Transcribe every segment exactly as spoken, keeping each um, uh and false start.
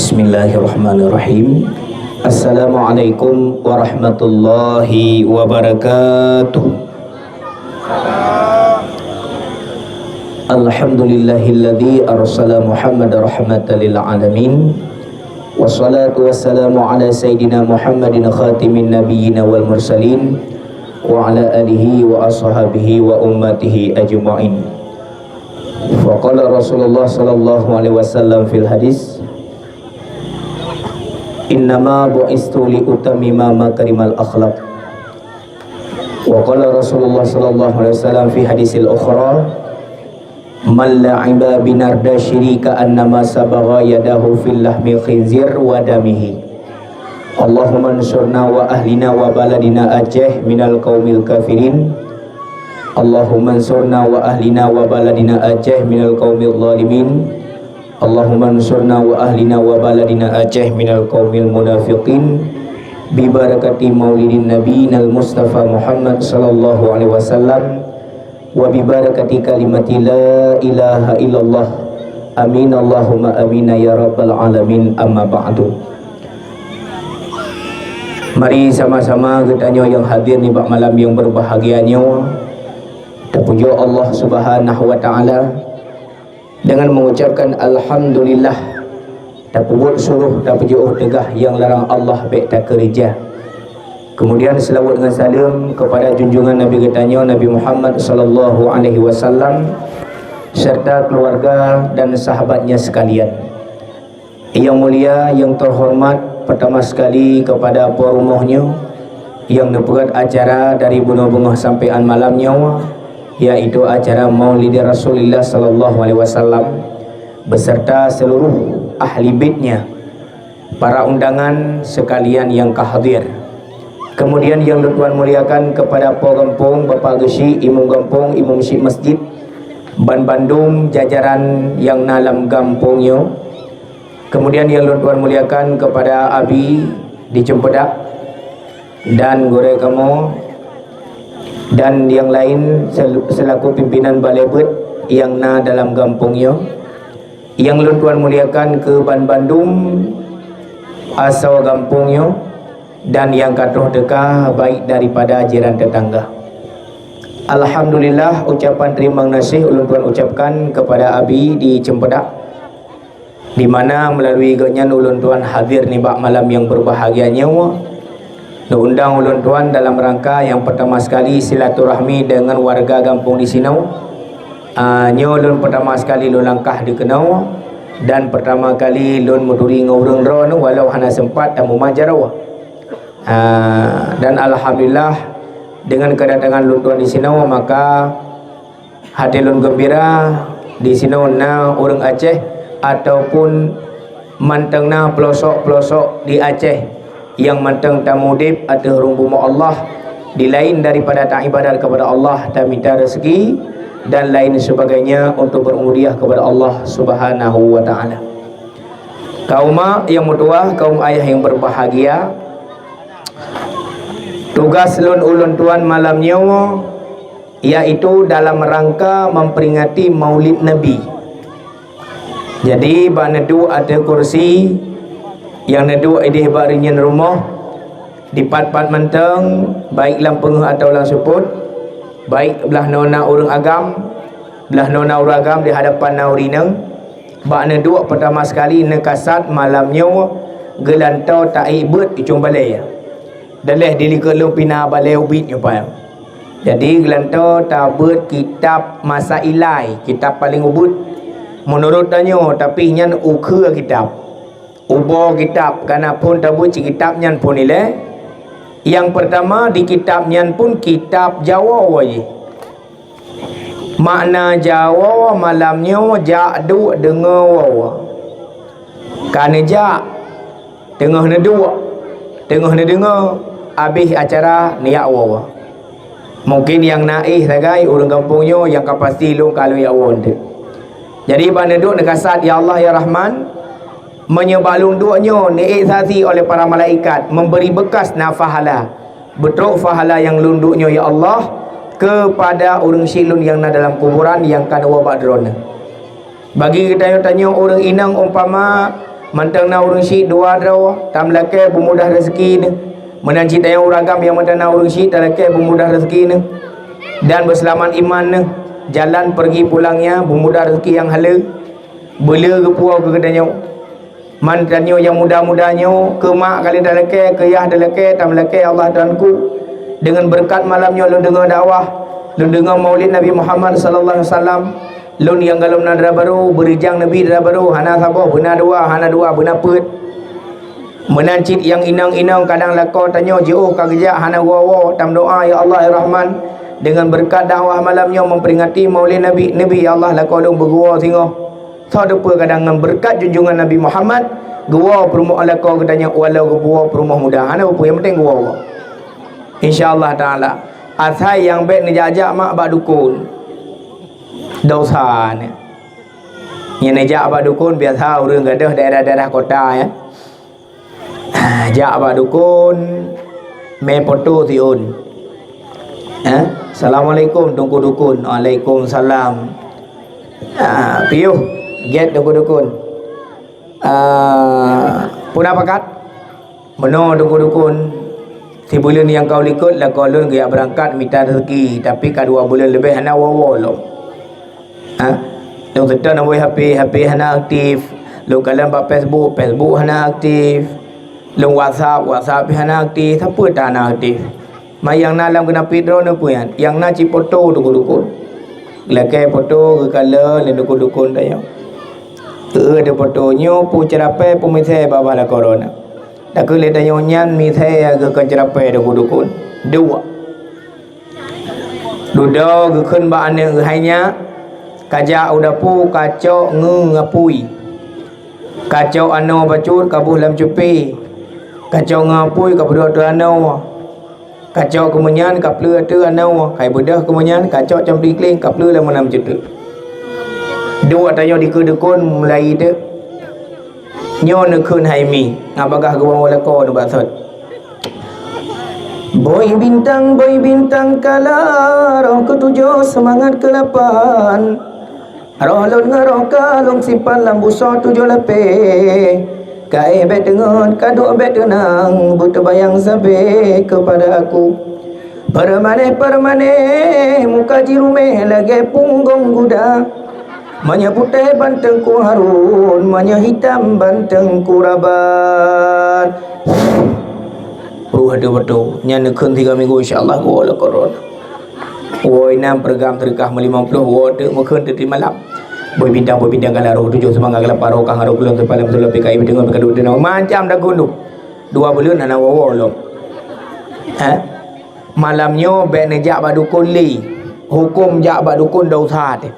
Bismillahirrahmanirrahim. Assalamualaikum warahmatullahi wabarakatuh. Alhamdulillahilladzi arsala Muhammad rahmatan lil alamin. Wassalatu wassalamu ala sayyidina Muhammadin khatimin nabiyyina wal mursalin, wa ala alihi wa ashabihi wa ummatihi ajma'in. Faqala Rasulullah sallallahu alaihi wasallam fil hadis, "Innama bu'istu li utammima makarimal akhlaq." Wa qala Rasulullah sallallahu alaihi wasallam fi hadisil ukhra, "Man la'iba binardasyiri ka'annama sabagha yadahu fil lahmi khinzir wa damihi." Allahumma ansurna wa ahlina wa baladina Aceh minal qaumil kafirin. Allahumma ansurna wa ahlina wa baladina Aceh minal qaumil zalimin. Allahumma ansurna wa ahlina wa baladina Aceh minal qaumil munafiqin. Bi barakati maulidin nabiyinal Mustafa Muhammad sallallahu alaihi wasallam. Wa bi barakati kalimati la ilaha illallah. Amin Allahumma amin ya rabbal alamin. Amma ba'du. Mari sama-sama geutanyoe nyang hadir nibak malam nyang berbahagia nyoe, tapujoe Allah Subhanahu wa Ta'ala dengan mengucapkan alhamdulillah. Tapeubuet suroh, tapeujiôh teugah nyang larang Allah bék takeureuja. Kemudian, seulaweuet ngon saleuem kepada junjungan Nabi geutanyoe, Nabi Muhammad sallallahu alaihi wasallam, serta keluarga dan sahabatnya sekalian. Yang mulia, yang terhormat, pertama sekali kepada po rumoh nyoe, nyang neupeugét acara dari bunoe beungoh sampoe án malam nyoe, yaitu acara Maulid Rasulillah sallallahu alaihi wasallam, beserta seluruh ahli baitnya, para undangan sekalian nyang ka hadir. Kemudian, nyang lôn tuan muliakan kepada po gampông, Bapak Geuchik, Imum Gampông, Imum Chik Masjid, ban bandum jajaran nyang na lam gampông nyoe. Kemudian, nyang lôn tuan muliakan kepada Abi di Cempedak dan gurée kamoe dan nyang laén sel-, selaku pimpinan balée beuet nyang na dalam gampông nyoe. Nyang lôn tuan muliakan keu ban bandum asoe gampông nyoe dan nyang ka troh teuka, baik daripada jiran teutangga. Alhamdulillah, ucapan teurimong gaséh ulôn tuan ucapkan kepada Abi di Cempedak, di mana melalui gobnyan ulôn tuan hadir nibak malam nyang berbahagia nyoe. Neuundang ulôn tuan dalam rangka nyang pertama sekali silaturahmi deungon warga gampông di sinoe. Ah, nyoe lôn pertama sekali lôn langkah di keunoe dan pertama kali lôn meuturi ngon ureuëng droeneuh walau hana sempat tamumat jaroe. Ah, dan alhamdulillah, dengan kedatangan lôn tuan di sinoe, maka até lôn geumbira, di sinoe na ureuëng Aceh ataupun mantong na peulosok-peulosok di Aceh nyang mantong tamudeb ateueh rhueng bumoe Allah, di laén daripada taibadat kepada Allah, tamita rezeki dan lain sebagainya untuk berubudiyah kepada Allah Subhanahu wa Ta'ala. Kaum mak nyang meutuwah, kaum ayah nyang berbahagia, tugas lôn ulôn tuan malam nyoe yaitu dalam rangka memperingati Maulid Nabi. Jadi, bak neuduek ateueh kursi nyang neuduek ideh bak reunyeun rumoh, dipat-pat mantong, baik lam peungeuh atawa lam seupôt, baik blah noe na ureuëng agam, blah noe na ureuëng agam di hadapan na ureuëng inong, bak neuduek pertama sekali neukasat malam nyoe geulantoe taék beuet icong balée. Daleh di likot lôn pih na balée ubit nyoe pai. Jadi, geulantoe tabeuet kitab Masa Ilai, kitab paleng ubit. Meunurot tanyoe, tapi nyan ukheue kitab. Uboe kitab, kana phon tabeuet cit kitab nyan phon ilée. Nyang peurtama di kitab nyan phon kitab jawoe jih. Makna jawoe malam nyoe jak duek deungoe woe. Ka neujak, teungoh neuduek, teungoh neudeungoe, abéh acara neujak woe. Mungken nyang na éh sagai ureuëng gampông nyoe nyang ka pasti lôn ka lôn jak woe teuk. Jadi, bak neuduek neukasat, "Ya Allah, ya Rahman, meunyoe bak lôn duek nyoe neuék saksi oleh para malaikat, memberi bekas na pahala, beutrok pahala nyang lôn duek nyoe, ya Allah, keupada ureuëng syik lôn nyang na dalam kuburan nyang ka neuwoe bak Droeneuh." Bagi geutanyoe-tanyoe ureuëng inong umpama Mantong na ureuëng syiek dua droe, tameulakée beumudah rezeki neuh. Meunan cit tanyoe ureuëng agam nyang mantong na ureuëng syiek talakée beumudah rezeki neuh dan beuseulamat iman neuh. Jalan peurgi pulangnya beumudah rezeki nyang haleue. Beuleu geupuwoe keu geutanyoe. Man tanyoe nyang muda-muda nyoe, keu mak ka lheueh talakée, keu yah talakée, tameulakée Allah Tuhanku. Deungon beureukat malam nyoe lôn deungoe dakwah, lôn deungoe maulid Nabi Muhammad sallallahu alaihi wasallam. Lôn nyang gohlom na dara barô, beurijang Nabi dara barô, hana saboh, beuna dua, hana dua, beuna peuet. Meunan cit nyang inong-inong kadang lakoe tanyoe jiôh ka geujak hana woe-woe, tameudoá, "Ya Allah, ya Rahman, deungon beureukat dakwah malam nyoe meuperingati maulid Nabi, Nabi, ya Allah, lakoe lôn beuguwoe singoh." Soe teupeue kadang ngon beureukat junjungan Nabi Muhammad, geuwoe peurumoh lakoe geutanyoe walau geuwoe peurumoh muda. Hana peue-peue, nyang penting geuwoe. Insya Allah Taala. Asai nyang bék neujak-jak mak bak dukon. Dosa nyan. Nyang neujak bak dukon biasa ureuëng gadôh daerah-daerah kota, ya. Ah, jak bak dukon, mé poto siôn. Eh, "Assalamualaikum, Teungku Dukon." "Waalaikumsalam." Ah, piôh, gét Teungku Dukon. Ah, peue na pakat? "Meunoe Teungku Dukon, sibuleuen nyang ka u likot lakoe lôn geujak beurangkat mita rezeki, tapi ka dua buleuen leubeh hana woe-woe lom." Ha? Lôn seutôt nombor H P, H P hana aktif. Lôn kalon bak Facebook, Facebook hana aktif. Lôn WhatsApp, WhatsApp pih hana aktif. Sapeue tan hana aktif? Ma nyang na lam geunapit droeneuh peue nyan? Nyang na cit poto Teungku Dukon. Lakée poto geukalon lé Teungku Dukon tanyoe. Keu poto nyoe peue ceurapée peue misée babah lakoe droeneuh. Takheun lé tanyoe nyan misée geuh kon ceurapée Teungku Dukon. Dua. Dudoe geukheun bak aneuk geuh hai nyak, "Kajak u dapu kacok ngeue apui. Kacok anoe bacut kaboh lam cupi. Kacok ngeue apui kabeudôh ateueh anoe. Kacok keumeunyan kapleue ateueh anoe. Kai beudôh keumeunyan kacok cam plikling kapleue lam meunan meucuteuk." Duek tanyoe dikeue dukon mulai teuk. Nyoe neukheun hai mi, ngon bagah geuwoe lakoe nibak sot. Bôi bintang, bôi bintang kala, roh keutujoh seumangat keulapan. Roh lôn ngon roh ka lôn simpan lam busoe tujoh lapée. Ka éh bék teungeut, ka duek bék teunang, beuteubayang sabe keupada aku. Peureumane-peureumane muka jiruméh lagée punggong guda. Meunyoe putéh ban Teungku Harun, meunyoe hitam ban Teungku Raban. Ruh adoe beutôi. Nyan neukheun tiga minggu, insya Allah, geuwoe lé korona. Woe inan peureugram teureukah meulimong ploh, woe teuk meukheun teuk di malam. Bôi bintang, bôi bintang kala roh tujoh seumangat keulapan, roh kah ngon roh keulôn seupalan beutôi, P K I beutôi, P K I beutôi, macam dah gundu. Dua buleuen hana woe-woe lom. Hah? Malam nyoe bék neujak bak dukon lé. Huköm jak bak dukon desya teuh.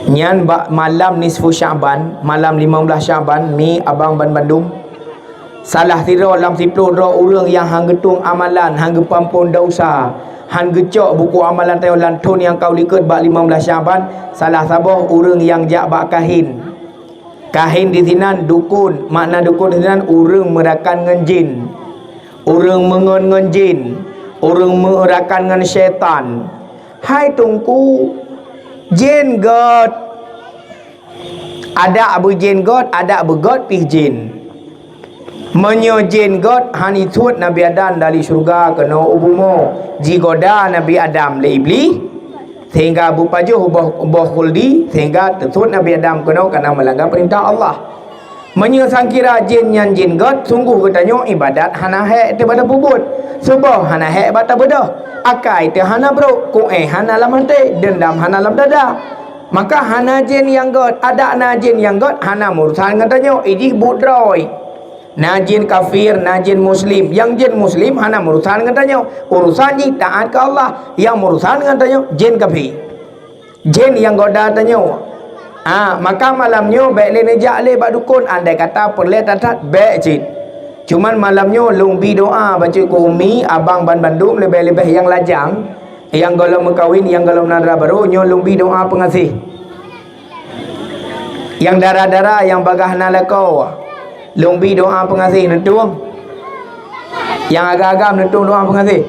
Nyan bak malam nisfu Sya'ban, malam limong blaih Sya'ban, mi abang ban bandum. Salah sidroe lam siploh droe ureuëng nyang han geutueng amalan, han geupeuampon desya, han geucok buku amalan tanyoe lam thon nyang ka u likot bak limong blaih Sya'ban, salah saboh ureuëng nyang jak bak kahin. Kahin disinan dukon, makna dukon disinan ureuëng meurakan ngon jin, ureuëng meungon ngon jin, ureuëng meurakan ngon syaitan. Hai Teungku, jin göt. Adak beujin göt, adak beugöt pih jin. Meunyoe jin göt, han isuet Nabi Adam dari syeuruga keunoe u bumoe, jigoda Nabi Adam lé Iblih, sehingga beupajoh boh, boh khuldi, sehingga teusuet Nabi Adam keunoe kareuna meulanggar peurintah Allah. Meunyoe sangkira jén nyan jén göt, sunggoh geutanyoe iébadat hana hék teuh bak tapeubuet, suboh hana hék bak tabeudôh, akai teuh hana brôk, kuéh hana lam até, deundam hana lam dada. Maka hana jén nyang göt, adak na jén nyang göt hana meurusan ngon tanyoe, ijih buet droe. Na jén kafir, na jén muslim. Nyang jén muslim hana meurusan ngon tanyoe, urusan jih taát keu Allah. Nyang meurusan ngon tanyoe jén kafé. Jén nyang goda tanyoe. Ah, maka malam nyoe bék lé neujak lé bak dukon, andai kata peureulée that-that bék cit. Cuman malam nyoe lôn bi doa bacut keu umi, abang ban bandum leubeh-leubeh nyang lajang, nyang gohlom meukawen, nyang gohlom na dara barô, nyoe lôn bi doa peungaséh. Nyang dara-dara nyang bagah na lakoe, lôn bi doa peungaséh neutueng. Nyang agam-agam neutueng doa peungaséh.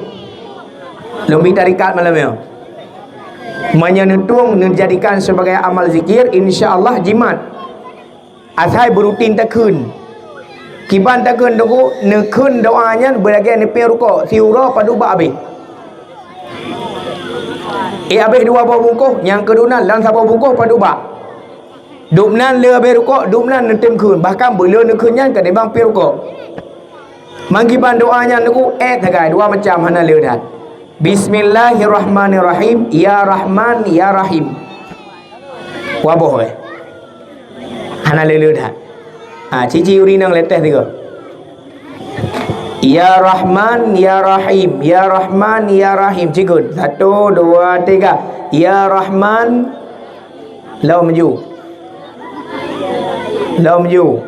Lôn bi tarekat malam nyoe. Meunyoe neutueng neujadikan sibagai amal zikir, insya Allah jimat. Asai beurutin takheun. Kiban takheun Teungku, neukheun doa nyan beulagèe neupiep rukok, siuroe padub bak abéh. Eh, abéh dua boh bungkôh, nyang keudua lam saboh bungkôh padub bak. Dub nan le abéh rukok, dub nan neutem kheun, bahkan beuleu neukheun nyan keutimbang piep rukok. Mangkiban doa nyan Teungku, eh, sagai dua macam hana le that. Bismillahirrahmanirrahim, ya Rahman, ya Rahim. Waboh, eh. Hana le le that. Ha, cici ureueng inong leuteh tiga. Ya Rahman, ya Rahim, ya Rahman, ya Rahim. Cikun. Satu, dua, tiga. Ya Rahman. Lom ju. Lom ju.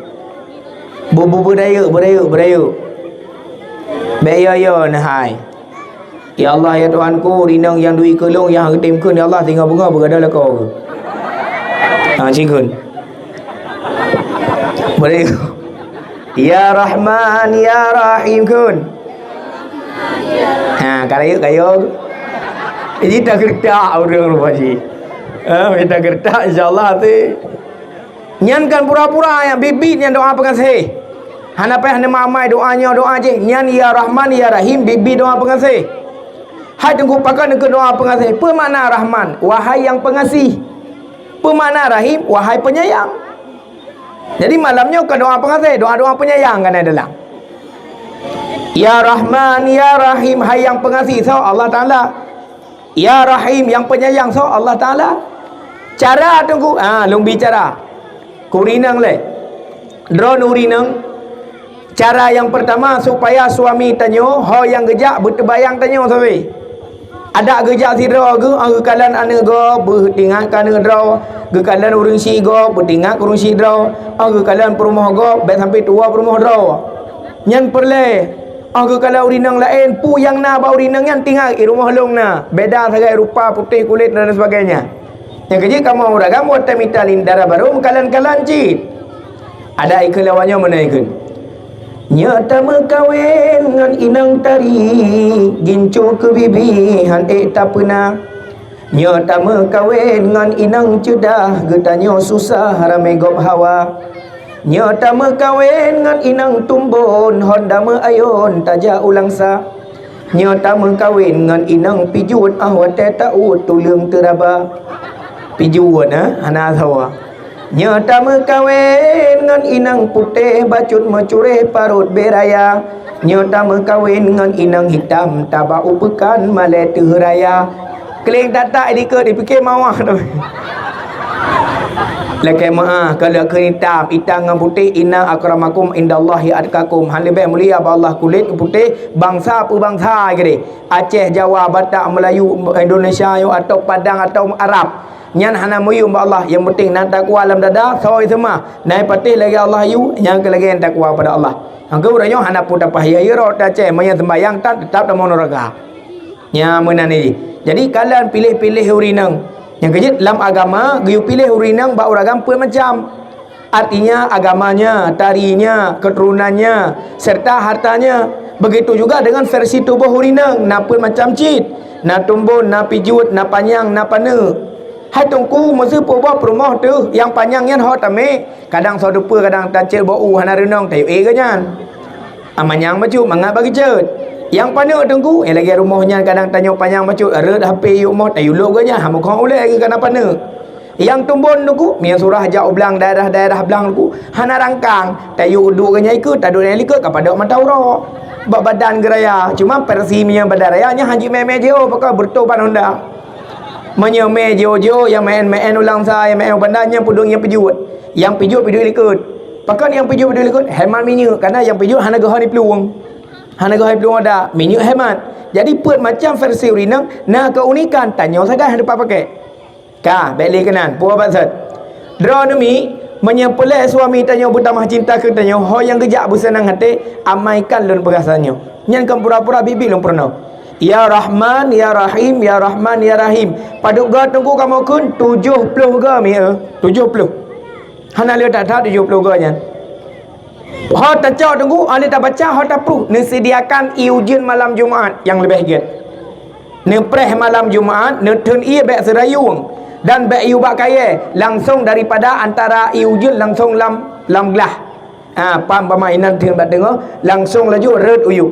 Bu, bu, beudayeuek, beudayeuek, beudayeuek. Bèk yo-yo neuhai. Ya Allah, ya Tuhanku, ureueng inong nyang duek keu lôn nyang hana tem kheun, ya Allah, singoh beungoh beugada lakoe. Ha, cikun. Boleh. Ya Rahman, ya Rahim kheun. Ha, ka rayeuk kayong. Jadi tageureutak ureueng rupa jih. Ha, tageureutak, insya Allah, ti. Nyan kan pura-pura nyang biet-biet nyan doa peungaséh. Hana payah neumamai doa nyoe, doa jéh. Nyan ya Rahman, ya Rahim, biet-biet doa peungaséh. Hai Teungku, pakon keu doa peungaséh? Peue makna Rahman? Wahai yang pengasih. Peue makna Rahim? Wahai penyayang. Jadi malam nyoe keu doa peungaséh, doa-doa penyayang kan dalam. Ya Rahman, ya Rahim, hai yang pengasih, so Allah Taala. Ya Rahim, yang penyayang, so Allah Taala. Cara Teungku, ha, lôn bi cara. Keu ureueng inong lé. Droeneuh ureueng inong, cara nyang peurtama supaya suami tanyoe ho nyang geujak beuteubayang tanyoe sabe. Adak geujak sidroe geuh, ah, geukalon aneuk gob, beutingat keu aneuk droe, geukalon ureueng syiek gob, beutingat keu ureueng syiek droe, ah, geukalon peurumoh gob, bèk sampai tuwoe peurumoh droe. Nyan peureulèe, ah, geukalon ureueng inong laén, peue nyang na bak ureueng inong nyan tingat i rumoh lôn na, beda sagai rupa, putéh kulét dan sebagainya. Nyang keujeuet kamoe ureueng agam watèe mita lé dara barô meukalon-kalon cit. Adak ikheun lawang nyoe meunan ikheun. Nyoe tameukawen ngon inong tari, gincu keu bibi han ék tapeuna. Nyoe tameukawen ngon inong ceudah, geutanyoe susah ramé gob hawa. Nyoe tameukawen ngon inong tumbon, hon dameuayon tajak u Langsa. Nyoe tameukawen ngon inong pijuet, ah watèe taôt tuleueng teuraba. Pijuet, eh, hana sawa. Nyoe tameukawen ngon inong putéh bacut meucureh parot bée raya. Nyoe tameukawen ngon inong hitam taba u peukan malèe teuh raya. Keuléng tatak dikeue dipike mawah tu. Lakèe meu'ah, ka lheueh kheun itam, itam ngon putéh, inna akramakum indallahi atqakum. Han leubeh mulia bak Allah kulét putéh bansa peue bansa keudéh. Aceh, Jawa, Batak, Meulayu, Indonesia nyoe, atawa Padang, atawa Arab. Nyan hana muyuem bak Allah. Nyang penting na takwa lam dada, soe seumah. Na patéh lagèe Allah yue, nyan keuh lagèe nyang takwa pada Allah. Nyang keu uroe nyoe hana peue tapah yue rot Aceh, meunyo seumbahyang tan, teutap tamong neuraka. Nyan meunan jih. Jadi, kalon piléh-piléh ureueng inong. Nyang keujeuet lam agama, geuyue piléh ureueng inong bak ureueng agam peuet macam. Artinya, agamanya, tarinya, keturunannya, serta hartanya. Begitu juga dengan versi tuboh ureueng inong, na peuet macam cit. Na tumbon, na pijuet, na panyang, na paneuk. Hai Teungku, meuseu peuboh peurumoh teuh, nyang panyang nyan ho tamé. Kadang soe teupeu, kadang tacet bak u hana reunong, tayue ék geuh nyan. Amanyang bacut mangat bagi ceuet. Nyang paneuk Teungku, nyang lagèe rumoh nyan kadang tanyoe panyang bacut, rhot H P yue moh, tayue lok geuh nyan, ha meukhong ulèe geuh kana paneuk. Nyang tumbon Teungku, meunyo surah jak u blang daerah-daerah blang Teungku, hana rangkang, tayue duek geuh nyan ikeue, taduek nyan likot ka padok mata uroe. Bak badan geuh raya, cuma versi meunyo badan raya nyan hanjeuet mé-mé jiôh, pakon beureutôh ban honda. Meunyo mé jiôh-jiôh, nyang meu'en-meu'en u Langsa, nyang meu'en u Banda, nyan peudong nyang pijuet. Nyang pijuet, pijuet likot. Pakon nyang pijuet, pijuet likot? Hemat minyeuk, karena nyang pijuet hana geuhôi plueng. Hana geuhôi plueng ada, minyeuk hemat. Jadi, peuet macam versi ureueng inong na keunikan, tanyoe sagai hana teupapakè. Ka, bèk lé keunan, peue maksud? Droeneuh mi, meunyo peureulèe suami tanyoe beutamah cinta keu tanyoe, ho nyang geujak beuseunang até, amaikan lôn peugah tanyoe. Nyan kon pura-pura biet-biet lôn peurunoe. Ya Rahman, ya Rahim, ya Rahman, ya Rahim. Padub goe Teungku kamoe kheun? Tujoh ploh goe mi, eh. Tujoh ploh. Hana lé that-that tujoh ploh goe nyan. Ho tacok Teungku, ho lé tabaca, ho tapruh. Neuseudiakan ié ujeuen malam Jumat nyang leubeh gèt. Neupreh malam Jumat, neutheun ié bèk seurayueng dan bèk ié bak kayèe, langsong daripada antara ié ujeuen langsong lam lam glah. Ha, pam bama inan theun bak teungoh, langsong laju rhot u yup.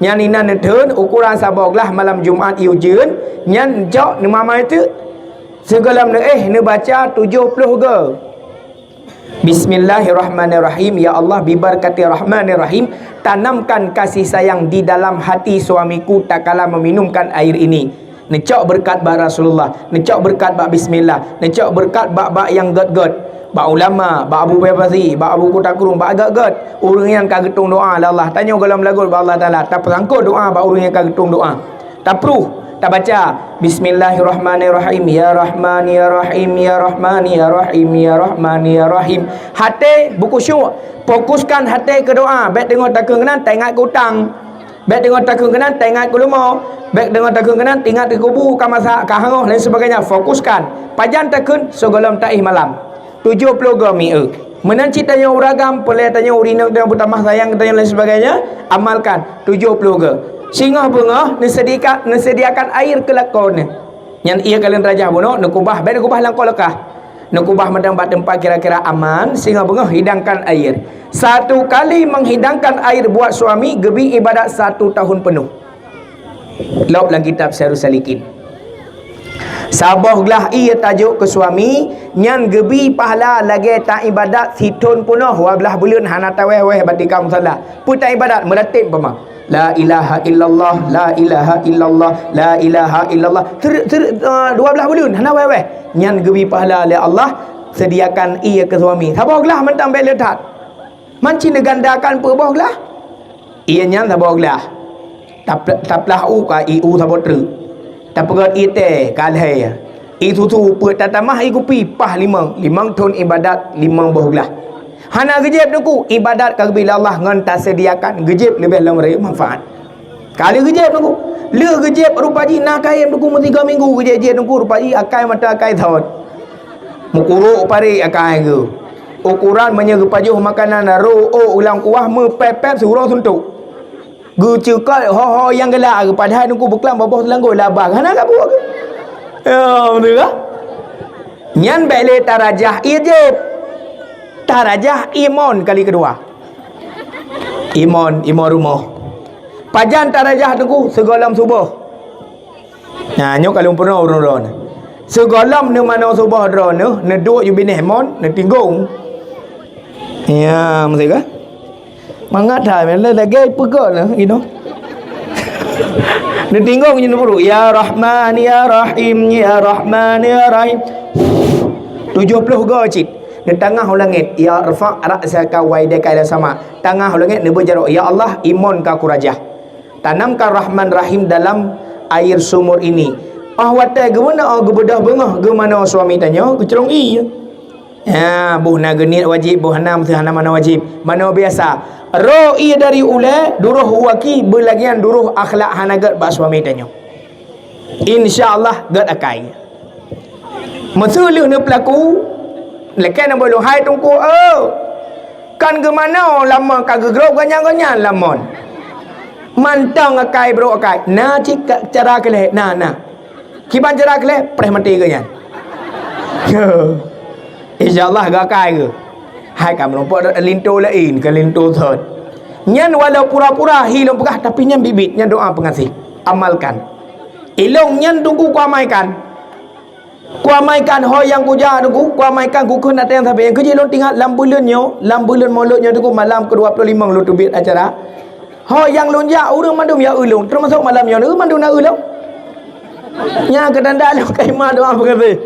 Nyan inan neutheun ukuran saboh glah malam Jumat ié ujeuen, nyan cok neumamai teuk. Sigohlom neuéh neubaca tujoh ploh goe. Bismillahirrahmanirrahim. Ya Allah, bibarkati Rahmanirrahim, tanamkan kasih sayang di dalam hati suamiku tatkala meminumkan air ini. Neucok beureukat bak Rasulullah, neucok beureukat bak bismillah, neucok beureukat bak, bak nyang gét-gét, bak ulama, bak Abu Bakar Siddiq, bak Abu Kuta Krueng, bak gét-gét. Ureuëng nyang ka geutueng doa lé Allah, tanyoe gohlom lagot bak Allah Taala, tapeusangkot doa bak ureuëng nyang ka geutueng doa. Tapruh, tabaca, "Bismillahirrahmanirrahim, ya Rahman, ya Rahim, ya Rahman, ya Rahim, ya Rahman, ya Rahim." Haté beukusyuk, fokuskan haté keu doa, bék teungoh takheun keunan taingat keu utang. Bék teungoh takheun keunan taingat keu leumo, bék teungoh takheun keunan taingat keu kubu ka masak, ka hangoh, lain sebagainya. Fokuskan. Pajan takheun? Sigohlom taéh malam. Tujoh ploh goe mi eu. Meunan cit tanyoe ureuëng agam, peulée tanyoe ureuëng inong tanyoe beutamah sayang tanyoe lain sebagainya, amalkan tujoh ploh goe. Singoh beungoh neuseudika-, neuseudiakan air keu lakoe neuh. Nyan ié kalon rajah bunoe, neukubah, bék neukubah lam koh leukah. Neukubah mantong bak teumpat kira-kira aman, singoh beungoh hidangkan air. Satu kali menghidangkan air buat suami geubi ibadat satu tahun penuh. Lôb lam kitab Sairus Salikin. Saboh glah ié tajok keu suami, nyan geubi pahala lagée taibadat sithon peunoh, dua blaih buleuen hana tawéh-wéh bak tika musala. Peue taibadat? Meuratéb umpama. La ilaha illallah, la ilaha illallah, la ilaha illallah. Ser-, ser-, eh, dua blaih buleuen hana wéh-wéh. Nyan geubi pahala lé Allah, sediakan ié keu suami. Saboh glah mantong bék le that. Man cit neugandakan peuet boh glah. Ié nyan saboh glah. Tapl-, taplah u ka ié u saboh treuk. Tapeugét ié teh ka lhée. Ié susu peuet tatamah ié kupi paih limong. Limong thon ibadat limong boh glah. Hana geujieb Teungku, ibadat ka geubi lé Allah ngon taseudiakan geujieb leubeh lom rayeuk manfaat. Ka lheueh geujieb Teungku. Lheueh geujieb rupa jih na kayém Teungku meusigoe minggu geujieb-jieb Teungku rupa jih akai mata akai thot. Meukurok parék akai geuh. Ukoran meunyoe geupajoh makanan rô ôk lam kuah meupép-pép siuroe suntok. Geuceukot ho-ho nyang geulak geuh padahai Teungku beuklam babah teulanggôi labah hana ka buet geuh. Ya, beutôi kah? Nyan bék lé tarajah ié jieb. Tarajah ié mon kali keudua. Ié mon, ié mon rumoh. Pajan tarajah Teungku sigohlom suboh. Nah, nyoe ka lôn peurunoe ureuëng droeneuh. Sigohlom neumanoe suboh droeneuh, neuduek ju binéh mon, neutinggong. Ya, meusti kah? Mangat hai, lagée peugah lah, you know. Neutinggong je neupeuruk, "Ya Rahman, ya Rahim, ya Rahman, ya Rahim." Tujoh ploh goe cit. Neutangah u langét, "Ya rfa' ra'saka wa yadaka ila sama." Tangah u langét neubeuet jaroe, "Ya Allah, ié mon ka kurajah. Tanamkan Rahman Rahim dalam air sumur ini." Oh watée geubeuna oh geubeudôh beungoh geumanoe suami tanyoe geucrong ié. Ha, boh na geuniet wajéb, boh hana meusti hana manoe wajéb. Manoe biasa. Rô ié dari ulée, duroh u aki, beulagian duroh akhlak hana gét bak suami tanyoe. Insya Allah gét akai. Meuseu lheueh neupeulaku, lakée na bolong hai Teungku, oh. Kan geumanoe lamon ka geugrob gobnyan-gobnyan lamon. Mantong akai brok akai. Na cit ka-, cara keu lhée, na, na. Kiban cara keu lhée, preh maté gobnyan. Insya Allah gét akai geuh. Hai ka meurumpok linto laén, ka linto thot. Nyan walau pura-pura hi lôn peugah, tapi nyan biet-biet, nyan doa peungaséh. Amalkan. Ilong nyan Teungku kuamaikan. Kuamaikan ho nyang kujak Teungku, kuamaikan kukheun até nyang sabe. Nyang keujih lôn tingat lam buleuen nyoe, lam buleuen Molot nyoe Teungku, malam kedua puluh lima lôn teubiet acara. Ho nyang lôn jak, ureuëng mandum ya eu lôn, teumasok malam nyoe, ureuëng mandum na eu lôn. Nyang keutanda lôn ka imat doa peungaséh.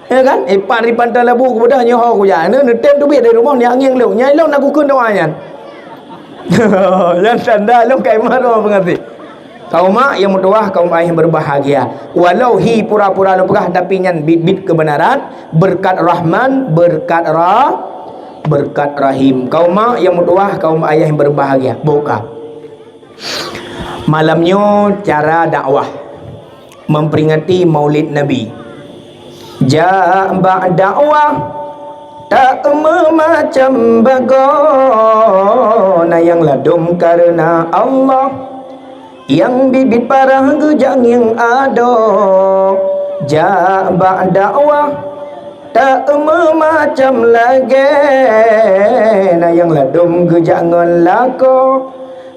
Ya kan? Ipat di Pantai Labu keubeudah nyoe ho kujak. Neu-, neutem teubiet dari rumoh nyan ngieng lôn. Nyang lôn na kukheun doa nyan. Nyang tanda lôn ka imat doa peungaséh. Kaum mak yang meutuwah, kaum ayah yang berbahagia. Walau hi pura-pura lôn peugah, tapi nyan bit-bit kebenaran, berkat Rahman, berkat Ra-, berkat Rahim. Kaum mak yang meutuwah, kaum ayah yang berbahagia. Boh ka. Malam nyoe cara dakwah memperingati Maulid Nabi. Jak bak dakwah tak meumacam bagoe, na nyang ladôm kareuna Allah, nyang biet-biet parah geujak ngieng adoe. Jak bak dakwah Meumacam lagée na nyang ladôm geujak ngon lakoe,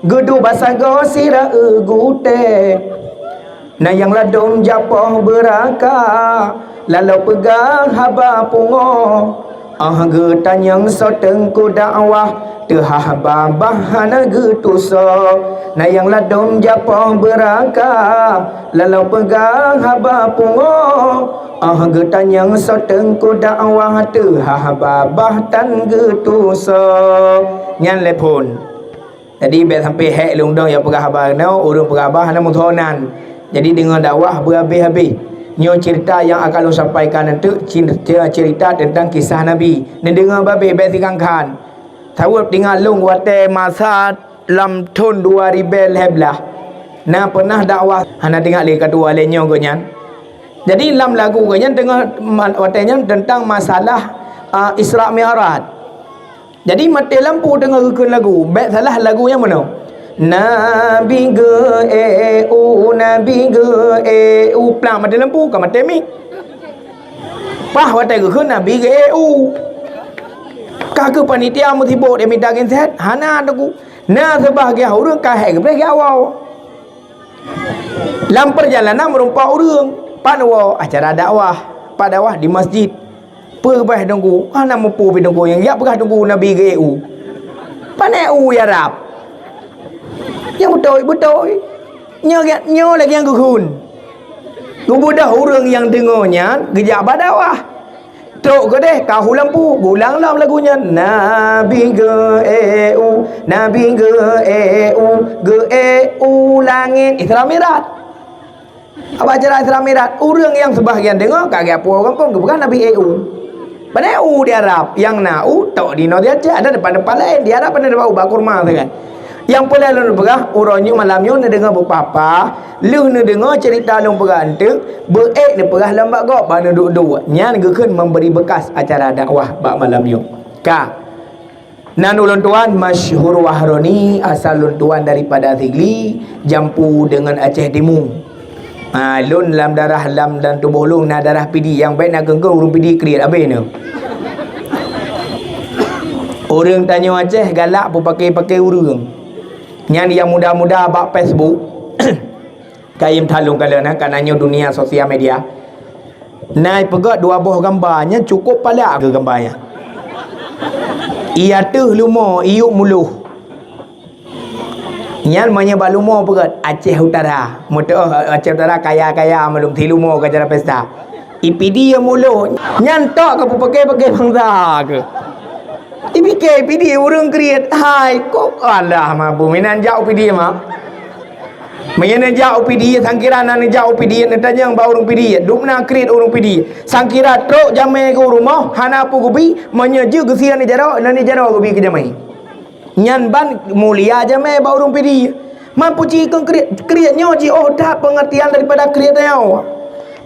geuduek basagoe sira gutée. Na nyang ladôm japoh beuraka, lalu peugah haba pungoe. Óh geutanyong soe teungku dakwah, teuhah babah hana geutusoe. Na nyang ladôm japoh beuraka, lalu peugah haba pungoe. Óh geutanyong soe teungku dakwah, teuhah babah tan geutusoe. Nyan lé phon. Jadi bék sampai hék lôn dong nyang peugah haba keunoe, ureuëng peugah haba hana meutuhonan. Jadi deungoe dakwah beuhabéh-habéh. Nyoe ceurita nyang akan lôn sampaikan eunteuk, ceurita teuntang kisah Nabi. Neudeungoe babéh bék sikhan-khan. Sabab teuingat lôn watée masa lam thon dua ribée lhée blaih, na peunah dakwah, hana teuingat lé ka tuwoe lé nyoe gobnyan. Jadi lam lagu gobnyan teungoh ma-, watée nyan teuntang masalah, a, Isra Mi'raj. Jadi maté lampu teungoh geukheun lagu, bék salah lagu nyang meunoe. Nabi geu-e u, Nabi geu-e u, plang maté lampu, ka maté mik. Paih watée geukheun Nabi geu-e u. Ka keuh panitia meusibok dia mita genset, hana teungku. Na seubah giah ureuëng ka hék geubreh giah woe. Lam peurjalanan meurumpok ureuëng, pat woe acara dakwah, pat dakwah di masjid. Peue geupeugah teungku, hana mupu pih teungku nyang jak peugah teungku Nabi geu-e u. Pane u ya rab. Nyang beutôi, beutôi. Nyoe, nyoe lagée nyang geukheun. Geubeudôh ureuëng nyang deungoe nyan geujak bak dakwah. Trok keudeh ka hu lampu, geulang lom lagu nyan. Nabi geu-e u, Nabi geu-e u, geu-e u langét. Isra Mi'raj. Aba acara Isra Mi'raj, ureuëng nyang seubah gian deungoe ka geuapui gampông geupeugah Nabi e u. Pane u di Arab, nyang na u tok di noe di Aceh, ada depan-depan laén. Di Arab ada depan u bak kurma sagai. Nyang peulai lôn peugah, uroe nyoe malam nyoe neudeungoe beupapa, lheueh neudeungoe ceurita lôn peugah eunteuk, beu-ék neupeugah lom bak gob, ban neuduek-duek. Nyan geukheun memberi bekas acara dakwah bak malam nyoe. Ka. Nan ulôn tuan Masyhur Wahroni, asal lôn tuan daripada Sigli, jampu deungon Aceh Timu. Ha, lôn lam darah, lam, lam tuboh lôn na darah Pidie, nyang bék na keungkeu ureuëng Pidie kriet abéh nyoe. Ureuëng tanyoe Aceh galak peupaké-paké ureuëng. Nyan nyang muda-muda bak Facebook. Kayém that lôn kalon, ha, kana nyoe dunia sosial media. Na ipeugét dua boh gamba, nyan cukôp palak keu gamba nyan. Ié ateueh lumo, iyup muloh. Nyan meunyoe bak lumo peugét Aceh Utara. Meuteuoh Aceh Utara kaya-kaya, meulom si lumo keu acara pesta. Ipidie muloh, nyan tok ka peupaké-paké bansa keuh. Ipike Pidie ureuëng kriet, hai kok alah ma bumi nan jak u Pidie ma. Meunyoe neujak u Pidie, sangkira na neujak u Pidie, neutanyong bak ureuëng Pidie, dum na kriet ureuëng Pidie. Sangkira trok jamé keu rumoh, hana peue geubi, meunyoe jeuet geusie neujaroe, na neujaroe geubi keu jamé. Nyan ban mulia jamé bak ureuëng Pidie. Man puci keu kriet, kriet nyoe jiôh that peungeurtian daripada kriet nyoe.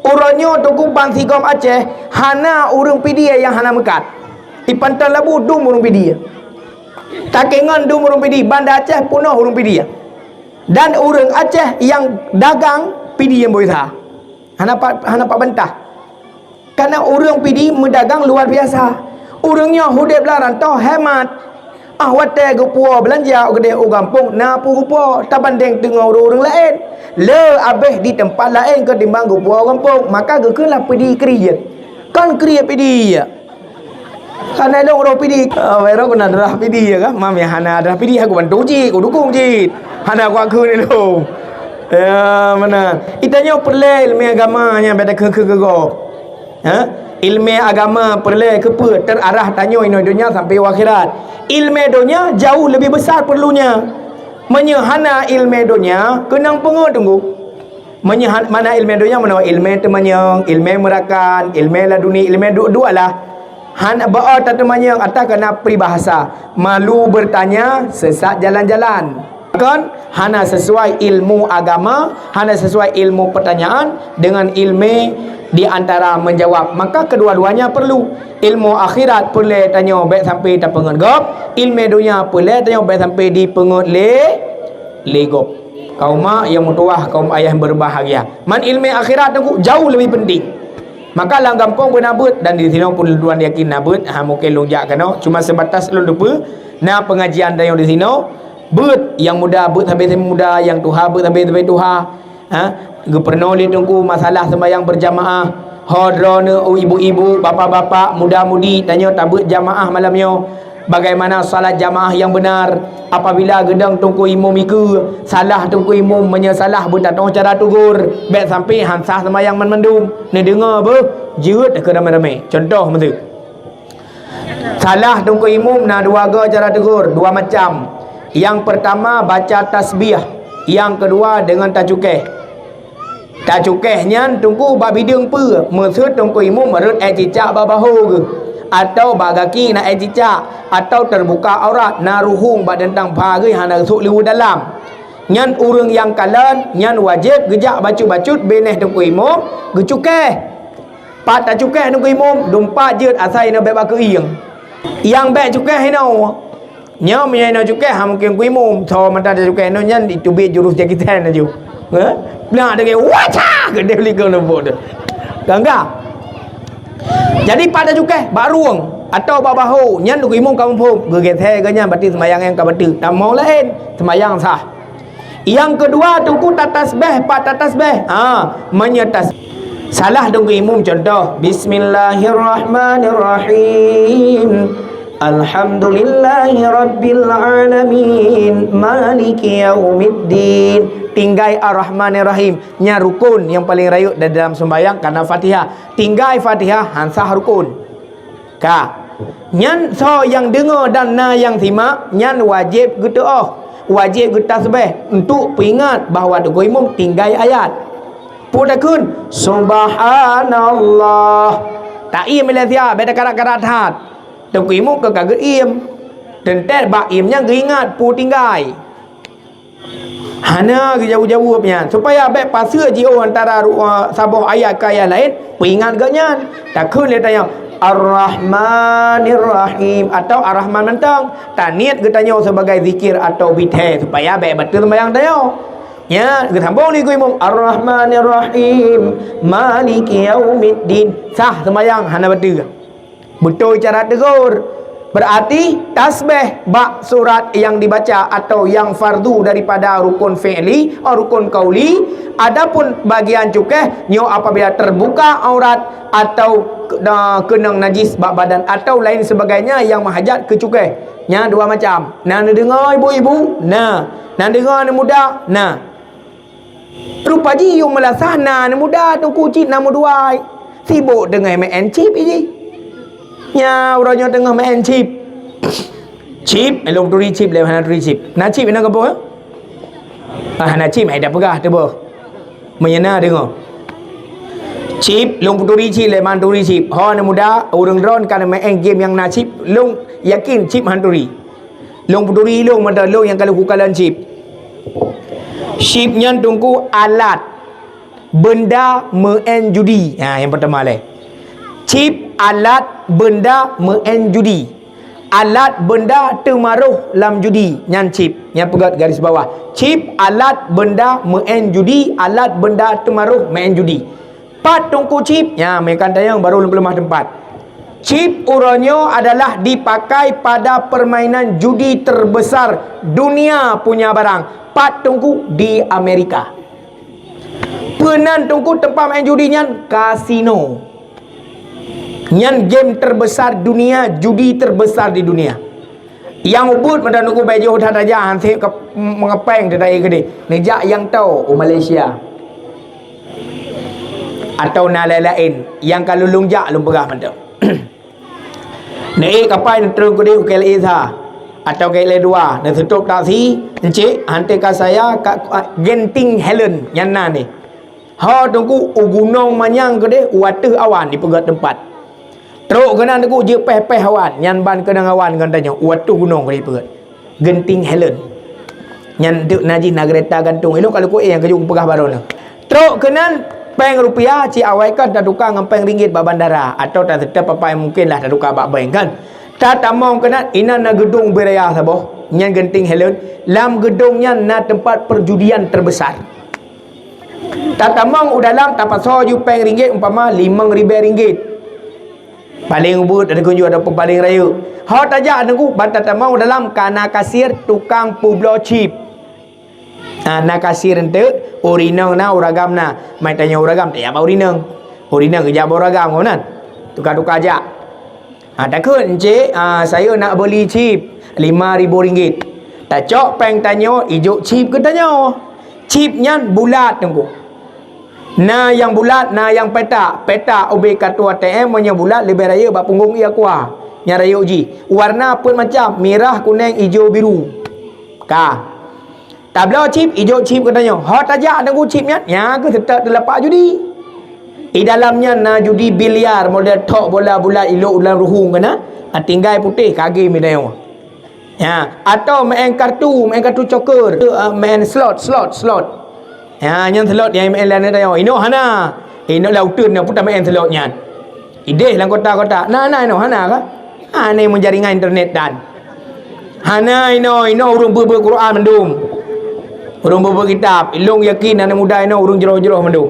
Uroe nyoe teungku bansigom Aceh hana ureuëng Pidie nyang hana meukat. Di Panton Labu dum ureuëng Pidie. Takengon dum ureuëng Pidie, Banda Aceh punoh ureuëng Pidie. Dan ureuëng Aceh nyang dagang Pidie nyang beusa. Hana pat, hana pat bantah. Karena ureuëng Pidie meudagang luar biasa. Ureuëng nyoe udeb lam rantau hemat. Ah watée geupuwoe beulanja u keudeh u gampông na peue geupuwoe tabandeng teungoh ureuëng-ureuëng laén. Le abéh di teumpat laén keutimbang geupuwoe u gampông, maka geukheun lah Pidie kriet. Kon kriet Pidie. Hana lôn roh Pidie. Ah, wai roh keunan darah Pidie ya kah? Mam ya hana darah Pidie, aku bantu cit, aku dukung cit. Hana aku akun ni lôn. Ya, mana? Itanyoe peureulée ilmu agama nyang beda keu keu gob. Ha? Ilmu agama peureulée keu peue? Terarah tanyoe inoe donya sampai u akhirat. Ilmu donya jauh lebih besar perlunya. Meunyoe hana ilmu donya, keunong peungeut teungku. Meunyoe han-, mana ilmu donya meunoe, ilmu teumanyong, ilmu meurakan, ilmu laduni, ilmu du-, dua lah. Han beu tateumanyong ata keunan peribahasa, malu bertanya, sesat jalan-jalan. Kon hana sesuai ilmu agama, hana sesuai ilmu pertanyaan dengan ilmu di antara menjawab. Maka kedua-duanya perlu. Ilmu akhirat peureulée tanyoe bék sampai tapeungeut gob, ilmu donya peureulée tanyoe bék sampai dipeungeut lé, lé gob. Kaum mak nyang meutuwah, kaum ayah yang berbahagia. Man ilmu akhirat tu jauh lebih penting. Maka lam gampông pun na beuet, dan di sinoe pun lôn yakin na beuet, ha, mungkin lôn jak keunoe, cuma seubatas lôn teupeue, na peungajian tanyoe di sinoe, beuet, nyang muda beuet sabe muda, nyang tuha beuet sabe-sabe tuha. Ha? Geupeurunoe lé Teungku masalah seumayang beurjamaah. Ho droeneuh, oh, ibu-ibu, bapak-bapak, muda-mudi, tanyoe tabeuet jamaah malam nyoe. Bagaimana salat jamaah nyang beunar? Apabila geudong Teungku Imum ikeue, salah Teungku Imum, meunyoe salah beutatong cara teugor, bék sampai han sah seumayang mandum. Neudeungoe beuh, jeuet keu ramé-ramé. Contoh meuseue. Salah Teungku Imum na dua go cara teugor, dua macam. Nyang peurtama baca tasbih, nyang keudua deungon tacukéh. Tacukéh nyan Teungku bak bideueng peue? Meuseuet Teungku Imum rhot èk cicak bak bahô geuh, atawa bak gaki na èk cicak, atawa teubuka aurat, na ruhueng bak deuntang pha geuh hana geusôk liwuh dalam. Nyan ureueng nyang kalon, nyan wajéb geujak bacut-bacut binéh Teungku Imum, geucukéh. Pat tacukéh Teungku Imum, dumpat jeuet asai na bék bak keuieng. Nyang bék cukéh inoe. Nyoe meunyoe inoe cukéh, ha, mungken Teungku Imum, soe mantong tacukéh inoe nyan diteubiet jurus Jackie Chan laju. Ha? Plah dengke, wacah! Geudeh likot leumbot tu. Gangga. Jadi pat tacukéh, bak rueng, atawa bak bahô, nyan Teungku Imum ka muphom. Geugeusé geuh nyan, berarti seumayang nyan ka bateue. Tamong laén, seumayang sah. Nyang keudua, Teungku tatasbéh, pat tatasbéh. Ha, meunyoe tas-, salah Teungku Imum, contoh, "Bismillahirrahmanirrahim. Alhamdulillahirabbil alamin. Maliki yaumiddin." Tinggai Ar-Rahmanir Rahim. Nyan rukun nyang paleng rayeuk di dalam sumbayang, karena Fatihah. Tinggai Fatihah, han sah rukun. Ka. Nyan soe nyang deungoe dan na nyang simak, nyan wajéb geuteu'oh, wajéb geutasbéh untuk peuingat bahwa Teungku Imum tinggai ayat. Peue takheun? Subhanallah. Taiem ilée siat, bék takarat-karat that. Teungku Imum ka geuiem. Teuntée bak iem nyan geuingat peue tinggai. Hana geujaweueb-jaweueb nyan, supaya bék paseue jiôh antara ru-, eh, saboh ayat keu ayat laén, peuingat geuh nyan. Takheun lé tanyoe, "Ar-Rahmanir Rahim," atawa "Ar-Rahman" mantong. Taniet geutanyoe sibagai zikir atawa bithée, supaya bék bateue seumayang tanyoe. Nya, geusambong lé Teungku Imum, "Ar-Rahmanir Rahim, Maliki Yaumiddin." Sah seumayang, hana bateue. Beutôi cara teugor. Berarti tasbéh bak surat nyang dibaca atawa nyang fardu daripada rukun fi'li, oh, rukun qauli, adapun bagian cukéh nyoe apabila teubuka aurat atawa ke-, da-, keunong najis bak badan atawa laén sebagainya nyang meuhajat keu cukéh. Nyan dua macam. Na neudeungoe ibu-ibu? Na. Na neudeungoe aneuk muda? Na. Rupa jih yum meulasah na aneuk muda Teungku cit na meuduai. Sibok teungoh meu'en chip jih. Nya uroe nyoe teungoh meu'en chip. Chip, eh, lôn peuturi chip lé, hana turi chip. Na chip na gapoh, eh? Ah, hana chip, hai dak peugah teuboh. Meunyoe na deungoe. Chip, lôn peuturi chip lé, man turi chip. Ho aneuk muda, ureueng droen ka na meu'en game nyang na chip, lôn yakin chip han turi. Lôn peuturi lôn mantong lôn nyang ka lheueh kukalon chip. Chip nyan Teungku alat beunda meu'en judi. Ha, nyang peurtama lé. Chip alat beunda meu'en judi. Alat beunda teumaroh lam judi. Nyan chip. Nyan peugét garis bawah. Chip alat beunda meu'en judi, alat beunda teumaroh meu'en judi. Pat Teungku chip? Nya, meuikan tayang baru lôn peuleumah teumpat. Chip uroe nyoe adalah dipakai pada permainan judi terbesar dunia punya barang. Pat Teungku? Di Amerika. Peunan Teungku teumpat main judi nyan? Kasino. Nyan game terbesar dunia, judi terbesar di dunia. Nyang ubit meunan Teungku bèk jiôh that aja, han sép ka meungapéng teutai keudeh. Neujak nyang toe u Malaysia. Atawa na laén-laén nyang ka lôn jak lôn peugah mantong. Neuék kapai neutreun keudeh u K L A sa atawa K L A dua, neuseutôt taksi, encik, hanté ka saya ka, Genting Highland nyan na neh. Ho Teungku u gunong manyang keudeh u ateueh awan dipeugét teumpat. Trok keunan Teungku jeuet péh-péh awan, nyan ban keunong awan ngon tanyoe u ateueh gunong keudeh dipeugét. Genting Highland. Nyan deuek na jih na geureuta gantong. Ilôn ka lôn keuék nyang keujeuet kupeugah baroe nyoe. Trok keunan péng rupiah cit awai kon tatuka ngon péng ringgit bak bandara atawa taseutôt papai mungken lah tatuka bak bank kan. Tatamong keunan inan na geudong ubé raya saboh, nyan Genting Highland. Lam geudong nyan na teumpat perjudian terbesar. Tatamong u dalam tapasoe ju péng ringgit umpama limong ribée ringgit. Paleng ubit ada kunjung ada peupaléng rayeuk. Ho tajak Teungku ban tatamong u dalam ka na kasir tukang peubloe chip. Ha, na kasir eunteuk, ureueng inong na, ureueng agam na. Mai tanyoe ureueng agam, tajak bak ureueng inong. Ureueng inong geujak bak ureueng agam, kon meunan? Tuka-tuka jak. Ha, takheun, "Encik, ha, saya nak beli chip lima ribu ringgit." Tacok péng tanyoe, ijok chip keu tanyoe. Chip nyan bulat, Teungku. Na nyang bulat, na nyang petak. Petak ubé kartu A T M, meunyoe bulat leubeh rayeuk bak punggong ié aqua. Nyan rayeuk jih. Warna peuet macam, mirah, kunéng, ijo, biru. Ka. Tabloe chip, ijok chip keu tanyoe. Ho tajak Teungku chip nyan, nyan keuh seutôt teulapak judi. Di dalam nyan na judi biliar, model thok bola bulat ilok u dalam ruhueng keunan, ha, tinggai putéh ka game tanyoe. Ya, atau main kartu, main kartu coker, eh, main slot, slot, slot. Ya, nyan slot nyang main laén tanyoe. Inoe hana. Inoe lam uteuen nyoe pun main slot nyan. Idéh lam kotak-kotak. Na, na inoe hana ka? Hana meujaringan internet dan. Hana inoe, inoe ureueng beuet-beuet Quran mandum. Ureueng beuet-beuet kitab. Ilong yakin aneuk muda inoe ureueng jroh-jroh mandum.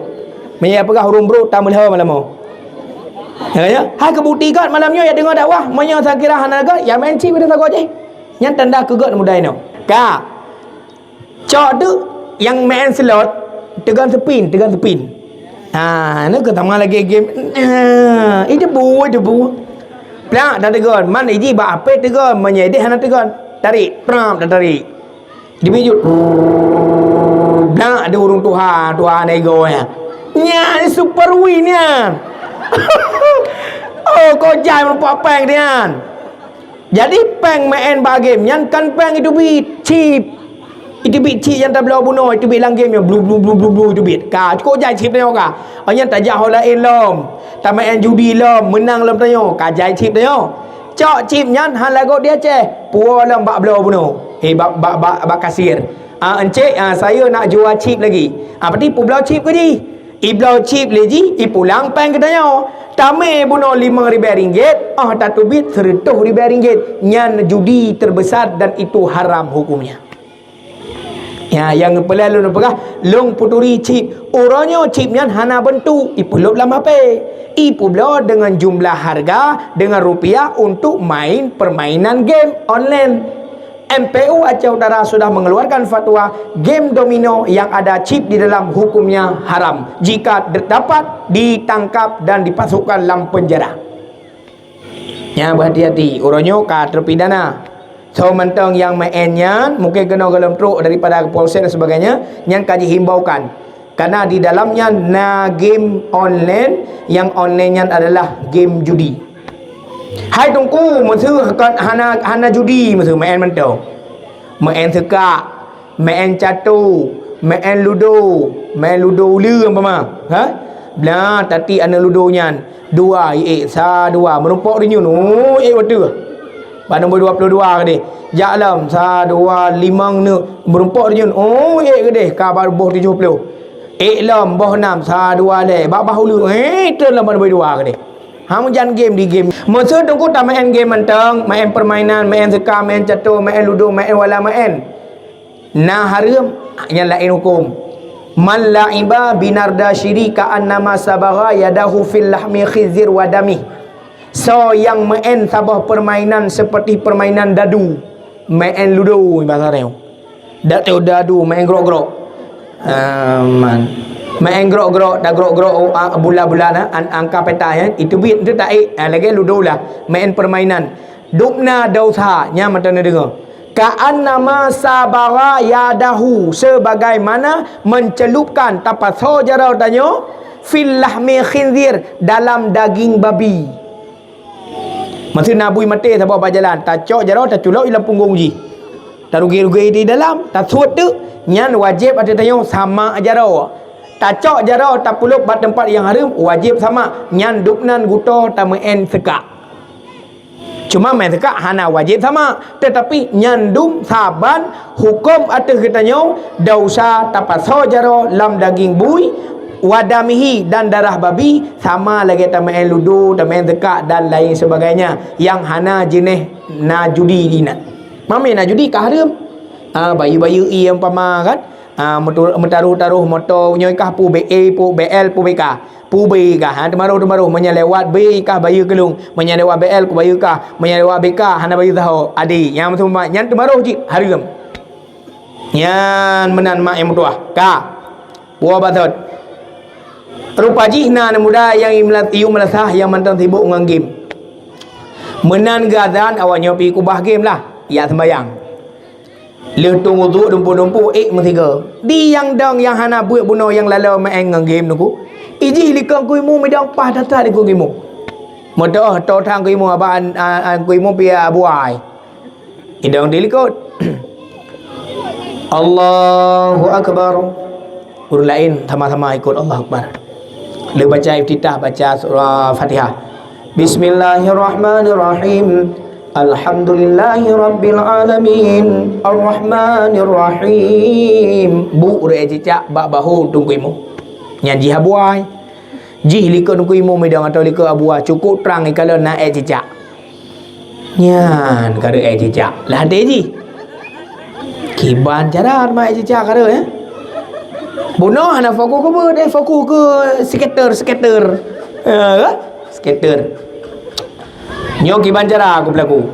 Meunyo peugah ureueng brok tameulhö malam nyoe. Ya, ya. Hai keubukti göt malam nyoe ya deungoe dakwah. Meunyo sakira hana göt, ya main chip pada sagoe jih. Nyan tanda keu göt muda inoe. Ka. Cok tu nyang main slot tegon spin, tegon spin. Ha, ni keu sama lagi game. Ha, itu bu, itu bu. Plak dah tegon, man iji bak ape tegon, meunyo idéh hana tegon. Tarik, prap dah tarik. Di bijut. Blak ada ureueng tuha, tuha nego ya. Nya super win ya. Oh, kau jai merupakan peng dia. Jadi péng main bak game nyan kan péng itu bit chip. Itu bit chip nyang tabloe bunoe, itu bit lam game nyan blu blu blu blu blu itu bit. Ka cukup jai chip tanyoe ka. Oh nyan tajak ho laén lom. Tamain judi lom, meunang lom tanyoe, ka jai chip tanyoe. Cok chip nyan han lagot di Aceh, puwoe lom bak bloe bunoe. Eh bak bak bak, bak kasir. Ah encik, ah saya nak jua chip lagi. Ah berarti peubloe chip ke jih? Ibloe chip lé jih, ipulang péng geutanyoe. Tamé bunoe limong ribée ringgit, oh tateubiet seureutôh ribée ringgit. Nyan judi terbesar dan itu haram hukumnya. Ya, nyang peuleueh lôn peugah, lôn peuturi chip. Uroe nyoe chip nyan hana beuntuk, ipeulop lam H P. Ipeubloe deungon jumlah harga, deungon rupiah untuk main permainan game online. M P U Aceh Utara sudah mengeluarkan fatwa game domino yang ada chip di dalam hukumnya haram jika dapat ditangkap dan dipasukkan lam penjara. Nyan berhati-hati, uroe nyoe ka terpidana. Soe mantong nyang main nyan mungkin keunoe gohlom trok daripada polsek dan sebagainya, nyan ka jihimbaukan. Karena di dalam nyan na game online, yang online nyan adalah game judi. Hai Teungku, meuseu kon hana hana judi meuseu main mantong. Main seukak, main cato, main ludo, main ludo uleue umpama, ha? Blah tati aneuk ludo nyan, dua iék, sa dua, meurumpok rinyun, oh iék wateuh. Bak nombor dua puluh dua keudeh. Jak lom, sa dua limong neuk, meurumpok rinyun, oh iék keudeh, ka bak boh tujoh ploh. Ék lom, boh nam, sa dua lhée, bak bah uleue, eh, treun lom bak nombor dua keudeh. Ha meujan game di game. Meuseu Teungku tamain game mantong, main permainan, main seukak, main cato, main ludo, main wala main. Na hareuem, nyan laén huköm. Man la'iba binardasyiri ka'annama sabagha yadahu fil lahmi khinzir wa damih. Soe nyang main saboh permainan seperti permainan dadu, main ludo bahasa Melayu. Dak teu dadu main grok-grok. Aman. Main grok-grok, dak grok-grok, oh, ah, bula-bula na, an-, angka peta ya. Itu bit tu tak eh, ah, lagi ludo lah. Main permainan. Dubna dosa, nyan mata na dengar. Ka'annama sabara yadahu, sebagaimana mencelupkan tapasoe jaroe tanyoe fil lahmi khinzir, dalam daging babi. Masa na bui maté saboh bak jalan, tacok jaroe taculok i lam punggong jih. Tarugi-rugi di dalam, tasuet teuk, nyan wajéb ateueh tanyoe samak jaroe. Tacok jaroe tapeulop bak teumpat nyang hareuem, wajéb samak, nyan dubnan geutanyoe tameu'en seukak. Cuma meuseukak hana wajéb samak, teutapi nyan dum saban huköm ateueh geutanyoe desya tapasoe jaroe lam daging bui, wa damihi, dan darah babi, sama lagée tameu'en ludo, tameu'en seukak dan lain sebagainya nyang hana jeuneh na judi inan. Mamé na judi ka hareuem. Ah, bayeue-bayeue ié umpama kan. Ah, meutu-, meutaroh-taroh moto nyoe kah pu B A, pu B L, pu B K. Pu B kah, ha, teumaroh-teumaroh, meunyoe lewat B kah bayeue keu lôn, meunyoe lewat B L kubayeue kah, meunyoe lewat B K hana bayeue saho. Ade, nyang meuteumé nyan teumaroh cit hareuem. Nyan meunan mak nyang meutuah. Ka. Puwoe batot. Rupa jih na aneuk muda nyang i meulasah nyang mantong sibok ngon game. Meunan geuazan awak nyoe pi kubah game lah, jak seumbayang. Lheueh tueng uduk dumpeue-dumpeue ék meusigoe. Di nyang dong nyang hana buet bunoe nyang laloe meu'en ngon game nuku. Ijih likot kuimu midong paih that-that likot kuimu. Meudoh to thang kuimu abah an, an, an kuimu pia buai. Idong di likot. Allahu Akbar. Ureuëng laén sama-sama ikot Allahu Akbar. Lheueh baca iftitah, baca surah Fatihah. Bismillahirrahmanirrahim. Alhamdulillahirabbil alamin. Arrahmanirrahim. Bu ureuëng cicak bak bahu tueng kuimu. Nyan jih abuai. Jih likot kuimu midong atau likot abuai cukup trang ikalon na ék cicak. Nyan kareueng ék cicak. Lah até jih. Kiban cara teuma ék cicak kareueng, eh? Bunoe hana fokus keu beuet, eh, fokus keu skater, skater. Eh, kan? Skater. Nyoe kiban cara aku pelaku.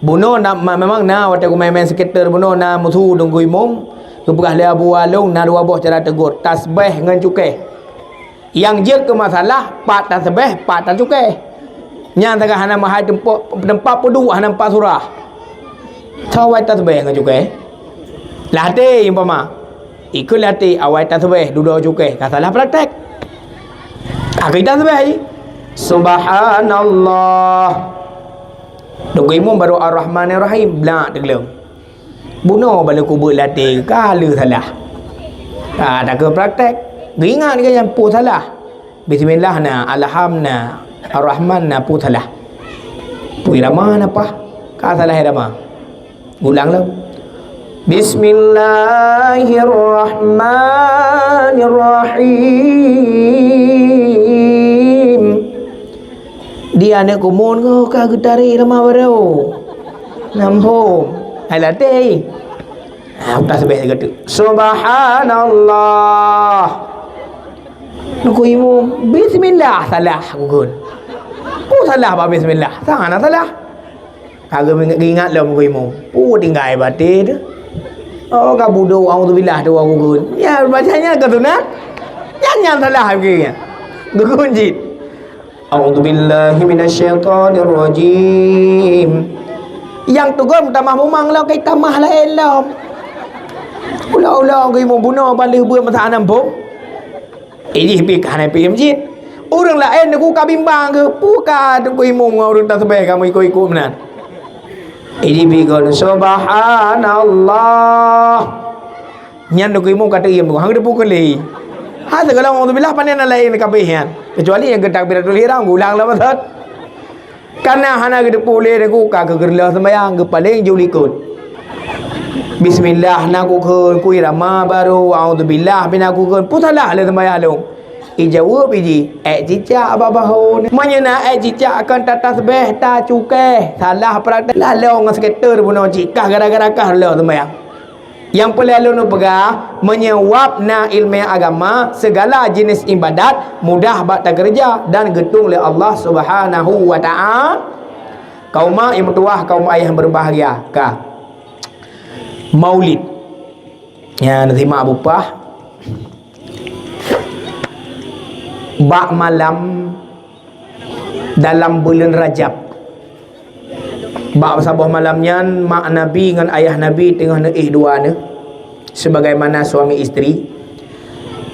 Bunoe na, ma-, memang na watée aku main-main skater bunoe na musu dong kuimu. Kupeugah lé Abu Along na dua boh cara teugôt, tasbeh ngon cukée. Nyang jeuet keu masalah, pat tasbeh, pat tacukée. Nyan sagai hana meuhai teumpat, teumpat peuduek, hana empat surah. Tawai tasbeh ngon cukée. Lah até umpama. Ikeu lah até awai tasbeh, dudoe cukée, ka salah praktek. Akeu tasbeh jih. Subhanallah. Dong imum baru Ar-Rahmanir Rahim, blak teugleng. Bunoe bak lé kubeuet latée ka lheueh salah. Ka takeu praktek, geuingat keu nyan peue salah. Bismillah na, Alham na, Ar-Rahman na, peue salah. Peue irama na paih, ka salah irama. Ulang lom. Bismillahirrahmanirrahim. Di aneuk kumon ko ka geutarek rama barô. Nampông. Hai latée. Ha, utak seubeh sigoe teuk. Subhanallah. Nukui imum, bismillah salah kukon. Peue salah bak bismillah? Sana salah. Ka geuingat lom keu imum. Peue tinggai baté teuh. Oh, ka budok, auzubillah tu kukon. Ya, bacanya ke sunat. Nyan, nyan salah kukon. Kukon cit. A'udzubillahi minasyaitonirrajim. Nyang teugom tamah mumang lom, kai tamah laén lom. Ulang-ulang keu imum bunoe ban lheueh beuet masa anam bom. Idih pih ka hana pih masjid. Ureuëng laén nyoe ka bimbang keu peue ka teungku imum ngon ureuëng tasbeh kamoe ikot-ikot meunan. Idih pih kon, subhanallah. Nyan teungku imum ka teuiem tu, hang teupeu keu lé. Ha, segala auzubillah, pane na laén kabeh nyan. Kecuali nyang geutakbiratul ihram, geulang lom maksud. Kana hana geuteupeu lé teungku ka keu geureuloh seumbahyang, geupaleng jeuet likot. Bismillah na kukon, kui rama barô, auzubillah pih na kukon. Peue salah lé seumbahyang lôn? Ijaweueb iji, ék cicak bak bahô. Meunyoe na ék cicak kon tatasbeh, tacukée, salah praktek. Lalong ngon skater bunoe cit, kah gara-gara kah lheueh seumbahyang. Nyang peureulée lôn peugah, meunyoe wab na iéleumé agama, sigala jeunèh iébadat mudah bak takeureuja dan geutueng lé Allah Subhanahu wa Ta'ala. Kaum mak nyang meutuwah, kaum ayah nyang beubahgia, ka. Maulid. Nyan simak bupah. Bak malam dalam buleuen Rajab. Bak saboh malam nyan, mak Nabi ngon ayah Nabi teungoh neuéh dua aneuk, sebagaimana suami isteri.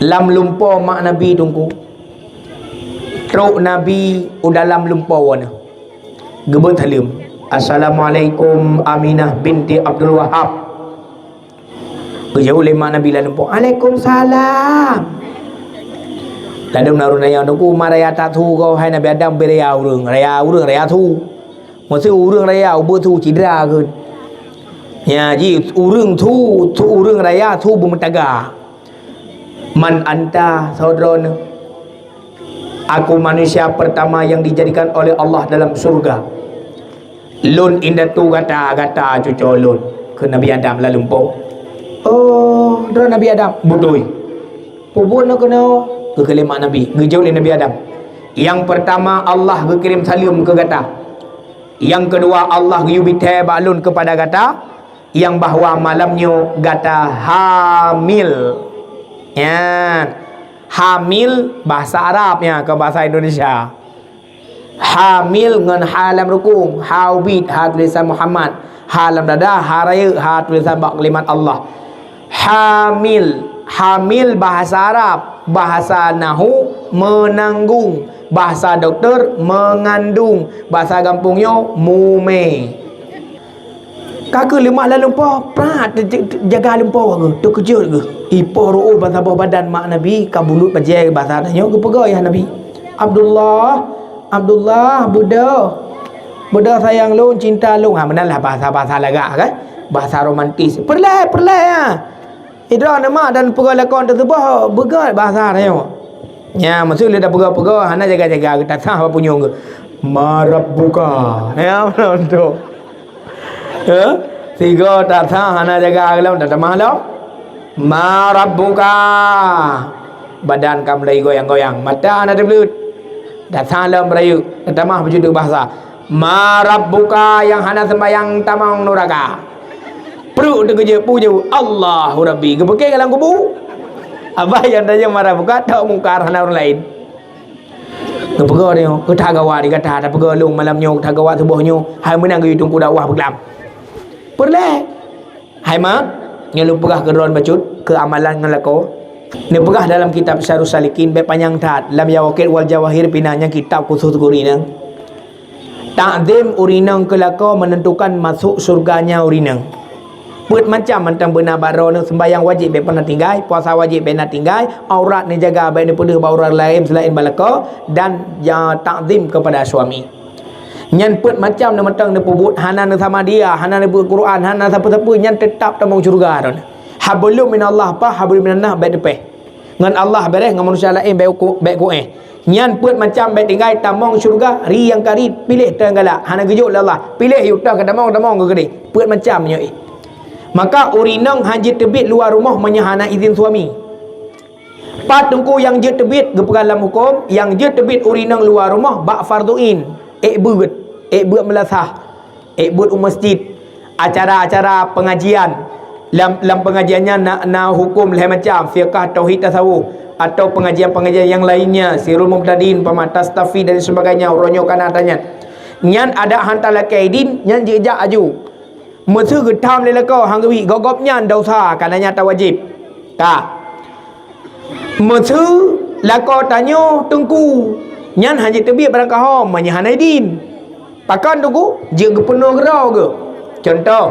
Lam lumpoe mak Nabi teungku, trok Nabi u dalam lumpoe nyan, geubeuet saleuem, "Assalamualaikum, Aminah binti Abdul Wahab." Geujaweueb lé mak Nabi lam lumpoe, "Alaikumsalam." Ladôm na ureuëng nanya, "Teungku, ma raya that su kah, hai Nabi Adam, beu raya ureuëng, raya ureuëng, raya su." Maksud ureuëng raya, ubeuet su cit dara kheun. Nyan jih ureuëng su, su ureuëng raya, su beumeutaga. "Man anta?" Soe droeneuh? "Aku manusia pertama yang dijadikan oleh Allah dalam surga. Lôn indatu gata, gata cuco lôn," kheun Nabi Adam lam lumpoe. "Oh, Droe Nabi Adam, beutôi. Peue buet na keunoe? Geukheun lé mak Nabi, geujaweueb lé Nabi Adam. Yang pertama, Allah geukirém saleuem keu gata. Yang kedua, Allah geuyue bithée bak lôn kepada gata, yang bahwa malam nyoe gata hamil. Nyan, hamil bahasa Arab nya, kon bahasa Indonesia. Hamil ngon ha lam rukung, ha ubit, ha tulisan Muhammad, ha lam dada, ha rayeuk, ha tulisan bak kalimat Allah. Hamil, hamil bahasa Arab, bahasa nahu menanggung, bahasa doktor mengandung, bahasa gampông nyoe mumé. Ka keuh leumak lam lumpoe, prat, te-, te-, jaga lumpoe geuh, teukeujot geuh. Ipoh ruoh ban saboh badan mak Nabi, ka bulut bajée basa tanyoe geupeugah yah Nabi. "Abdullah, Abdullah, beudôh. Beudôh sayang lôn, cinta lôn." Ha, meunan lah bahasa-bahasa lagak kan? Bahasa romantis. "Peureulée, peureulée, ha." Idroe neumat dan peugah lakon teuseubah beugét bahasa tanyoe. Nya, maksud lé tapeugah-peugah, hana jaga-jaga, geutasah bak punyueng geuh. "Ma rabbuka?" Ya, beutôi tu. Ya? Sigoe tasah hana jaga lom, tatamah lom. "Ma rabbuka?" Badan ka mulai goyang-goyang, mata hana teubleuet. Tasah lom beurayeuk, tatamah beujuduek bahasa. "Ma rabbuka nyang hana seumbahyang tamong nuraka?" Pruet teukeujeuet peue jaweueb, "Allahu Rabbi." Geupeugah lam kubu. Abah nyang tanyong "Ma rabbuka" tok mungkar, hana ureueng laén. Geupeugah nyoe, "Keu that gawat di gata, tapeugah lôn malam nyoe, that gawat suboh nyoe, hai meunan geuyue teungku dakwah beuklam." Peureulée. Hai mak, nyoe lôn peugah keu droen bacut, keu amalan ngon lakoe. Neupeugah dalam kitab Syarus Salikin, bék panyang that, lam Yawaqit wal Jawahir pih na, nyan kitab khusos keu ureueng inong. Takzim ureueng inong keu lakoe menentukan masuk syurganya ureueng inong. Peuet macam mantong beuna bak droeneuh, seumbahyang wajéb bék pernah tinggai, puasa wajéb bék na tinggai, aurat neujaga bék neupeudeuh bak ureueng laén seulaén bak lakoe, dan, ya, takzim kepada suami. Nyan peuet macam na mantong neupeubuet, hana neusamadia, hana neubeuet Quran, hana sapeue-sapeue, nyan teutab tamong syeuruga droeneuh. Hablum minallah paih, hablum minannas bék teupéh. Ngon Allah bèrèh, ngon manusia laén bék ku-, bék kuéh. Nyan peuet macam bék tinggai, tamong syeuruga, ri nyang ka ri, piléh teuh nyang galak, hana geujok lé Allah. Piléh yue teuh ka tamong, tamong keu keudéh. Peuet macam nyoe. Maka ureueng inong hana jeuet teubiet luwa rumoh meunyoe hana idhin suami. Pat teungku nyang jeuet teubiet, geupeugah lam huköm, nyang jeuet teubiet ureueng inong luwa rumoh bak fardhu ain, ék beuet, ék beuet meulasah, ék beuet u masjid, acara-acara pengajian. Lam, lam pengajian nyan na, na huköm lhée macam, fiqah, tauhid, tasawuf, atau pengajian-pengajian yang lainnya, Sirul Mubtadin, Pamatas Tafi dan sebagainya, uroe nyoe ka na ata nyan. Nyan adak han talakée idhin, nyan jijak aju. Meuseu geutham lé lakoe han geubi, gob-gob nyan desya, ka na nyang tawajéb. Ka. Meuseu lakoe tanyoe teungku, nyan hana jeuet teubiet barangkaho meunyoe hana idhin. Pakon teungku? Jeuet geupeunoh keudroe geuh. Cuntoh,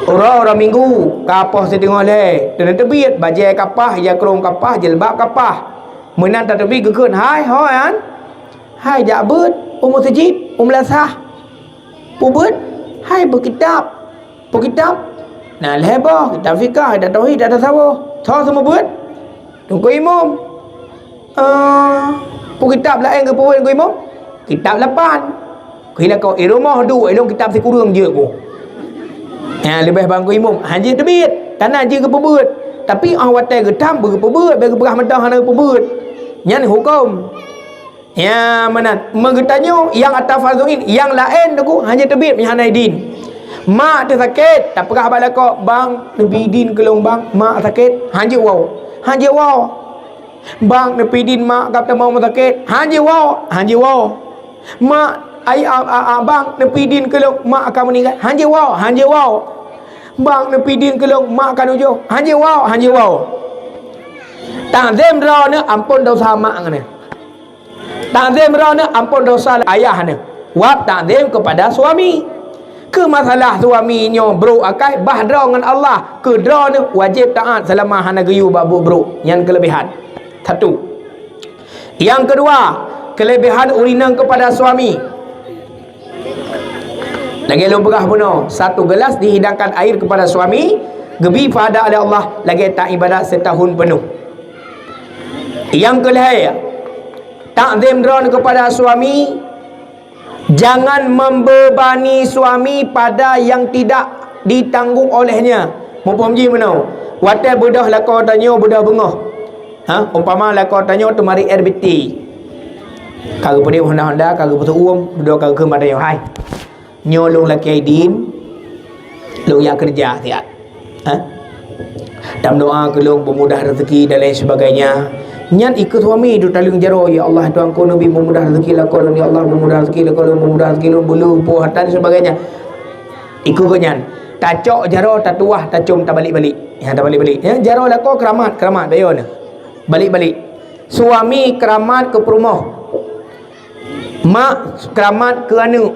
uroe, uroe Minggu, ka poh siteungoh lhée, teuneuh teubiet, bajée ka paih, ija krông ka paih, jilbab ka paih. Meunan tateubiet geukheun, "Hai, ho nyan, hai jak beuet u meuseujid, u meulasah." Peubeuet, hai beuet kitab. Peue kitab? Na lhée boh, kitab fiqah, kitab tauhid, kitab tasawuf. Soe seumeubeuet? Teungku Imum. Eh, peue kitab laén geupeubeuet Teungku Imum? Kitab lapan. Keu lakoe, i rumoh duek, i lôn kitab sikureueng jeuet ku. Nyan leubeh bang Teungku Imum, hana jeuet teubiet, kana jeuet geupeubeuet. Tapi óh watée geutham, beu geupeubeuet, bék geupeugah meudoh hana geupeubeuet. Nyan huköm. Ya, meunan. Meugeutanyoe nyang ata fardhu ain, nyang laén teungku hana jeuet teubiet meunyoe hana idhin. Mak teuh sakét, tapeugah bak lakoe, "Bang, neubi idhin keu lôn, Bang, mak sakét." Hana jeuet woe. Hana jeuet woe. "Bang, neubi idhin mak ka tamong rumoh sakét." Hana jeuet woe. Hana jeuet woe. "Mak, ai, a, a, a, Bang, neubi idhin keu lôn, mak ka meuninggai." Hana jeuet woe. Hana jeuet woe. "Bang, neubi idhin keu lôn, mak ka nujoh." Hana jeuet woe. Hana jeuet woe. Takzim droeneuh, amphon desya mak ngon nyan. Takzim droeneuh, amphon desya ayah neuh. Wab takzim kepada suami. Keu masalah suami nyoe brok akai, bah droe ngon Allah, keu droeneuh wajéb taát seulama hana geuyue bak buet brok. Nyan keuleubehan. Satu. Nyang keudua, keuleubehan ureueng inong kepada suami. Lagée lôn peugah bunoe, satu gelas dihidangkan air kepada suami, geubi pahala lé Allah lagée taibadat setahun penuh. Nyang keulhée, takzim droeneuh kepada suami, jangan membebani suami pada yang tidak ditanggung olehnya. Muphom jih meunoe, Watée beudôh lakoe tanyoe beudôh beungoh. Ha, umpama lakoe tanyoe teumarit air beutée. Ka geupeudeuh honda-honda, ka geupeusu'uem, dudoe ka geukheun bak tanyoe, "Hai, nyoe lôn lakée idin, lôn jak keureuja siat." Ha? Tameudoa keu lôn, beumudah rezeki dan lain sebagainya. Nyan ikeu suami teutaleueng jaroe, "Ya Allah, Tuhanku, neubi beumudah rezeki lakoe lôn, ya Allah, beumudah rezeki lakoe lôn, beumudah rezeki lôn, beuleueh, poh, harta dan sebagainya." Ikeu geuh nyan, tacok jaroe, tatuwah, tacôm, tabalik-balik. Ya, tabalik-balik. Ya, jaroe lakoe keuramat, keuramat, bayoe nyoe. Balik-balik. Suami keuramat keu peurumoh. Mak keuramat keu aneuëk.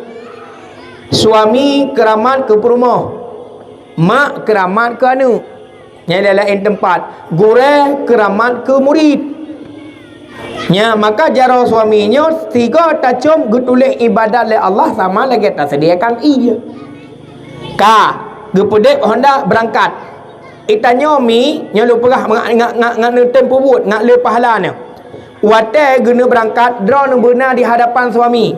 Suami keuramat keu peurumoh. Mak keuramat keu aneuëk. Nyang laén teumpat, gurée keuramat keu murit. Nya, maka jaroe suami nyoe sigoe tacôm geutuléh iébadat lé Allah sama lagée taseudiakan ié. Ka, geupeudeb honda beurangkat. Itanyoe mi, nyoe lôn peugah ngat, ngat, ngat, ngat neutem peubuet, ngat le pahala nyoe. Watée geuneuk beurangkat, droeneuh beuna di hadapan suami.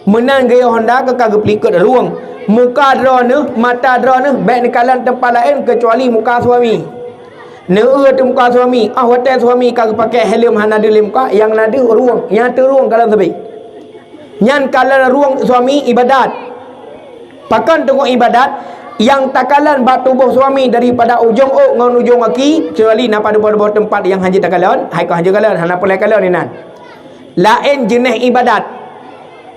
Meunan geuyue honda ka, ka geupeulikot rueng. Muka droeneuh, mata droeneuh bék neukalon teumpat laén keucuali muka suami. Neueu teuh muka suami, óh watée suami ka geupakée helm hana deuh lé muka, nyang na deuh rueng, nyang teuh rueng kalon sabé. Nyan kalon rueng suami iébadat. Pakon teungoh iébadat, nyang takalon bak tuboh suami daripada ujong ôk ngon ujong gaki, keucuali na padub-padub teumpat nyang hana jeuet takalon, hai ka hana jeuet kalon, hana peureulée kalon inan. Laén jeuneh iébadat.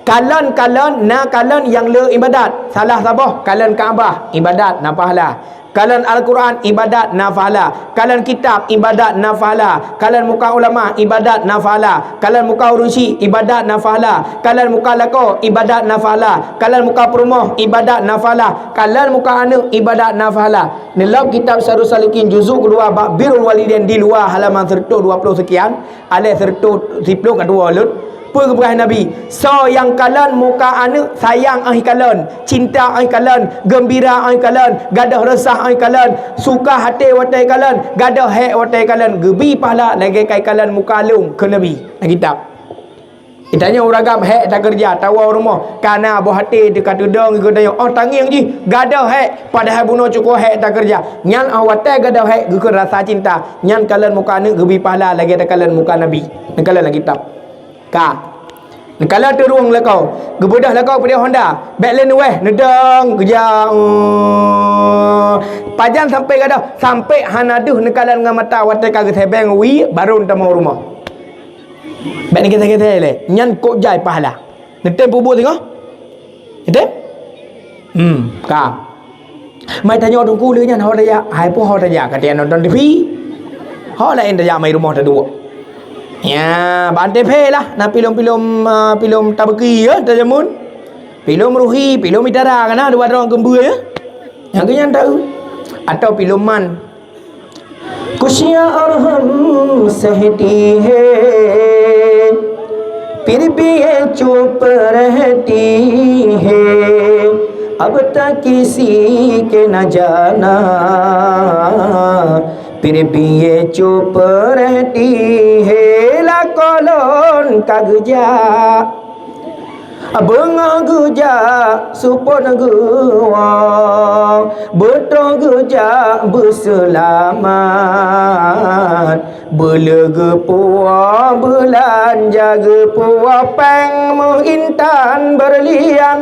Kalon-kalon, na kalon nyang le iébadat. Salah saboh, kalon Ka'bah, iébadat, na pahala. Kalon Al-Quran, iébadat, na pahala. Kalon kitab, iébadat, na pahala. Kalon muka ulama, iébadat, na pahala. Kalon muka ureuëng chik, iébadat, na pahala. Kalon muka lakoe, iébadat, na pahala. Kalon muka peurumoh, iébadat, na pahala. Kalon muka aneuëk, iébadat, na pahala. Neulom kitab Sairus Salikin juzuk keudua bab birrul walidain di luwa halaman seratus dua puluh sekian, aléh seratus siplôh ka tuwoe lôn. Peue geupeugah Nabi? Soe nyang kalon muka aneuëk, sayang óh kalon, cinta óh kalon, geumbira óh kalon, gadôh reusah óh kalon, suka até watée kalon, gadôh hék watée kalon, geubi pahala lagée ka ikalon muka lôn, kheun Nabi lam kitab. Itanyoe ureuëng agam hék takeureuja, tawoe u rumoh, kana boh até teuka teudong keu tanyoe, óh tangieng jih, gadôh hék, padahai bunoe cukôp hék takeureuja. Nyan óh watée gadôh hék geukheun rasa cinta, nyan kalon muka aneuëk geubi pahala lagée takalon muka Nabi. Neukalon lam kitab. Ka. Neukalon teuh rueng lakoe, geubeudôh lakoe peudeh honda, bék lé neuweh, neudong geujak. Pajan sampai gadôh, sampai hana deuh neukalon ngon mata watée ka geusebeng wie, barô neutamong u rumoh. Bék neugeuseh-geuseh lé, nyan kok jai pahala. Neutem peubuet singoh? Neutem? Hmm, ka. Mai tanyoe teungku lé nyan ho tajak, hai peue ho tajak, ka tajak nonton T V. Ho laén tajak mai rumoh taduek. Ya, bak T V lah, na filem-filem, ah, filem Tabeuki ya, tajamun. Filem Ruhi, filem Itara kana dua droe geumbeu ya. Nyang keu nyan tahu. Atau filem Man. खुशियाँ और हम सहती है, फिर भी ये चुप रहती है। अब तक किसी के न जाना, फिर भी ये चुप रहती है। Lakoe lôn ka geujak, beungoh geujak, seupôt geuwoe, beutôi geujak beuseulamat. Beuleueh geupuwoe, beulanja geupuwoe, péng meuintan beurlian.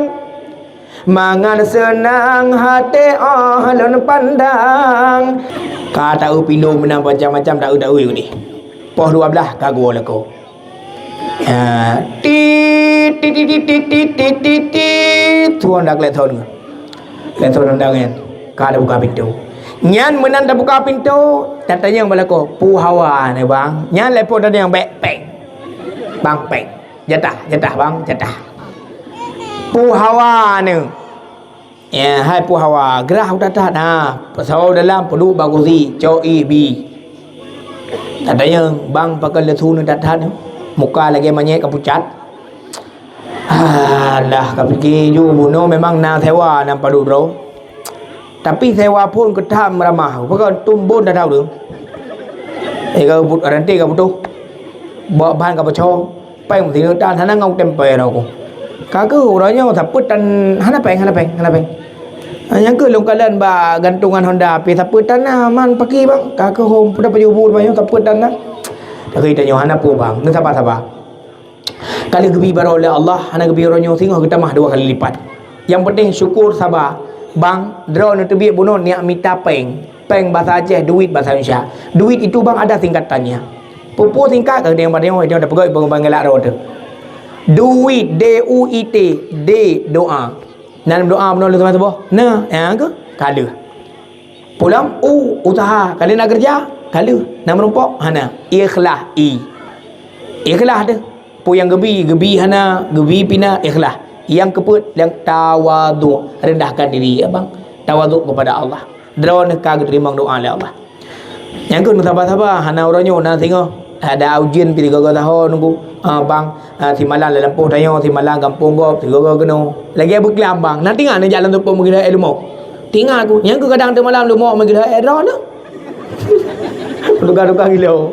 Mangat seunang até óh lôn pandang. Ka taeu pilu meunan macam-macam taeu-taeu udeh. Poh dua blaih ka geuwoe lakoe. Ha, tit, tit, tit. Tuan dak klek thon. Klek thon undang nyan. Ka tabuka pintoe. Nyan meunan tabuka pintoe, tatanyong bak lakoe, "Peue hawa nyoe, Bang?" Nyan lakoe tatanyong, "Bék, péng. Bang, péng. Jatah, jatah, Bang, jatah." Peue hawa nyoe. Ya, hai peue hawa, grah u that-that na, peusawo dalam peuduek bak kursi, cok ié bi. Tatanyong, "Bang, pakon leusu nyoe that-that nyoe? Muka lagée manyét ka pucat." Alah, ka pike ju bunoe memang na sewa nan padub droe. Tapi sewa phon keutam ramah, pakon tumbon that-that ureuëng. Eh, ka but, ranté ka putoh. Bawa bahan ka peucong. Péng meusineuk tan hana ngon tempé na ku. Ka keuh uroe nyoe sapeue tan hana péng, hana péng, hana péng. Ha, nyang keuh lôn kalon bak gantungan Honda, pih sapeue tan na, man paki bang, ka keuh hom, peue dah pajoh bu, pajoh sapeue tan na. Tapi tanyoe hana peue bang, neusaba-saba. Ka lheueh geubri baroe lé Allah, hana geubri uroe nyoe singoh geutamah dua kali lipat. Nyang penting syukur saba. Bang, droeneuh teubiet bunoe neujak mita péng. Péng basa Aceh, duit basa Indonesia. Duit itu bang ada singkatannya. Peue-peue singkat, ka geutanyoe, geutanyoe, geutanyoe tapeugah, bang, bang galak droe teuh. Duit, D U I T, D, doa. Na lam doa bunoe lôn saboh-saboh? Na, nyang keuh, ka lheueh. Pulang, U, usaha. Ka lheueh na keureuja? Ka lheueh. Na meurumpok? Hana. Ikhlas, I. Ikhlas teuh. Peue nyang geubi, geubi hana, geubi pih na, ikhlas. Nyang keupeuet, nyang tawadhu, rendahkan diri, ya bang. Tawadhu kepada Allah. Droeneuh ka geuteurimong doa lé Allah. Nyang keuh neusaba-saba, hana uroe nyoe na singoh. Ada ujeuen pih sigoe-goe saho nunggu. Ah, bang, ah, simalam lam lampôh tanyoe, simalam gampông gob, sigoe-goe keunoe. Lagèe beuklam bang, na teuingat neujak lam teupông meugeuh lheueh leumo. Teuingat ku, nyang keuh kadang teumalam leumo meugeuh lheueh droeneuh. Tukang-tukang gilo.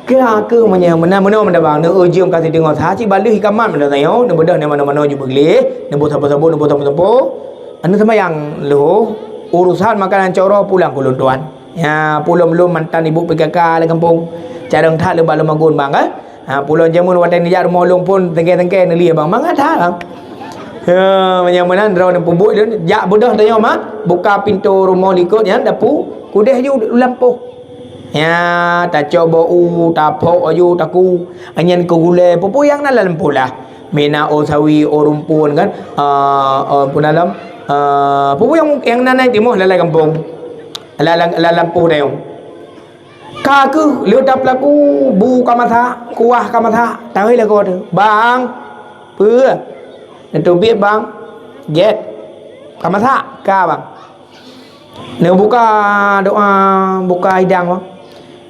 Kira keuh meunyoe meunan meunoe meunan bang, neueu jeuem ka sideungoe saha cit baleuh ikamat meunan tanyoe, neubeudôh nyan manoe-manoe ju beugleh, neuboh sapo-sapo, neuboh sapo-sapo. Aneuk seumayang lheueh, urusan makanan coroh pulang keu lôn tuan. Ya, pulom lôn mantan ibu P K K lam gampông. Carông that lôn bak lôn magun bang, eh. Ha, pulom jameun watèe neujak rumoh lôn pun tengke-tengke neulie bang. Mangat that bang. Ya, meunyoe meunan droeneuh peubuet lôn, jak beudôh tanyoe mak, buka pintoe rumoh likot nyan dapu, keudeh ju u lampôh. Ya, tacok bak u, taphok aju, taku. Nyan keu gulèe, peue-peue nyang na lam lampôh lah. Mina, o sawi, o rumpun kan. Ah, ah, peue na lam. Ah, peue-peue nyang, nyang na, na timoh lalai gampông. Lalai, lalai lampôh dayong. Ka keuh lheueh tapeulaku, bu ka masak, kuah ka masak, tahe lakoe teuh. Bang, peue? Neuteubiet bang, gèt. Ka masak, ka bang. Neubuka doa, buka hidang, bang.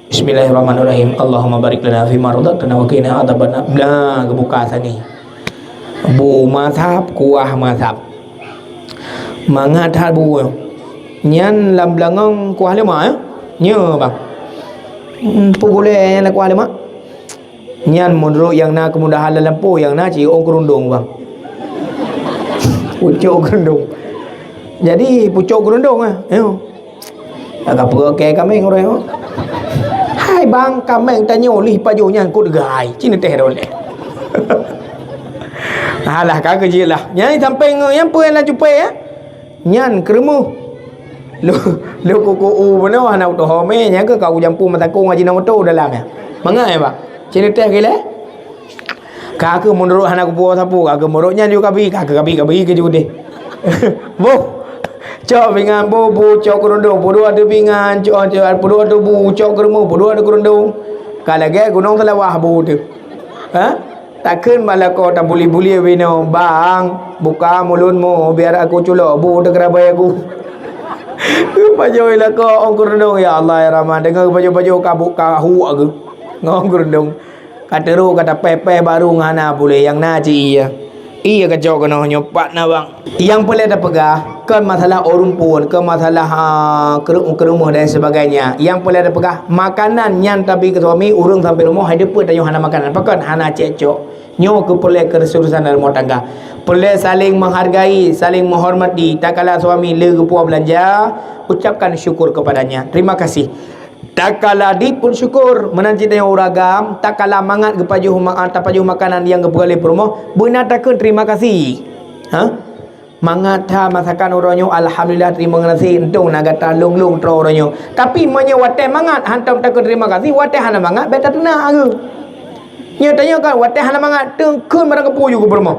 Bismillahirrahmanirrahim. Allahumma barik lana fima razaqtana wa qina adzabannar. Blah, geubuka sagai. Bu masab, kuah masab. Mangat that bu nyoe. Nyan lam beulangong kuah leumah, eh? Nyoe, bang. Hmm, peue gulèe nyan lam kuah leumah? Nyan meunurot nyang na keumudahan lam lampôh, nyang na cit ôn keurundong, bang. Pucok keurundong. Jadi, pucok keurundong, eh. Nyoe. Ka peue keu kaméng ureueng nyoe? Hai bang, kaméng tanyoe lih pajoh nyan keu teuga hai. Cit neuteh droe lé. Alah, ka keuh jeuet lah. Nyan sampéng nyan peue nyang na cupée, eh? Nyan keureumoh. Lôn, lôn kuku u bunoe hana kutohom, eh. Nyan keuh ka kujampu meutakong Ajinomoto dalam nyan. Mangat, eh, bang? Cit neuteh keu ilèe? Ka keuh meunurot hana kupuwoe sapeue, ka keuh meunurot nyan ju kabi, ka keuh kabi, kabi keuh ju deh. Boh, cok pingan boh, bu cok keurundong, peuduek ateueh pingan, cok, cok, peuduek ateueh bu, cok keureumoh, peuduek ateueh keurundong. Ka lagèe gunong Seulawah bu teuh. Ha? Takheun bak lakoe tabuli-buli binoe, "Bang, buka mulutmu, biar aku culok bu teuh keurabai aku." Pajoh lakoe ôn keurundong, ya Allah, ya Rahman, deungoe pajoh-pajoh ka bu, ka hu aku. Ngon keurundong. Ka teurok ka tapéh-péh barô ngon hana puléh, nyang na cit ié. Ié kacok keunoe nyoe pat na bang. Nyang peureulèe tapeugah, kon masalah ureueng phôn, kon masalah, ah, keureu-, keureumoh dan sebagainya. Nyang peureulèe tapeugah, makanan nyan tabi keu suami, ureueng sampai rumoh hai teupeu tanyoe hana makanan. Pakon hana cèk cok. Nyoe keuh peureulèe keureusurusan dalam rumah tangga. Peureulèe saling menghargai, saling menghormati. Takala suami le geupuwoe beulanja, ucapkan syukur kepadanya. Terima kasih. Takala dit pun syukur, meunan cit tanyoe ureueng agam, takala mangat geupajoh ma-, tapajoh makanan nyang geupeugah lé peurumoh, beuna takheun terima kasih. Ha? Mangat that masakan uroe nyoe, alhamdulillah, terima kasih, untông na gata lôn-lôn troh uroe nyoe. Tapi meunyoe watèe mangat hantom takheun terima kasih, watèe hana mangat bèk tateunak geuh. Nyoe tanyoe kan watèe hana mangat, takheun barang keupeue ju keu peurumoh.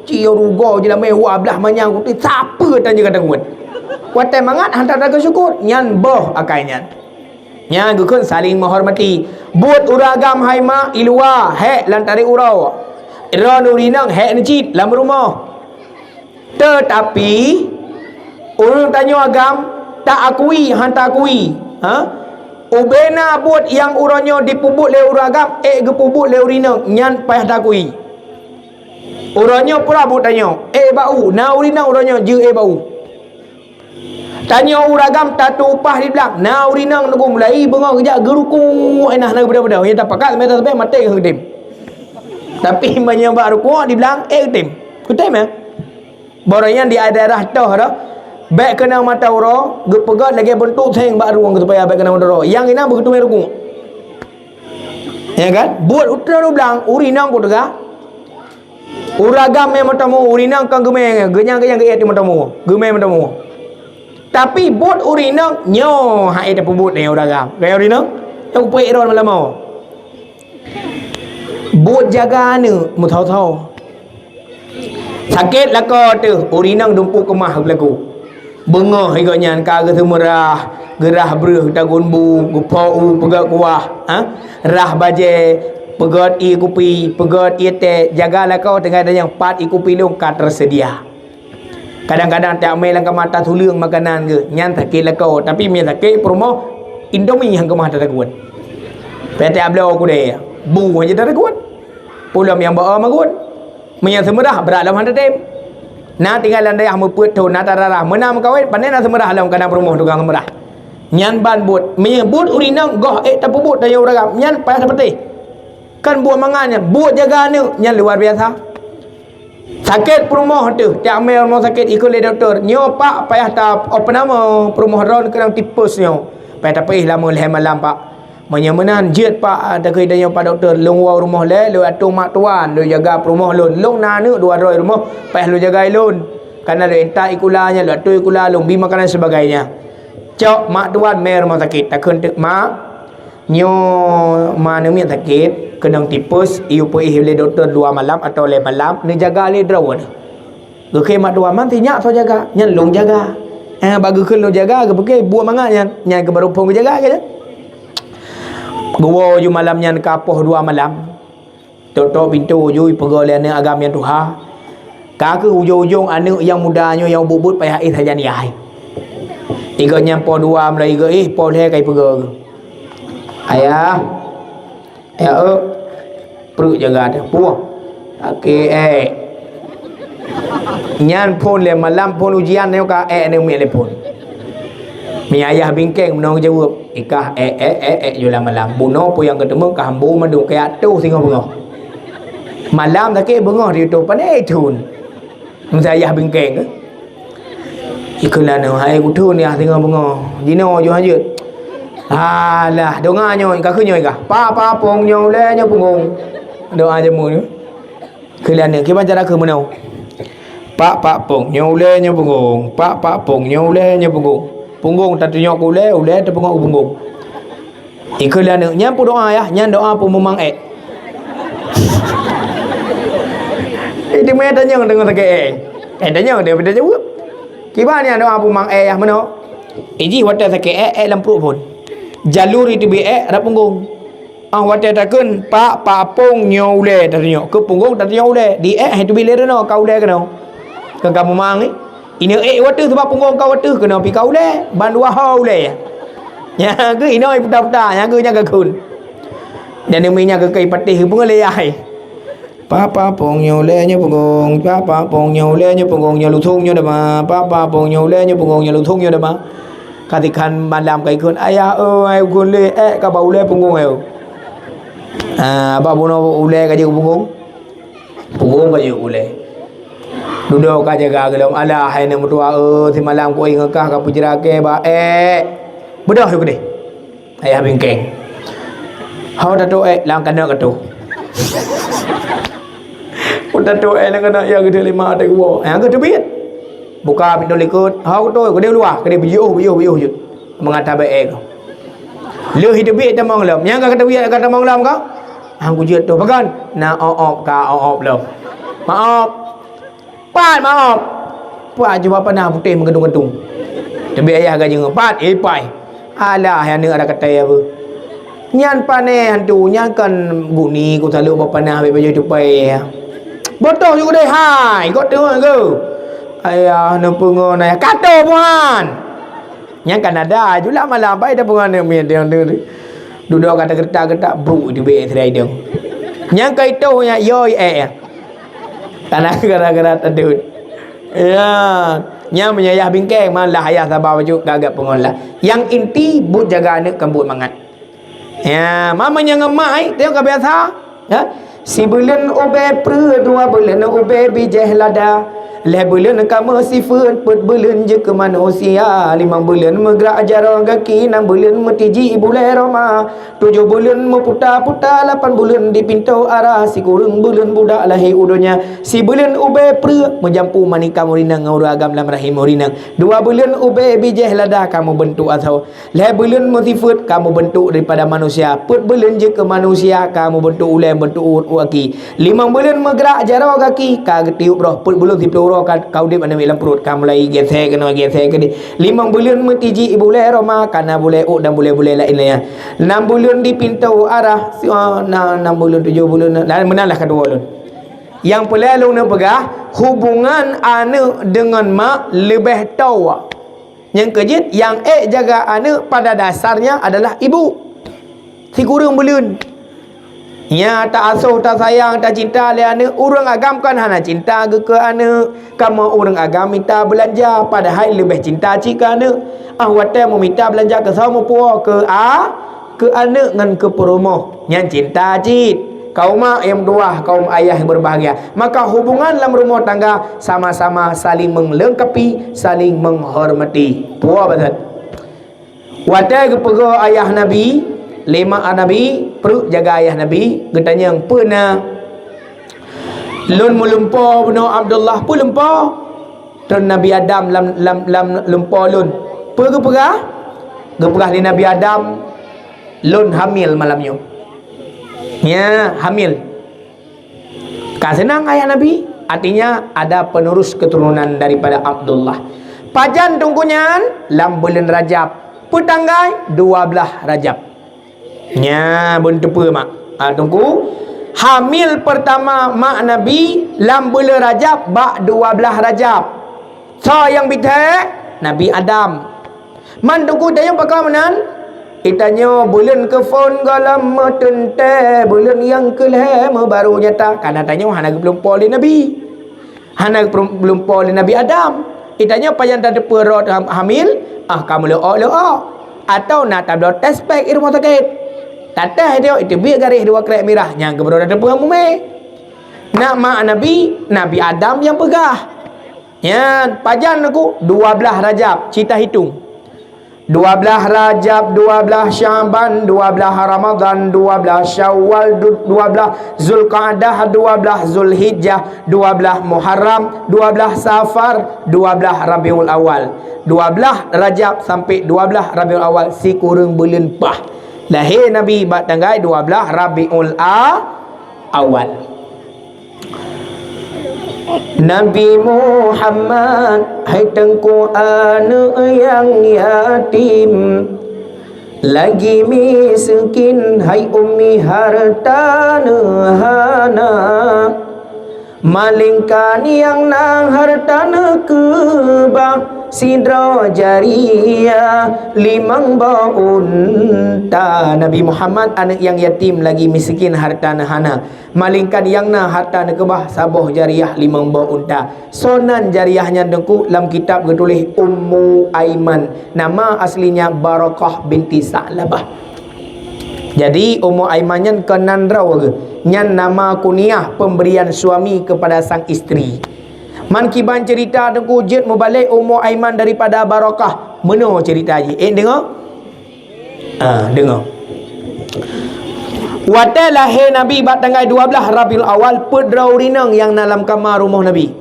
Ci rugoe jilamé wah blah manyang kutu, sapeue tan jeuet gata kheun. Watèe mangat hantom takheun syukur, nyan boh akai nyan. Nyan geukheun saling menghormati. Buet ureueng agam hai mak i luwa, hék lam tarék uroe. Droeneuh ureueng inong hék neuh cit lam rumoh. Teutapi, ureueng tanyoe agam taakui han taakui. Ha? Ubena buet nyang uroe nyoe jipeubuet lé ureueng agam, ék geupeubuet lé ureueng inong, nyan payah taakui. Uroe nyoe peurah buet tanyoe, ék bak u, na ureueng inong uroe nyoe jeuet ék bak u. Tanyoe ureueng agam tateupeue di blang, na ureueng inong nunggu mulai beungoh geujak geurukuk, eh, nah, na geubeudôh-beudôh, nyang tapakat sampoe tasbih maté geutem. Tapi meunyoe bak rukuk di blang, eh, geutem. Geutem, eh? Barô nyan di daerah toh dah. Bèk keunong mata uroe, geupeugöt lagèe beuntuk seng bak rueng supaya bèk keunong mata uroe. Nyang inan beugeutumèe rukuk. Ya kan? Buet uteuen u blang, ureueng inong ku teuga. Ureueng agam mè meutamong, ureueng inong kon geumè, geunyang-geunyang geuék di meutamong, geumè meutamong. Tapi buet ureueng inong nyoe hai tapeubuet nyoe ureueng agam. Gaya ureueng inong, nyang kupeuék droe malam nyoe. Buet jaga aneuk meuthao-thao. Sakét lakoe teuh, ureueng inong dumpeue keumah beulaku. Beungoh gobnyan ka geuseumeurah, geurah breuh tagun bu, geuphok u peugöt kuah, ha? Rah bajèe, peugöt ié kupi, peugöt ié teh, jaga lakoe teungoh tanyong pat ié kupi lôn ka teuseudia. Kadang-kadang tajak mè lam kama tatuleueng makanan geuh, nyan sakét lakoe, tapi meunyo sakét peurumoh, Indomie nyang keumah tatagun. Peuet bloe keudè, bu hana tatagun. Peue lom nyang beu magun. Meunyo seumeurah, brat lom hana tem. Na tinggai lam dayah meupeuet thon, na tararah. Meunan meukawen, pane na seumeurah lom kadang peurumoh tukang seumeurah. Nyan ban buet. Meunyo buet ureueng inong goh ék tapeubuet tanyoe ureueng agam, nyan payah tapatéh. Kan buet mangat nyan, buet jaga aneuk nyan luar biasa. Sakét peurumoh teuh, tajak mè rumoh sakét ikheun lé dokto, "Nyoe Pak payah ta-, oh, peue nama, peurumoh droen keunong tipes nyoe. Payah tapeuéh lamö lhèe malam, Pak." Meunyoe meunan, jeuet Pak, takheun tanyoe Pak Dokto, lôn woe rumoh lé, lôn atô mak tuan, lôn jaga peurumoh lôn. Lôn na aneuk dua droe rumoh, payah lôn jaga lôn. Kana lôn intat sikula nyan, lôn atô sikula, lôn bi makanan sebagainya. Cok mak tuan mè rumoh sakét, takheun teuk mak, nyoe ma aneuk miet sakét, keunong tipes, iyue peuéh lé dokto dua malam atau lhèe malam, neujaga lé droe. Geukheun mak tuan, "Man sinyak soe jaga?" "Nyan lôn jaga." Eh, bak geukheun lôn jaga, geupike buet mangat nyan. Nyan keuh baru phon geujaga keu nyan. Geuwoe ju malam nyan ka poh dua malam. Tok-tok pintoe ju ipeugah lé aneuk agam nyang tuha. Ka keuh ujong-ujong aneuk nyang muda nyoe nyang ubit-ubit payah éh sajan yah. Igoe nyan poh dua mulai igoe éh, poh lhèe ka ipeugah. "Ayah, ya, eu, pruet jaga teuh. Puih. Oke, ék." Nyan phon lé malam, phon ujian nyoe ka ék nyoe miet lé phon. Mi ayah bingkeng meunoe geujaweueb, "Ikah ék, ék, ék, ék ju lam malam. Bunoe peue nyang keuteumé ka hambo mandum, keuyak toh singoh beungoh. Malam sakét beungoh di toh, pane thon." Meusayah bingkeng keuh. Ikheun lé aneuk, "Hai kuthon yah singoh beungoh. Jinoe ju hanjeuet." Alah, doa nyoe, ka kheun nyoe kah. "Pak, pak pong nyoe ulèe nyoe punggong." Doa jameun nyoe. Kheun lé aneuk, kiban cara kheun meunoe. "Pak, pak pong nyoe ulèe nyoe punggong. Pak, pak pong nyoe ulèe nyoe punggong. Punggong tatunyok keu ulèe, ulèe tapeungok keu punggong." Ikheun lé aneuk, "Nyan peue doa yah?" "Nyan doa peumumang ék." Eh, teuma tanyong deungon sakét ék. Eh, tanyong dia beda jaweueb. Kiban nyan doa peumumang ék yah meunoe? Ijih watèe sakét ék, ék lam pruet phon. Jalur iteubiet ék rab punggong. Ah, watèe takheun, "Pak, pak pong nyoe ulèe," tatunyok. Keu punggong tatunyok ulèe. Di ék hai teubiet lé reunoe, ka ulèe keunoe. Keu ka mumang, eh. Ineuk ék watèe sabab punggong ka watèe keunoe pih ka ulèe, ban dua ho ulèe. Nyan keuh inoe iputa-puta, nyan keuh nyang ka kheun. Dan demi nyan keuh ka ipatéh peungeuleuh ai. "Pak, pak pong nyoe ulèe nyoe punggong, pak, pak pong nyoe ulèe nyoe punggong, nyoe lusong nyoe dama, pak, pak pong nyoe ulèe nyoe punggong, nyoe lusong nyoe dama." Ka tikhan malam ka ikheun, "Ayah oi, ai kheun lé ék ka ba ulèe punggong eu." Ah, bak bunoe ulèe ka jeuet punggong. Punggong ka jeuet ulèe. Dudoe ka jaga geulom, "Alah, hai aneuk meutuah, eh, simalam ku ingat kah ka peujeura kèe bak ék." Beudôh yue keudeh. Ayah bingkeng. "Ho tatôh ék lam keuneuk ka toh." Ho tatôh ék lam keuneuk ya geudeh lima até geuwoe. Nyang geuteubiet. Buka pintoe likot. "Ho tatôh, keudeh luwa, keudeh beujiôh, beujiôh, beujiôh jeuet." Meungat tabé ék. Lheueh iteubiet tamong lom. Nyang ka teubiet ka tamong lom ka? Hang kujeuet toh pagan. Na op-op ka op-op lom. Maop. Pat maop. Pat jubah panah putéh meugantung-gantung. Teubiet ayah ka jeuet. Pat, eh, pai. Alah, aneuk ada katai apa? Nyan pané hantu, nyan kan guni ku salok bak panah bak bajèe tupai. Botoh ju deh hai, kok teuh ke? Ayah neupeungon ayah. Kato buhan. Nyang kan ada, jula malam pai dah penganeuk miet dia, dia, dia. Dudoe ka teugetak-getak, bruk, di B S Rider. Nyang ka itoh nya, yoi, eh, eh. Tanah gara-gara tadut. Ya. Nyang meunyo ayah bingkeng, malah ayah sabar bacut, gagap pengon lah. Yang inti, buet jaga aneuk kan buet mangat. Ya, mama nyang ngon mak ai, tengok ka biasa. Ya. Sibuleuen ubé preuh, dua buleuen ubé bijéh lada. Lhée buleuen ka meusifeuet, peuet buleuen jeuet keu manusia, limong buleuen meugrak jaroe gaki, nam buleuen meutiji bulée roma, tujoh buleuen meuputa-puta, lapan buleuen di pintoe arah, sikureueng buleuen budak lahé u donya, sibuleuen ubée preuek meujampu manikam urineueng ngon ureuëng agam lam rahim urineueng, dua buleuen ubée bijéh lada ka meubeuntuk asoe. Lhée buleuen meusifeuet ka meubeuntuk daripada manusia, peuet buleuen jeuet keu manusia ka meubeuntuk ulée, beuntuk uet u gaki. Limong buleuen meugrak jaroe gaki ka geutiup roh, peuet buleuen siplôh uroe ka, ka udeb aneuk miet lam pruet, ka mulai gesée keunoe gesée keudeh. Limong buleuen meutiji bulée roma, ka na bulée uet dan bulée-bulée laén nyan. Nam buleuen di pintoe arah, si-, oh, na, nam buleuen, tujoh buleuen, na, meunan lah ka dua buleuen. Nyang peulée lôn neupeugah, hubungan aneuk deungon mak leubeh toe. Nyang keujeuet, nyang ék jaga aneuk pada dasarnya adalah ibu. Sikureueng buleuen. Nya ta-asoh, tasayang, tacinta lé aneuk, ureuëng agam kan hana cinta geuh keu aneuk. Kamoe ureuëng agam mita beulanja, padahai leubeh cinta cit keu aneuk. Ah watée meumita beulanja keu soe, meupuwoe keu a, keu aneuk ngon keu peurumoh. Nyan cinta cit. Kaum mak nyang meutuwah, kaum ayah nyang berbahagia. Maka hubungan lam rumoh tangga sama-sama saling meulengkapi, saling menghormati. Puwoe batat. Watée geupeugah ayah Nabi, lé mak Nabi, pruek jaga ayah Nabi, geutanyong, "Peue na?" "Lôn meulumpo bunoe Abdullah." "Peue lumpo?" "Tron Nabi Adam lam, lam, lam lumpo lôn." "Peue geupeugah?" "Geupeugah lé Nabi Adam, 'Lôn hamil malam nyoe.'" Nya, hamil. Ka seunang ayah Nabi, artinya ada penerus keturunan daripada Abdullah. Pajan teungku nyan? Lam buleuen Rajab. Peue tanggai? Dua blaih Rajab. Nya, beuteupeue mak. Ha, teungku, hamil pertama mak Nabi lam buleuen Rajab bak dua blaih Rajab. Soe nyang bithée? Nabi Adam. Man teungku tanyoe pakon meunan? Geutanyoe buleuen keuphon gohlom meuteuntée, buleuen nyang keu lhée meubaru nyata. Kareuna tanyoe hana geupeulumpo lé Nabi. Hana geupeulumpo lé Nabi Adam. Geutanyoe pajan tateupeue rot ham-, hamil, ah, ka meuleuok-leuok. Atawa na tabloe test pack i rumoh sakét. Tatéh teuh, iteubiet garéh dua krek mirah, nyang geubeudôh tateupeue mumé. Nak mak Nabi, Nabi Adam nyang peugah. Nyan, pajan teungku? Dua blaih Rajab, ci tahitong. Dua blaih Rajab, dua blaih Sya'ban, dua blaih Ramadhan, dua blaih Syawal, du-, dua blaih Zulqa'dah, dua blaih Zulhijjah, dua blaih Muharram, dua blaih Safar, dua blaih Rabiul Awal. Dua blaih Rajab sampai dua blaih Rabiul Awal sikureueng buleuen paih. Lahé Nabi bak tanggai dua blaih Rabiul A-, Awal. Nabi Muhammad, hai teungku aneuk nyang yatim, lagi miskin, hai ummi hareuta neuh hana. Malingkan nyang na hareuta neuh keubah, sidroe jariah, limong boh unta. Nabi Muhammad aneuk nyang yatim, lagi miskin, hareuta neuh hana. Malingkan nyang na hareuta neuh keubah, saboh jariah, limong boh unta. Soe nan jariah nyan teungku? Lam kitab geutuléh Ummu Aiman. Nama aslinya Barakah binti Sa'labah. Jadi, Ummu Aiman nyan kon nan droe geuh. Nyan nama kuniah pemberian suami kepada sang istri. Man kiban cerita teungku jeuet mubalek Ummu Aiman daripada Barakah. Meunoe cerita jih. Eh, deungoe. Ah, deungoe. Watée lahé Nabi bak tanggai dua blaih Rabiul Awal, peuet droe ureuëng inong nyang na lam kama rumoh Nabi.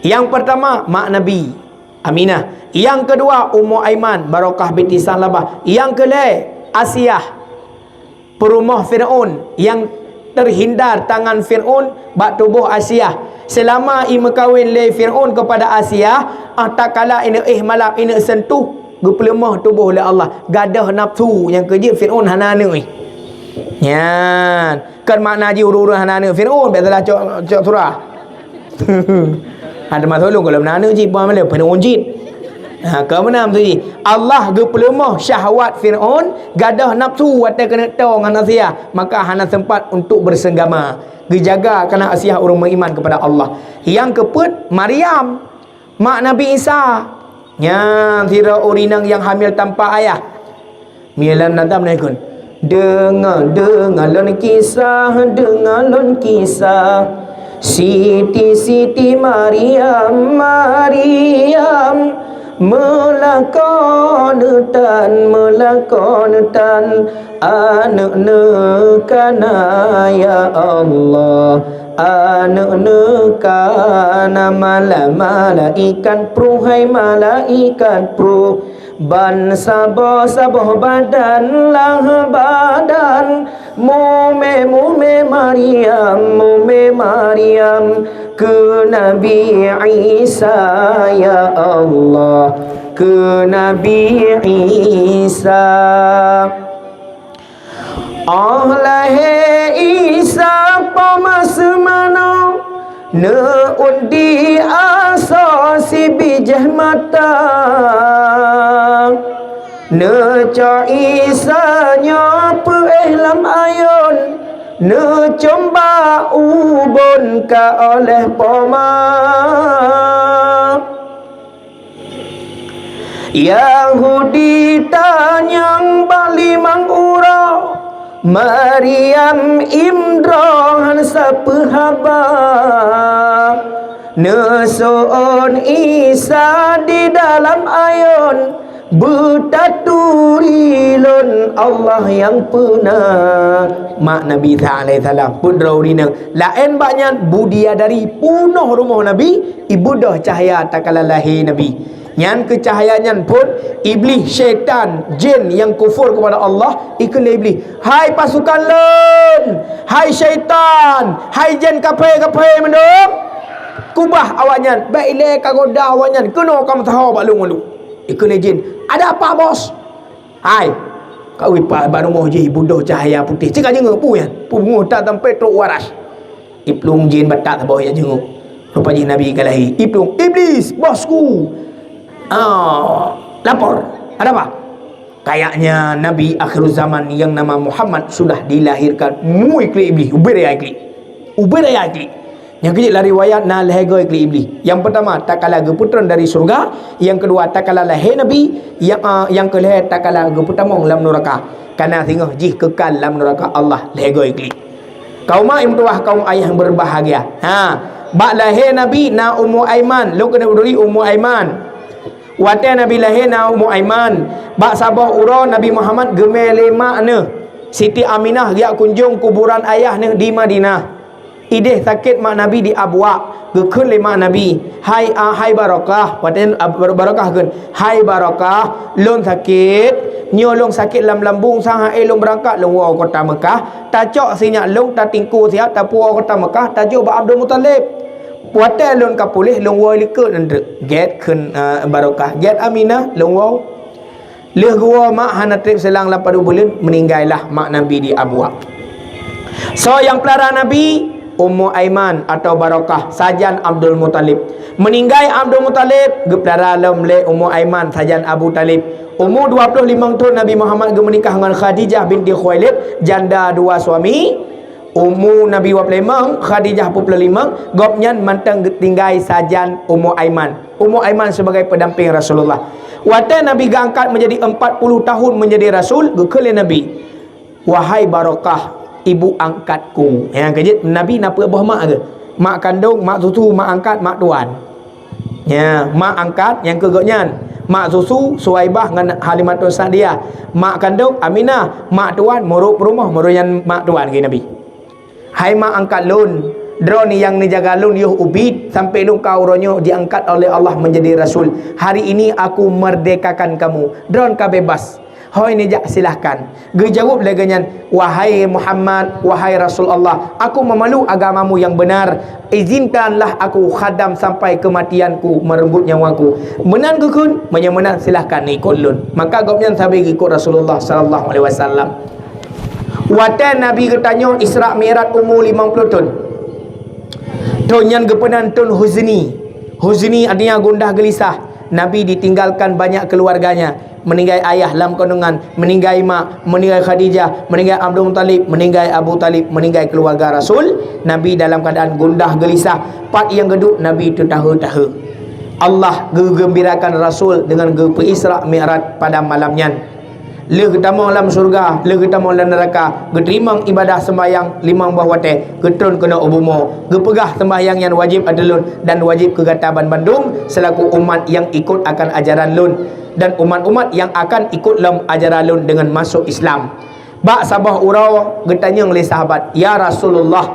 Nyang peurtama, mak Nabi, Aminah. Nyang keudua, Ummu Aiman, Barakah binti Sa'labah. Nyang keulhée, Asiah, peurumoh Fir'aun, nyang teuhindar tangan Fir'aun bak tuboh Asiah. Seulama i meukawen lé Fir'aun keupada Asiah, ah, tatkala ineuk éh malam ineuk seuntuh, geupeuleumoh tuboh lé Allah, gadôh nafsu nyang keujeuet Fir'aun hana aneuk. Nyan, kon makna jih ureuëng-ureuëng hana aneuk Fir'aun, biasalah cok, cok surah. Ha, teumasok lôn gohlom na aneuk cit, puan malée, Fir'aun cit. Ha, ka meunan tu jih. Allah geupeuleumoh syahwat Fir'aun, gadôh nafsu watée keuneuk toe ngon Asiah, maka hana sempat untuk bersenggama. Geujaga kana Asiah ureuëng meuiman kepada Allah. Nyang keupeuet, Maryam. Mak Nabi Isa, nyan sidroe ureuëng inong nyang hamil tanpa ayah. Milan Natam na ikun. Deungoe, deungoe lôn kisah, deungoe lôn kisah. Siti, Siti Maryam, Maryam, meulakoe neutan, meulakoe neutan, aneuëk neuh ka na, ya Allah, aneuëk neuh ka na. Mala-, malaikat pruh, hai malaikat pruh, ban saboh-saboh badan lah badan, mume-mume Maryam, mume Maryam, keu Nabi Isa, ya Allah, keu Nabi Isa. Óh lahé Isa po ma seumanoe, neu'uet di asoe sibijéh mata. Neucok Isa nyoe peuéh lam ayôn, neucom bak ubon ka óh lheueh po ma. Yahudi tanyong bak limong uroe, Maryam im droe hán sapeue haba. Neusoe Isa di dalam ayôn, beutaturi lôn Allah nyang peuna. Mak Nabi Isa alaihissalam, peuet droe ureuëng inong. Laén bak nyan, bidadari peunoh rumoh Nabi, ibeudôh cahya takala lahé Nabi. Nyan keu cahya nyan phon, Iblih, syaitan, jén nyang kufur keupada Allah, ikheun lé Iblih, "Hai pasukan lôn, hai syaitan, hai jén kaphé-kaphé mandum, keubah awaknyan, bék ilée kagoda awaknyan, keunoe kameusaho bak lôn ngon lôn." Ikheun lé jén, "Ada apa, Bos?" Hai, ka uipat bak rumoh jih ibeudôh cahya putéh. Cit ka jingeuk peue nyan? Peue beungoh that sampoe trok u aras. Iplueng jén batat saboh jak jingeuk. Rupa jih Nabi ka lahé. Iplueng, "Iblis, bosku!" Ah, lapor. Ada apa? Kayaknya Nabi akhir zaman yang nama Muhammad sudah dilahirkan. Mui klik Iblis. Ubé raya klik. Ubé raya klik. Nyang keujeuet lam riwayat na lhée goe klik Iblih. Nyang peutama, takala geupeutron dari syeuruga. Nyang keudua, takala lahé Nabi. Nyang, a, nyang keulhée, takala geupeutamong lam nuraka. Kana singoh jih keukal lam nuraka Allah lhée goe klik. Kaum meutuwah, kaum ayah nyang beubahgia. Ha, bak lahé Nabi na Ummu Aiman. Lôn keuneuk peuduri Ummu Aiman. Watée Nabi lahé na Ummu Aiman. Bak saboh uroe Nabi Muhammad geumé lé mak neuh, Siti Aminah, geujak kunjong kuburan ayah neuh di Madinah. Idéh sakét mak Nabi di Abwa, geukheun lé mak Nabi, "Hai, a, hai Barokah," watée, a, Bar-, Barokah kheun, "Hai Barokah, lôn sakét, nyoe lôn sakét lam lambung, sang han ék lôn beurangkat lôn woe kota Meukah, tacok sinyak lôn, tatingku siat, tapuwoe kota Meukah, tajôh bak Abdul Muthalib. Watée lôn ka puléh, lôn woe likot nyan treuk." Gét kheun, a, Barokah, "Gét Aminah, lôn woe." Lheueh geuwoe mak hana treb seulang lam padub buleuen, meuninggai lah mak Nabi di Abwa. Soe nyang peulara Nabi? Ummu Aiman atau Barokah, sajan Abdul Muthalib. Meuninggai Abdul Muthalib, geupeulara lom lé Ummu Aiman, sajan Abu Thalib. Umu dua ploh limong thon Nabi Muhammad geumeunikah ngon Khadijah binti Khuwailid, janda dua suami. Umu Nabi dua ploh limong, Khadijah dua ploh limong, gobnyan mantong geutinggai sajan Ummu Aiman. Ummu Aiman sebagai pendamping Rasulullah. Watée Nabi geuangkat menjadi empat puluh tahun menjadi rasul, geukheun lé Nabi, "Wahai Barokah, ibu angkatku." Nyang keujeuet Nabi na peuet boh mak geuh. Mak kandong, mak susu, mak angkat, mak tuan. Nya, mak angkat nyang keu gobnyan. Mak susu Suwaibah ngon Halimatun Sa'diyah. Mak kandong Aminah, mak tuan meurok peurumoh, meurok nyan mak tuan geuh Nabi. "Hai mak angkat lôn, droeneuh nyang neujaga lôn yoh ubit sampai lôn ka uroe nyoe diangkat oleh Allah menjadi rasul. Hari ini aku merdekakan kamu. Droeneuh ka bebas. Hôi neujak, silahkan." Geujaweueb lé gobnyan, "Wahai Muhammad, wahai Rasul Allah, aku memeluk agamamu yang benar. Izinkanlah aku khadam sampai kematianku, meureumbot nyawaku." Meunan geukheun, "Meunyoe meunan, silahkan ikot lôn." Maka gobnyan sabe geuikot Rasulullah sallallahu alaihi wasallam. Watée Nabi geutanyong Isra Mi'raj umu limong ploh thon. Thon nyan geupeunan thon huzni. Huzni artinya gundah geulisah. Nabi ditinggalkan banyak keluarganya. Meuninggai ayah lam kandungan, meuninggai mak, meuninggai Khadijah, meuninggai Abdul Muthalib, meuninggai Abu Thalib, meuninggai keluarga Rasul. Nabi dalam keadaan gundah geulisah. Pat nyang geuduek Nabi teutahe-tahe. Allah geugembirakan Rasul dengan geupeu Isra Mi'raj pada malam nyan. Lheueh geutamong lam syeuruga, lheueh geutamong lam neuraka, geuteurimong ibadah seumbahyang limong boh watée, geutron keunoe u bumoe, geupeugah seumbahyang nyan wajéb ateueh lôn dan wajéb keu gata banmandum seulaku umat nyang ikot akan ajaran lôn dan umat-umat nyang akan ikot lom ajaran lôn deungon masôk Islam. Bak saboh uroe geutanyong lé sahabat, "Ya Rasulullah,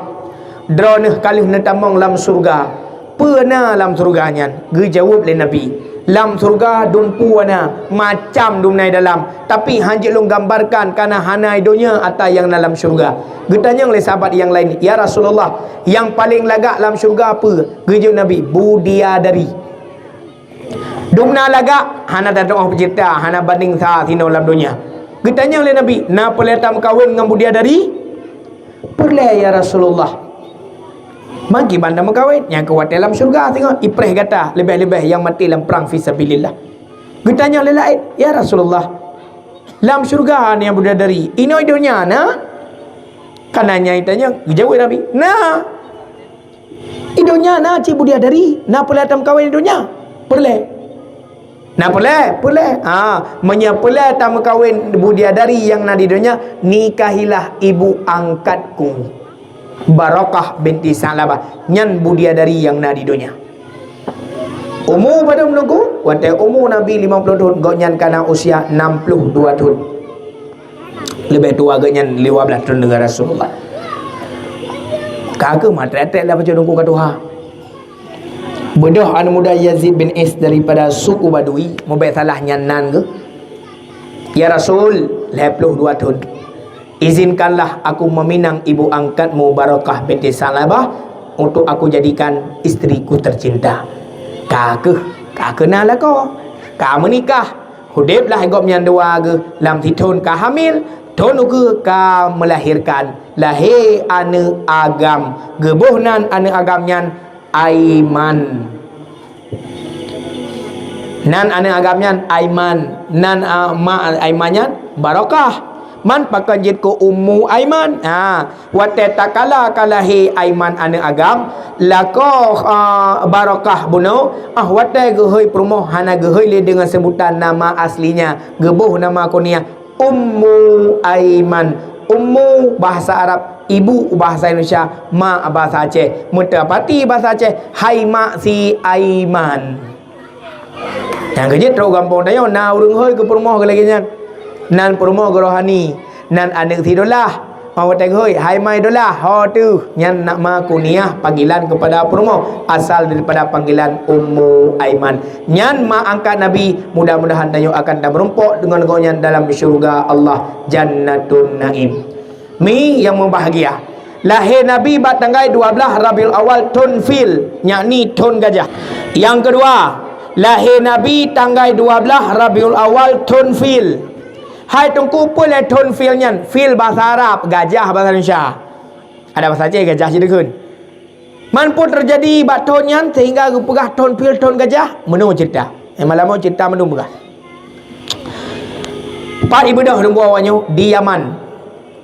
droeneuh ka lheueh neutamong lam syeuruga, peue na lam syeuruga nyan?" Geujaweueb lé Nabi, "Lam syeuruga dum peue na, macam dum na i dalam, tapi hana jeuet lôn gambarkan kareuna hana i donya atra nyang na lam syeuruga." Geutanyong lé sahabat nyang laén, "Ya Rasulullah, nyang paleng lagak lam syeuruga peue?" Geujaweueb Nabi, "Bidadari." Dum na lagak, hana tatu'oh peucebta, hana bandeng sa sinoe lam donya. Geutanyong lé Nabi, "Na peureulée tameukawen ngon bidadari?" "Peureulée, ya Rasulullah." "Mangki ban tameukawen, nyang keu watée lam syeuruga singoh ipreh gata, leubeh-leubeh nyang maté lam prang fi sabilillah." Geutanyong lé laén, "Ya Rasulullah, lam syeuruga na bidadari, inoe i donya na?" Kareuna nyan itanyong, geujaweueb Nabi, "Na." "I donya na cit bidadari, na peureulée tameukawen i donya?" "Peureulée." "Na peureulée?" "Peureulée." "Ah, meunyoe peureulée tameukawen bidadari nyang na di donya, nikahilah ibu angkatku, Barakah binti Sa'labah, nyan bidadari nyang na di donya." Umu padum Teungku? Watée umu Nabi limong ploh thon, gobnyan ka na usia nam ploh dua thon. Leubeh tuha geuh nyan lima belas thon deungon Rasulullah. Ka keuh maté-maté lah bacut Teungku ka tuha. Beudôh aneuk muda Yazid bin Is daripada suku Badui, mubék salah nyan nan geuh. "Ya Rasul, lhée ploh dua thon. Izinkanlah aku meminang ibu angkatmu Barakah binti Sa'labah untuk aku jadikan istriku tercinta." Ka keuh, ka keuh na lakoe. Ka meunikah. Udeb lah gobnyan dua geuh lam sithon ka hamil, thon ukeue ka meulahirkan, lahé aneuk agam. Geuboh nan aneuk agam nyan Aiman. Nan aneuk agam nyan Aiman. Nan, a, ma Aiman nyan Barakah. Man pakon jeuet keu Ummu Aiman. Ha. Watée takala ka lahé Aiman aneuk agam, lakoe, a, Barakah bunoe, ah, watée geuhôi peurumoh hana geuhôi lé deungon seubutan nama aslinya, geuboh nama kuniah Ummu Aiman. Ummu bahasa Arab, ibu bahasa Indonesia, ma bahasa Aceh. Meutapati bahasa Aceh, hai mak si Aiman. Nyang keujeuet trok gampông tanyoe na ureuëng hôi keu peurumoh lagée nyan. Nan peurumoh geurohani, nan aneuk si Dolah. Mawat geuhôi, hai mai Dolah, ho teuh. Nyan nak ma kuniah panggilan kepada peurumoh, asal daripada panggilan Ummu Aiman. Nyan ma angkat Nabi, mudah-mudahan tanyoe akan tameurumpok deungon gobnyan dalam syeuruga Allah, Jannatun Naim. Mi nyang mubahgia. Lahé Nabi bak tanggai dua blaih Rabiul Awal thon fil, yakni thon gajah. Nyang keudua, lahé Nabi tanggai dua blaih Rabiul Awal thon fil. Hai Teungku, peue lé thon fil nyan? Fil bahasa Arab, gajah bahasa Indonesia. Ada bahasa Aceh gajah cit dikheun. Man peue teujadi bak thon nyan sehingga geupeugah thon fil thon gajah? Meunoe ceurita. Eh, malam nyoe ceurita mandum peugah. Pat ibeudôh Teungku awak nyoe? Di Yaman.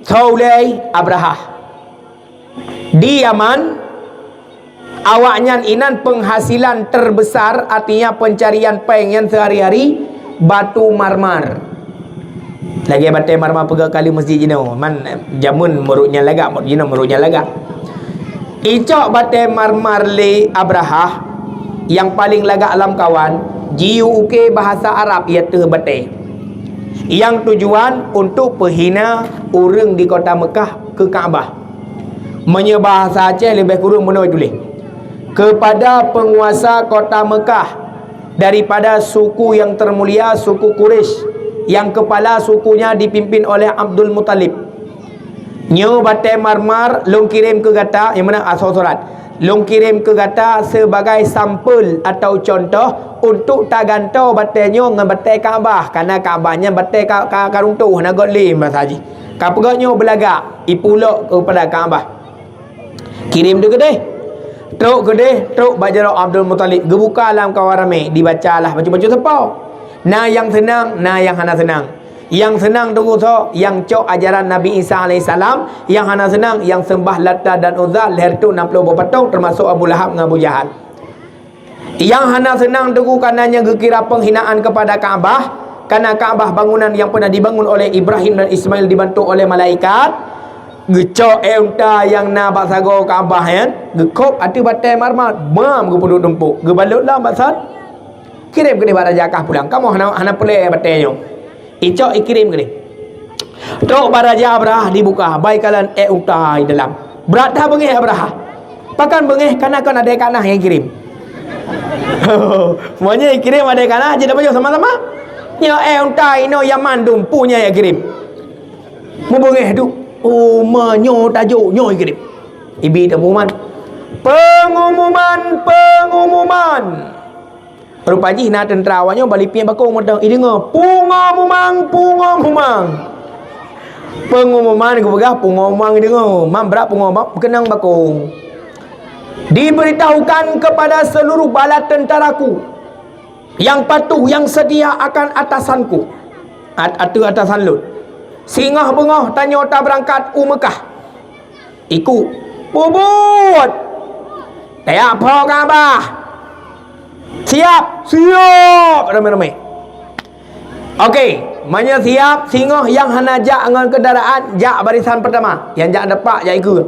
Soe ulée? Abrahah. Di Yaman, awaknyan inan penghasilan terbesar, artinya pencarian péng nyan sehari-hari, batu marmar. Lagée batée marmar peugah kali masjid jinoe, man jameun meurok nyan lagak, meurok jinoe meurok nyan lagak. Icok batée marmar lé Abrahah nyang paleng lagak lam kawan, jiuke bahasa Arab ié teuh batée. Nyang tujuan untuk peuhina ureuëng di kota Mekah keu Ka'bah. Meunyoe bahasa Aceh leubeh kureueng meunoe tuléh. Kepada penguasa kota Mekah daripada suku yang termulia, suku Quraisy, yang kepala sukunya dipimpin oleh Abdul Muthalib. Nyoe batée marmar lôn kirém keu gata, nyang mana asoe surat. Lôn kirém keu gata sebagai sampel atau contoh untuk tagantoe batée nyoe ngon batée Ka'bah, kareuna Ka'bah nyan batée ka, ka, ka runtoh, hana göt lé masa jih. Ka peugöt nyoe beulagak, ipulok keupada Ka'bah. Kirém teuh keudeh. Trok keudeh, trok bak jaroe Abdul Muthalib. Geubuka lam kawan ramé, dibacalah bacut-bacut sapo. Na nyang seunang, na nyang hana seunang. Nyang seunang teungku soe, nyang cok ajaran Nabi Isa alaihissalam, nyang hana seunang, nyang seumbah Lata dan Uzza, lhèe reutôh nam ploh boh patong, teumasok Abu Lahab ngon Abu Jahal. Nyang hana seunang teungku kareuna nyan geukira penghinaan kepada Ka'bah, Karena Ka'bah bangunan yang pernah dibangun oleh Ibrahim dan Ismail dibantu oleh malaikat. Geucok ék unta nyang na bak sagoe Ka'bah nyan, geukhôb ateueh batèe marmer, bam geupeuduek tumpôk, geubalot lam bak sat, kirém keudéh bak raja kah pulang. Kamoe hana, hana peureulèe batèe nyoe. Icok ikirém keudéh. Trok bak Raja Abrahah dibuka, bai kalon ék unta di dalam. Brat that beungéh Abrahah. Pakon beungéh, kana kon adèe kana nyang kirém. Meunyoe ikirém adèe kana, jeuet tapajoh sama-sama. Nyoe ék unta inoe Yaman dum, peue nyang ikirém. Meubeungéh tu, oh, meunyoe tajok nyoe ikirém. Ibi teumuman. Pengumuman, pengumuman. Rupa jih na teuntra awak nyoe bali piep bakong mantong, ideungoe, "Pungo mumang, pungo mumang." Pengumuman geupeugah, pungo mumang ideungoe, man brat pungo ba-, keunong bakong. "Diberitahukan kepada seluruh bala tentaraku yang patuh, yang setia akan atasanku, at-, ateueh atasan lôn. Singoh beungoh tanyoe tabeurangkat u Meukah." Iku, "Peubuet! Tajak phok Ka'bah! Siap!" "Siap!" ramé-ramé. Oke, meunyoe siap, singoh nyang hana jak ngon kendaraan, jak barisan pertama. Nyang jak depan, jak ikeue.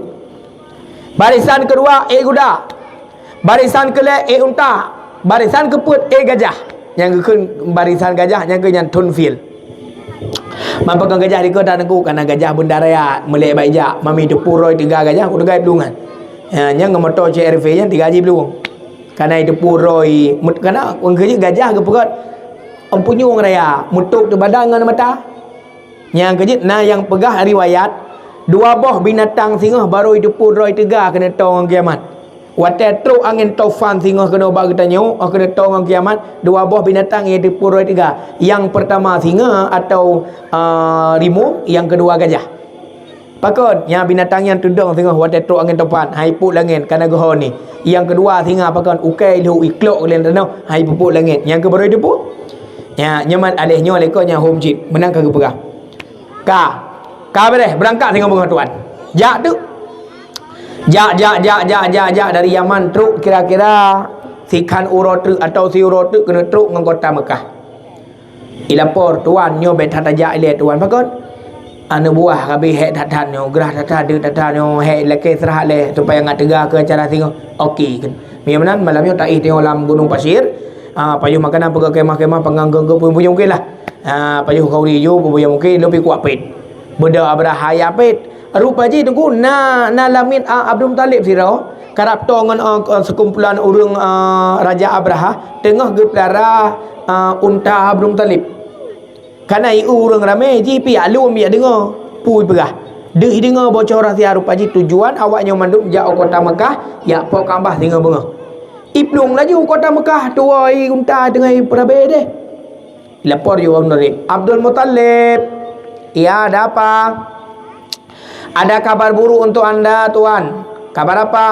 Barisan keudua, ék guda. Barisan keulhèe, ék unta. Barisan keupeuet, ék gajah. Nyang geukheun barisan gajah, nyang geukheun nyan thôn fièl. Man pakon gajah dikeue that Teungku, kana gajah beunda raya, meulèe bak ijak, mami teupeu droe tiga gajah, ku teuga iplueng nyan. Ya, nyang ngon moto C R V nyan tiga jih iplueng. Kana iteupeu droe, mut-, kana ureueng keujeuet gajah geupeugöt empunyueng raya, meutôp teuh badan ngon mata. Nyang keujeuet na nyang peugah riwayat, dua boh binatang singoh barô iteupeu droe teuga keuneuk toe ngon kiamat. Watèe trok angén tofan singoh keunoe bak geutanyoe, 'oh keuneuk toe ngon kiamat, dua boh binatang nyang iteupeu droe teuga. Nyang peurtama singa atau, a, rimueng, nyang keudua gajah. Pakon? Nyang binatang nyan teudong singoh watèe trok angén tofan, han ipôt langèt, kana geuhôi ni. Nyang keudua singa pakon? Ukai lhok iklok lé tanoh, han ipeupôt langèt. Nyang keu barô iteupeu? Nya, nyoe mat aléh nyoe lé ko nyang hom cit, meunan ka geupeugah. Ka, ka beureh, beurangkat singoh beungoh tuan. Jak teuk. Jak, jak, jak, jak, jak, jak dari Yaman trok kira-kira sikhan uroe teuk atau siuroe teuk keuneuk trok ngon kota Meukah. Ilapor, "Tuan, nyoe bèk that tajak ilèe, Tuan." "Pakon?" "Aneuk buah ka abéh hék that-that nyoe, grah that-that, deuek that-that nyoe, hék lakèe seurah lé, supaya ngat teuga keu acara singoh." "Oke," kheun. Meunyoe meunan, malam nyoe taéh tanyoe lam Gunong Pasir, a, pajoh makanan, peugöt kemah-kemah, pangan geue-geue, peue-peue nyang mungken lah. A, pajoh khauri ju, peue-peue nyang mungken, lôn pih kuat pét. Beudôh Abrahah jak pét. Rupa jih Teungku na, na lamiet, a, Abdul Muthalib sidroe, karab toe ngon, a, a, sekumpulan ureueng, a, Raja Abrahah, teungoh geupeulara, a, unta Abdul Muthalib. Kana ié ureueng ramé, jih pih jak lom jak deungoe peue ipeugah. Deuh ideungoe bocoran rahsia, rupa jih tujuan awak nyoe mandum jak u kota Meukah, jak phok Ka'bah singoh beungoh. Iplueng laju u kota Meukah, tuwoe ié unta teungoh ipeurabé deh. Ilapor ju Abdul Muthalib. "Abdul Muthalib, iya, ada apa?" "Ada kabar buruk untuk Anda, Tuan." "Kabar apa?"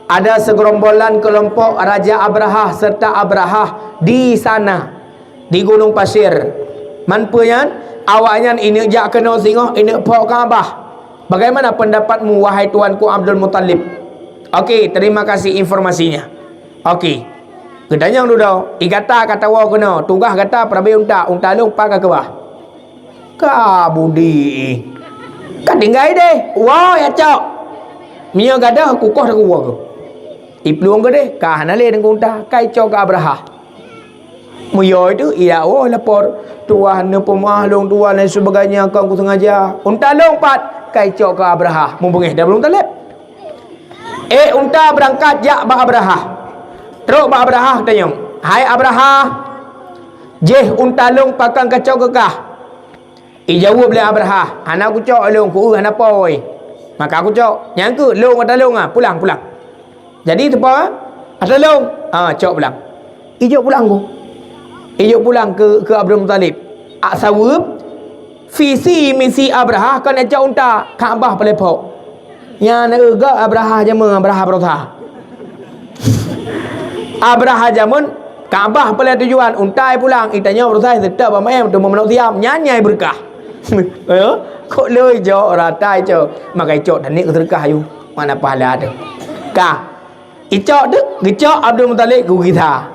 "Ada segerombolan kelompok Raja Abrahah serta Abrahah di sana, di Gunong Pasir." "Man peue nyan?" "Awaknyan ineuk jak keunoe singoh, ineuk phok Ka'bah." "Bagaimana pendapatmu, wahai tuanku Abdul Muthalib?" "Oke, terima kasih informasinya." "Oke." Geutanyong dudoe, "Ié gata ka tawoe keunoe, tugaih gata peurabé unta, unta lôn pat ka keubah?" "Ka budi. Ka tinggai deh, woe jak cok. Meunyoe gadôh, kukoh takuwoe keuh." Iplueng keudeh, ka hana lé deungon unta, ka icok keu Abrahah. Meunyoe teuk, ié woe lapor, "Tuan, neupeumeu'ah lôn, Tuan, lain seubagainyo kon kusengaja. Unta lôn pat?" Ka icok keu Abrahah, mubeungéh di Abdul Muthalib. Ék unta beurangkat jak bak Abrahah. Trok bak Abrahah tanyong, "Hai Abrahah, jéh unta lôn pakon kacok keu kah?" Ijaweueb lé Abrahah, "Hana kucok lôn, kueu hana poi. Maka kucok. Nyang keuh lôn ata lôn, ah, pulang, pulang." Jadi teupeue, "Ata lôn." "Ah, cok pulang." Ijok pulang keuh. Ijok pulang keu, keu Abdul Muthalib. Ak saweueb, visi misi Abrahah kon icok unta, Ka'bah peuleupok. Nyan, eh, gak Abrahah jameun, Abrahah berusaha. Abrahah jameun, Ka'bah peuleupok tujuan, unta pulang, itanyoe berusaha seutôt bak maém, teuma manok siam, nyan nyai beureukat. Eh, kok lé ijok rata icok, maka icok taneuk seudeukah aju, mana pahala teuh. Ka. Icok teuk, geucok Abdul Muthalib geugisa.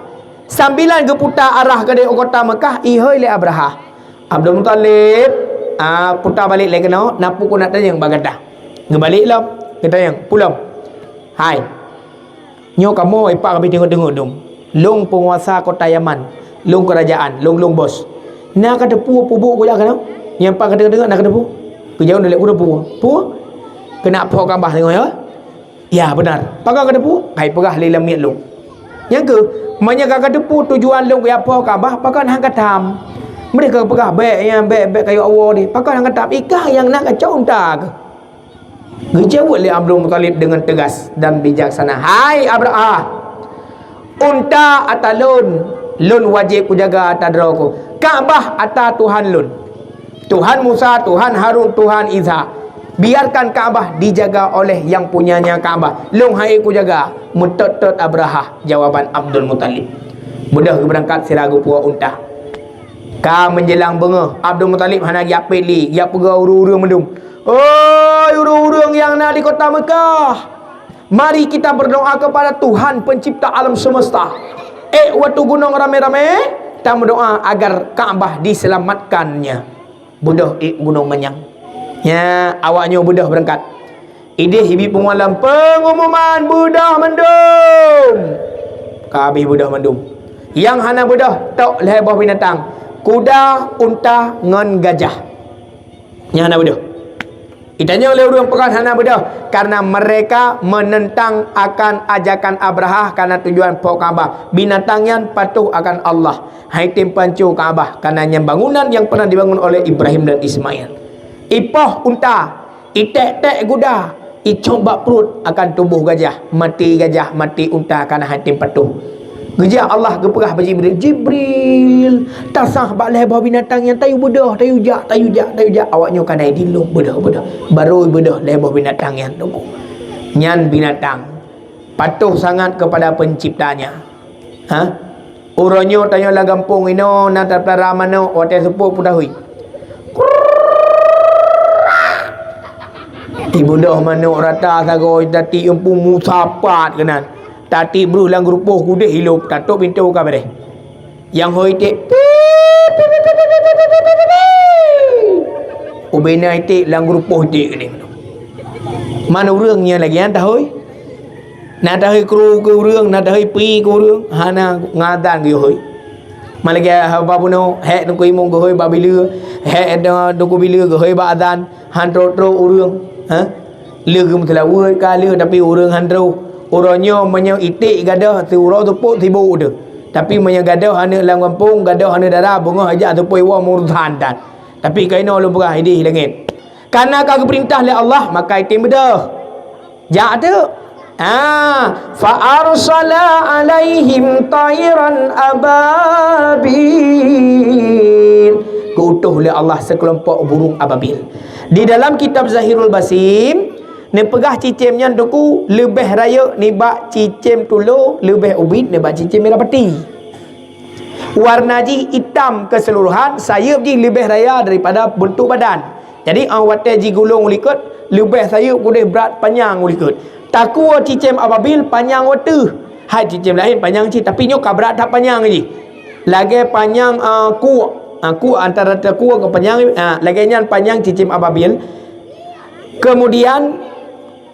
Sambilan geuputa arah keudeh u kota Meukah, ihôi lé Abrahah. Abdul Muthalib, ah, puta balek lé keunoe, na peue keuneuk tanyong bak gata. Geubalek lom, geutanyong, "Peue lom?" "Hai, nyoe kamoe ipak habéh teungeut-teungeut dum. Lôn peunguasa kota Yaman, lôn keurajaan, lôn, lôn bos. Na ka teupeu peue buet kujak keunoe? Nyang pat ka teungeut-teungeut na ka teupeu?" Geujaweueb lé, "Ulôn peue." "Peue?" "Keuneuk pho Ka'bah singoh, ya?" "Ya, beuna." "Pakon ka teupeu?" "Hai peugah lé lam miet lôn." "Nyang kheueh, meunyoe ka ka teupeu tujuan lôn kujak pho Ka'bah, pakon han katam? Meudeh ka peugah, 'Bèk nyan, bèk, bèk kayue Allah deh.' Pakon han katam? Ikah nyang na kacok unta keuh." Geujaweueb lé Abdul Muthalib deungon teugas dan bijaksana, "Hai Abrahah, unta ata lôn, lôn wajéb kujaga ata droe ku. Ka'bah ata Tuhan lôn. Tuhan Musa, Tuhan Harun, Tuhan Isa. Biarkan Ka'bah dijaga oleh yang punyanya Ka'bah. Lôn han ék kujaga." Meutot-tot Abrahah jawaban Abdul Muthalib. Beudôh geubeurangkat sira geupuwoe unta. Ka meunjeulang beungoh, Abdul Muthalib hana geujak pét lé, geujak peugah ureuëng-ureuëng mandum, "Oi ureuëng-ureuëng nyang na di kota Meukah! Mari kita berdoa kepada Tuhan pencipta alam semesta. Ék u ateueh gunong ramé-ramé, tameudoa agar Ka'bah diselamatkannya." Beudôh ék gunong manyang. Nyan, awaknyoe beudôh beurangkat. Idéh ibi pungo lam peungumuman, beudôh mandum. Ka habéh beudôh mandum. Nyang hana beudôh, tok lhée boh binatang, kuda, unta, ngon gajah. Nyang hana beudôh. Itanyong lé ureuëng pakon hana beudôh, karena mereka menentang akan ajakan Abrahah karena tujuan pho Ka'bah. Binatang nyan patuh akan Allah. Han item panco Ka'bah, karena nyan bangunan yang pernah dibangun oleh Ibrahim dan Ismail. Ipoh unta, iték-ték guda, icok bak pruet, akan tuboh gajah, maté gajah, maté unta, karena han item patuh. Geujak Allah geupeugah bak Jibril, "Jibril, tasah bak lhée boh binatang nyan, tayue beudôh, tayue jak, tayue jak, tayue jak." Awaknyoe ka na idin lom, beudôh, beudôh. Barô beudôh lhée boh binatang nyan, Teungku. Nyan binatang patuh sangat kepada penciptanya. Ha? Uroe nyoe tanyoe lam gampông inoe na tapeulara manok watée seupôt peue tahôi. Ibeudôh manok rata sagoe, tatiek eumpeue musapat keunan. Tatiek breuh lam geurupoh kudeh ilop, tatôp pintoe ka beureh. Nyang hôi iték, pip, pip, pip. Ubena iték lam geurupoh iték keunan. Man ureuëng nyang lagée nyan tahôi? Na tahôi kru keu ureuëng, na tahôi pi keu ureuëng, hana ngadan geuhôi. Malagée haba bunoe, hék teungku imum geuhôi bak bileue, hék teungku bileue geuhôi bak adan, han trok-trok ureuëng, ha? Lheueh geumeuseulaweuet ka lheueh, tapi ureuëng han trok. Uroe nyoe meunyoe iték gadôh siuroe seupôt sibôk teuh. Tapi meunyoe gadôh aneuëk lam gampông, gadôh aneuëk dara, beungoh ijak seupôt iwoe meurusan tan. Tapi keunoe lôn peugah idéh langét. Karena ka geupeurintah lé Allah, maka item beudôh. Jak teuk. Ha, fa arsala alaihim tairan ababil. Geuutus lé Allah seukelompok burung ababil. Di dalam kitab Zahirul Basim, neupeugah cicém nyan Teungku leubeh rayeuk nibak cicém tulo, leubeh ubit nibak cicém mirah pati. Warna jih itam keseluruhan, sayeuep jih leubeh raya daripada beuntuk badan. Jadi, 'oh watée jigulong u likot, leubeh sayeuep keudeh brat panyang u likot. Takue cicém ababil panyang u ateueh. Hai cicém laén panyang cit, tapi nyoe ka brat that panyang jih. Lagée panyang, a, kuek. A, kuek antara takue ngon panyang, a, lagée nyan panyang cicém ababil. Kemudian,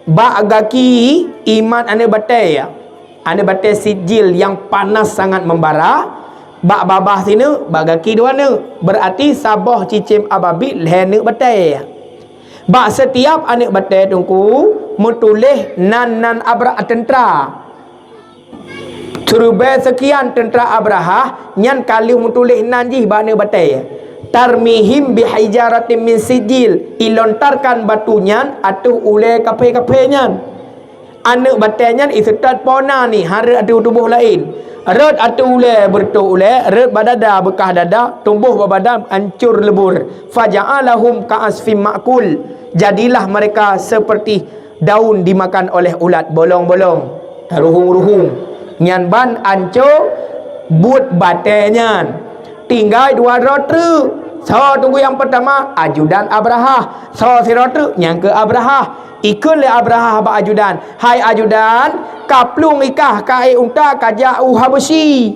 bak gaki iman aneuëk batée, ya. Aneuëk batée sijil nyang panas sangat membara, bak babah sineuk, bak gaki dua neuk, beurati saboh cicém ababil lhée neuk batée. Bak sitiap aneuëk batée Teungku meutuléh nan-nan Abra-, teuntra. Siribée seukian teuntra Abrahah nyan ka lheueh meutuléh nan jih bak aneuëk batée, "Tarmihim bihijaratim min sijil," ilontarkan batu nyan ateueh ulée kaphé-kaphé nyan. Aneuëk batée nyan iseutôt po na ni, han rhot ateueh tuboh laén. Rhot ateueh ulée beureutoh ulée, rhot bak dada beukah dada, tuboh bak badan hancor leubur. "Faja'alahum ka'asfim ma'kul." Jadilah mereka seperti daun dimakan oleh ulat, bolong-bolong, ruhueng-ruhueng. Nyan ban anco buet batée nyan. Tinggai dua droe treuk. Soe teungku nyang peurtama? Ajudan Abrahah. Soe sidroe treuk? Nyang keu Abrahah. Ikheun lé Abrahah bak ajudan, "Hai ajudan, ka plueng ikah ka ék unta ka jak u Habeusyi.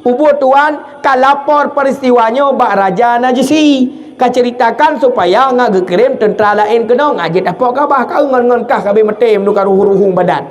Ubôh tuan ka lapor peuristiwa nyoe bak Raja Najasi, ka ceuritakan supaya ngat geukirém teuntra laén keunoe, ngat jeuet tapok Ka'bah, ka ngon-ngon kah ka abéh maté meunurot ruhu-ruhu badan.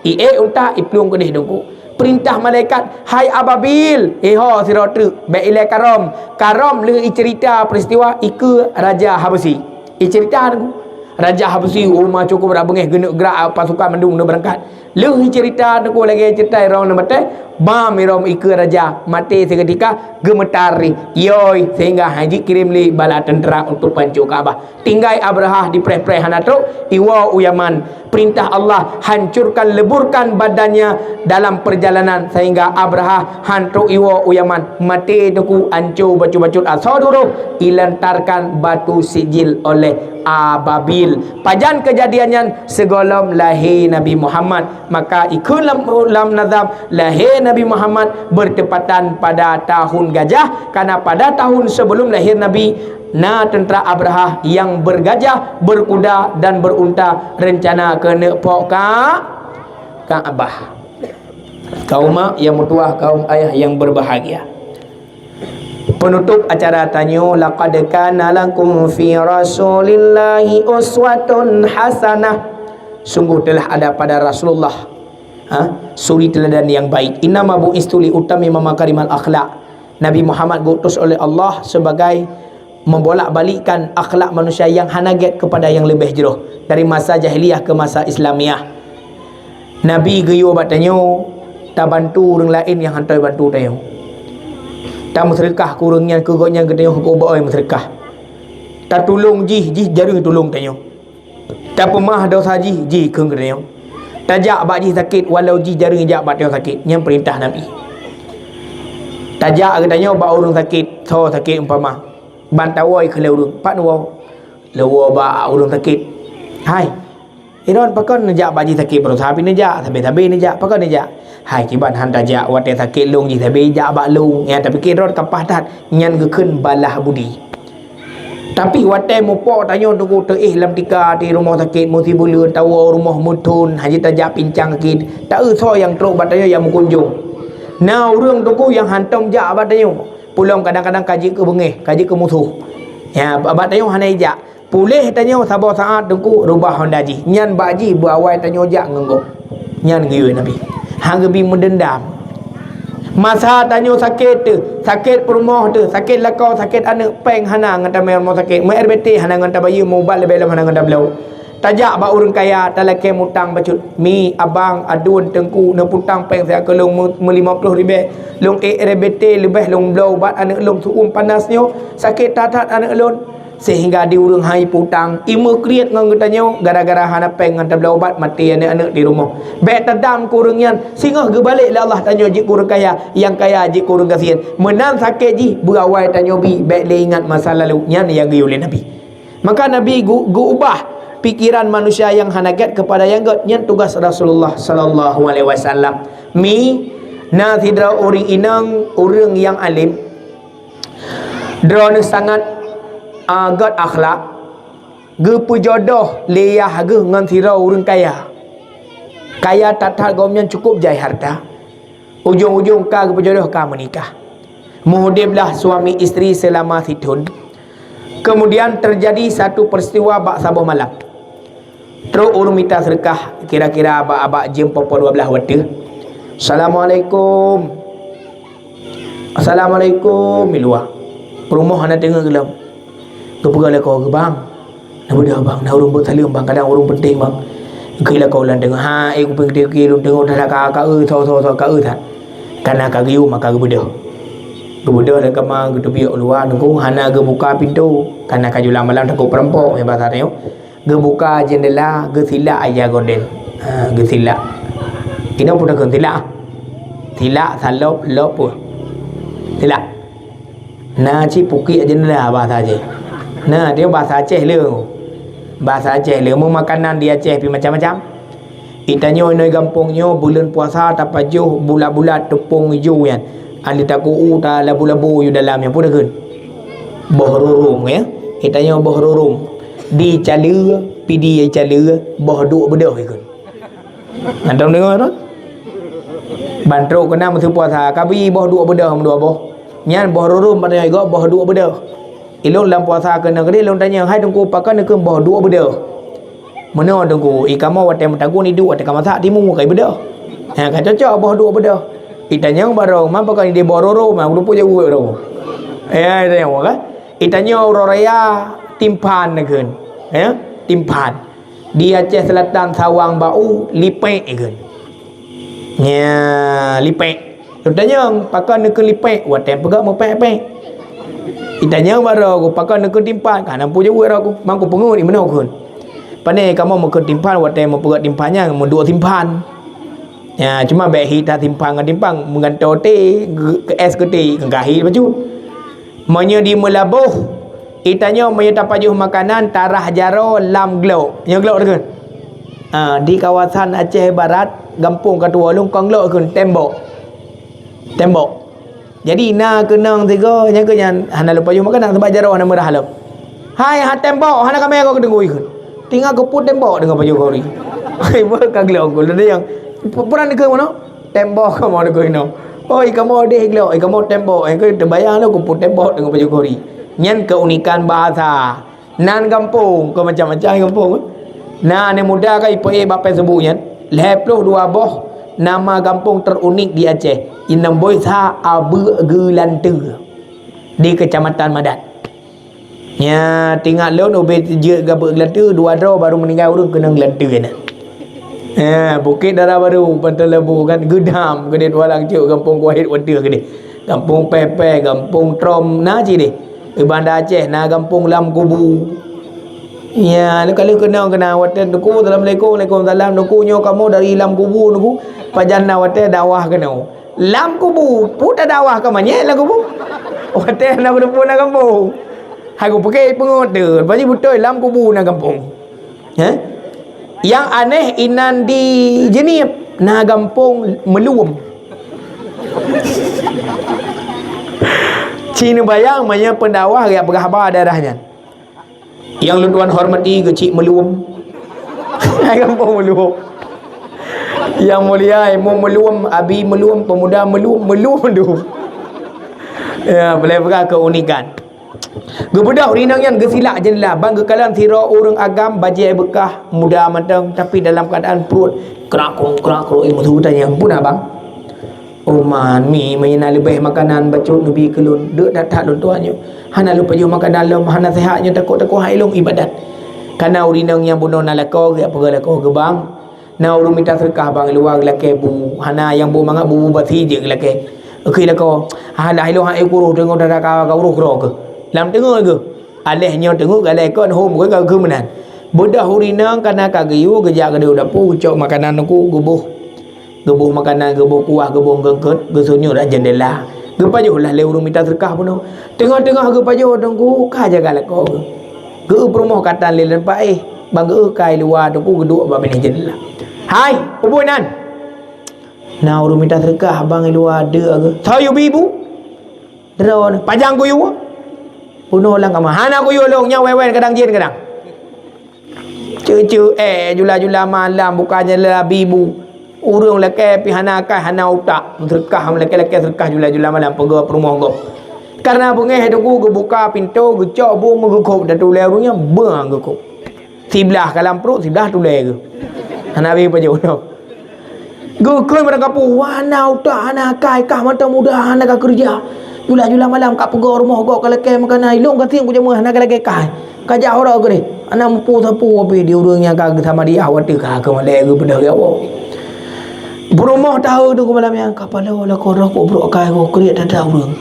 Iék unta, iplueng keudeh Teungku. Peurintah malaikat, "Hai Ababil, iho sidroe treuk, bék ilée karôm." Karôm lheueh iceurita peuristiwa ikeue Raja Habasyi. Iceurita Teungku. Raja Habasyi, uma cukôp rab beungéh, geuneuk grak pasukan mandum geuneuk beurangkat. Lheueh iceurita Teungku lagée ceurita droeneuh maté, bam droeneuh ikeue raja maté sigoe tika geumeutar, yoi, sehingga han jikirém lé bala teuntra untuk panco Ka'bah. Tinggai Abrahah dipreh-preh hana trok, iwoe u Yaman. Peurintah Allah, hancurkan, leburkan badannya dalam perjalanan, sehingga Abrahah han trok iwoe u Yaman. Maté Teungku, anco bacut-bacut asoe duroh, ilantarkan batu sijil oleh Ababil. Pajan keujadian nyan? Sigohlom lahé Nabi Muhammad. Maka ikheun lam, lam nazam, lahé Nabi Muhammad bertepatan pada tahun gajah, karena pada tahun sebelum lahir Nabi, na teuntra Abrahah yang bergajah, berkuda, dan berunta, rencana keuneuk pok Ka-, Ka'bah. Kaum mak yang meutuwah, kaum ayah yang berbahagia. Penutup acara tanyoe, "Laqad kana lakum fi Rasulillahi uswatun hasanah." Sungguh telah ada pada Rasulullah, ha, suri teladan yang baik. "Innama bu'istu li utammima makarimal akhlak." Nabi Muhammad geuutus oleh Allah sebagai membolak-balikkan akhlak manusia yang hana gét kepada yang leubeh jroh, dari masa jahiliyah ke masa Islamiyah. Nabi geuyue bak tanyoe tabantu ureuëng laén nyang hana bantu tanyoe. Tameuseudeukah keu ureuëng nyan, keu gobnyan geutanyoe hana bak-oi meuseudeukah. Tatulông jih, jih jareueng tulông tanyoe. Tapeumah desya jih, jih kheun keu tanyoe. Tajak bak jih sakét, walau jih jareueng jak bak tanyoe sakét. Nyan peurintah Nabi. Tajak geutanyoe bak ureuëng sakét, soe sakét umpama. Ban tawoe keu lé ureuëng, pat neuwoe? Lé woe bak ureuëng sakét. "Hai, Iron, pakon neujak bak jih sakét, baroesa pih neujak, sabé-sabé neujak, pakon neujak?" "Hai, kiban han tajak, watée sakét lông jih sabé jak bak lông." Nyang tapike droe ka paih that, nyan geukheun balah budi. Tapi watée mupok tanyoe Teungku teuéh lam tika di rumoh sakét, meusibuleuen tawoe rumoh meuthon, hana tajak pincang sakét, taeu soe nyang trok bak tanyoe nyang meukunjông. Na ureuëng Teungku nyang hantom jak bak tanyoe. Peulom kadang-kadang ka jeuet keu beungéh, ka jeuet keu musoh. Ya, bak tanyoe hana ijak. Puléh tanyoe saboh saát Teungku, rubah honda jih. Nyan bak jih beuawai tanyoe jak ngon gob. Nyan geuyue Nabi. Han geubi meudeundam. Masa tanyoe sakét teuh, sakét peurumoh teuh, sakét lakoe, sakét aneuëk, péng hana ngon tamé rumoh sakét, meu R B T hana ngon tabayeue, meu ubat leubeh lom hana ngon tabloe. Tajak bak ureuëng kaya, talakée mutang bacut. "Mi, abang, aduen, teungku, neupeutang péng siat keu lôn meu-, meulimong ploh ribée. Lôn ék R B T leubeh lôn bloe ubat aneuëk lôn, su'uem panas nyoe, sakét that-that aneuëk lôn." Sehingga di ureuëng hai peutang, imeukriet ngon geutanyoe gara-gara hana péng ngon tabloe ubat, maté aneuëk-aneuëk di rumoh. Bék tadam keu ureuëng nyan, singoh geubalek lé Allah tanyoe jeuet keu ureuëng kaya, nyang kaya jeuet keu ureuëng gasien. Meunan sakét jih, beuawai tanyoe bi, bék lé ingat masa lalu. Nyan nyang geuyue lé Nabi. Maka Nabi geu-, geuubah pikeran manusia nyang hana gét keupada nyang gét. Nyan tugaih Rasulullah sallallahu alaihi wasallam. Mi, na sidroe ureuëng inong, ureuëng nyang além. Droeneuh sangat, a, gét akhlak. Geupeujodoh lé yah geuh ngon sidroe ureuëng kaya. Kaya that-that, gobnyan cukup jai harta. Ujong-ujong ka geupeujodoh, ka meunikah. Meuudeblah suami istri seulama sithon. Kemudian teujadi satu peuristiwa bak saboh malam. Trok ureuëng mita seudeukah, kira-kira abak-abak jeuem poh-poh dua blaih watée. "Assalamualaikum." "Assalamualaikum," i luwa. Peurumoh hana deungoe geuh lom. Geupeugah lakoe geuh, "Bang, neubeudôh bang, na ureuëng beuet saleuem bang, kadang ureuëng peunteng bang." Geukheun lakoe lam teungoh, "Ha, éh kupeueng teuki lôn teungoh that ka, ka eu, tho, tho, tho, ka eu that." Kana ka geuyue maka geubeudôh. Geubeudôh lé kama geuteubiet u luwa, Teungku, hana geubuka pintoe. Kana ka jula malam takot peurampok, ya, basa tanyoe. Geubuka jeundela, geusilak ija gorden. Ha, geusilak. Inoe peue takheun silak? Silak, salop, lop peue? Silak. Na cit pukiek jeundela basa Aceh. Na, dia basa Aceh le. Basa Aceh le. Meumakanan di Aceh pi macam-macam. Itanyoe inoe gampông nyoe buleuen puasa tapajoh bulat-bulat teupông ijo nyan. Ahli taku u talabu-labu yu dalam nyan pun takheun. Boh rurung, ya. Itanyoe boh rurung. Di caleue, pidi caleue, boh duek beudôh ikheun. Hantom deungoe tu? Ban trok keunan meuseu puasa, kabi boh duek beudôh meudua boh. Nyan boh rurôm, pada nyoe boh duek beudôh. Ilôn lam puasa keunan keudeh lôn tanyong, "Hai Teungku, pakon neukheun boh duek beudôh?" "Meunoe Teungku, i kamoe watèe meutagun iduek, watèe ka masak timu ka ibeudôh." "Ha, ka cocok boh duek beudôh." Itanyong baroe, "Man pakon ideh boh rurôm, man luput jaweueb roh." Ya, itanyong kan? Itanyong uroe raya timphan neukheun. Ya, timphan. Di Aceh Selatan, Sawang, Ba'u, lipek ikheun. Nya, lipek. Lôn tanyong, "Pakon neukheun lipek?" Watèe peugah meupek-pek. Itanyong baroe, "Pakon neukheun timphan?" Ka na peue jaweueb roh ku, mang kupeungeut i meunoe kheun. Pane kamoe meukheun timphan, watèe meupeugah timphan nyan meuduek timphan. Ya, cuma bèk hi that timphan ngon timphan, meugantoe thé, geu-, keu es keu thé, keu gahi bacut. Meunyoe di Meulaboh, itanyong meunyoe tapajoh makanan tarah jaroe lam glok. Nyoe glok deukeue. Ha, di kawasan Aceh Barat, gampông katuwoe lôn kon glok kheun, tembok. Tembok. Jadi na keunong sigoe, nyang keu nyan hana lôn pajoh makanan sabab jaroe hana meurah lom. "Hai, ha tembok, hana kamé keu teungku ikheun." Tinggai keu peue tembok deungon pajoh gori. Hai, beuh ka glok keu lôn nyang. Pu-, puran deukeue meunoe? Tembok kamoe deukeue inoe. Oh, i kamoe deh glok, i kamoe tembok. Nyang keu teubayang lôn keu peue tembok deungon pajoh gori. Nyan keunikan bahasa. Nan gampông, keu macam-macam gampông. Na aneuk muda ka ipeuék bak Facebook nyan. Lhèe ploh dua boh nama gampông terunik di Aceh. Inong boh sa Abeuk Geulanteue di Kecamatan Madat. Nya, teuingat lôn ubé jeuet Abeuk Geulanteue dua droe baru meuninggai ureueng keunong Geulanteue na. Ya, Bukét Dara Barô, Panton Labu kan, Geudam, keudeh Tualang Cok, Gampông Kuwahit Watèe keudeh. Gampông Pèpè, Gampông Trom, na cit deh. Di Banda Aceh na Gampông Lam Kubu. Ya, leuka lheueh keunong keunan watèe Teungku, "Assalamualaikum." "Waalaikumsalam." "Teungku, nyoe kamoe dari Lam Kubu, Teungku." Pajan na watèe dakwah keunoe. Lam kubu, peue tadakwah ka manyét lam kubu. Watèe na kuteupeu na gampông. Hai kupike peungeut teuh, bak jih beutôi lam kubu na gampông. Heh? Nyang aneh inan di Jeunieb, na gampông Meuluem. Ci neubayang meunyoe pendakwah geujak peugah haba daerah nyan. Nyang lôn tuan hormati Geuchik Meuluem. Hai gampông Meuluem. Yang Mulia Imum Meuluem, Abi Meuluem, pemuda Meuluem, Meuluem tu. Ya, boleh peugah keunikan. Geubeudôh ureueng inong nyan geusilak jeundela, ban geukalon sidroe ureueng agam bajèe beukah, muda mantong, tapi dalam keuadaan pruet krak-krok, krak-krok, eh, meusu tanyong, "Peue na, Bang?" "Oh man, mi, meunyoe na leubeh makanan bacut neubi keu lôn, deuk that-that lôn tuan nyoe. Hana lôn pajoh makanan lom, hana seuhat nyoe, takot-takot hai lôn ibadat." Kana ureueng inong nyang bunoe na lakoe, geujak peugah lakoe geuh, "Bang, na ureueng mita seudeukah bang i luwa geulakèe bu, hana nyang bu mangat bu-bu basi jeuet geulakèe." Geukheun lakoe, "Alah, ilôn hana kuroh, teungoh dara ka, ka uroh keudroe keuh." Lam teungoh geuh. Aléh nyoe teungoh galai kon hom keu ka keu meunan. Beudôh ureueng inong kana ka geuyue geujak keudéh u dapu geucok makanan teungku geuboh. Geuboh makanan, geuboh kuah, geuboh geungkot, geusunyut lam jeundela. Geupajoh lah lé ureueng mita seudeukah bunoe. Teungoh-teungoh geupajoh teungku ka jaga lakoe geuh. Geu peurumoh katan lé lam paéh, ban geu kai luwa teungku geuduek bak binéh jeundela. "Hai, peue buet nan?" "Na ureueng mita seudeukah bang i luwa deuk geuh." "Soe yue bi bu?" "Droeneuh." "Pajan kuyue?" "Bunoe lam kama." "Hana kuyue lôn, nyan wewen kadang jén kadang." Ceu-ceu, eh, jula-jula malam buka jeundela bi bu. Ureueng lakèe pih hana akai, hana utak. Seudeukah lakèe-lakèe seudeukah jula-jula malam peugöt peurumoh gob. Karena beungéh teungku geubuka pintoe, geucok bu meugeukop, tatulèe ureueng nyan beung geukop. Siblah ka lam pruet, siblah tulèe geuh. Hana abéh pajoh. Geukheun barang kapeue, hana utak, hana akai, kah mantong muda, hana ka keureuja. Jula-jula malam ka peugöt rumoh gob ka lakèe meukanan, ilôn gasien kujameun hana ka lakèe kah. Ka jak uroe keudeh, hana muphom sapeue pih di ureueng nyang ka geusamadiah watèe ka keumalèe geubeudôh geuwoe. Peurumoh tahu teungku malam nyan, ka paloe lakoe droe kok brok akai gob kriet that-that ureueng.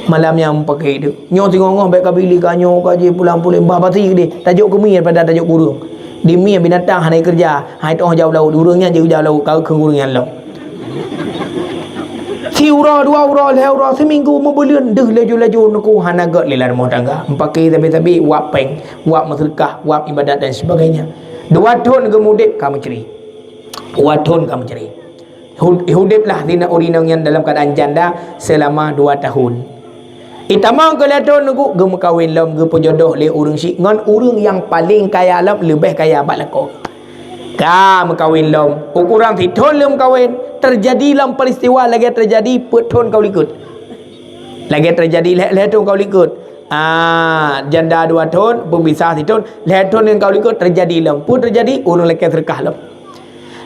Malam nyan meupaké teuk. Nyoe singoh-ngoh bèk ka bili ka nyoe ka jih pulang-puléng bah basi keudeh, tajok keu miet pada tajok keu ureueng. Di miet binatang hana keureuja, hai toh jak u laôt, ureueng nyan jeuet jak u laôt, ka kheun ureueng nyan lom. Siuroe, dua uroe, lhèe uroe, siminggu, meubuleuen, deuh laju-laju neuku hana göt lé lam rumoh tangga. Meupaké sabe-sabe, wab péng, wab meuseudeukah, wab ibadat dan sebagainya. Dua thon geumudép ka meucre. Dua thon ka meucre. Hu-, hudép lah sinan ureueng inong nyan dalam keuadaan janda seulama dua tahun. Itamong keu lhèe thon teungku geumeukawen lom, geupeujodoh lé ureueng syik ngon ureueng nyang paleng kaya lom, leubeh kaya bak lakoe. Ka meukawen lom. Ukoran sithon lom kawen. Teujadi lam peristiwa lagée teujadi peuet thon ka u likot. Lagée teujadi lhée, lhée thon ka u likot. Ah, janda dua thon, peumisah sithon, lhée thon nyang ka u likot teujadi lom. Peue teujadi? Ureuëng lakée seudeukah lom.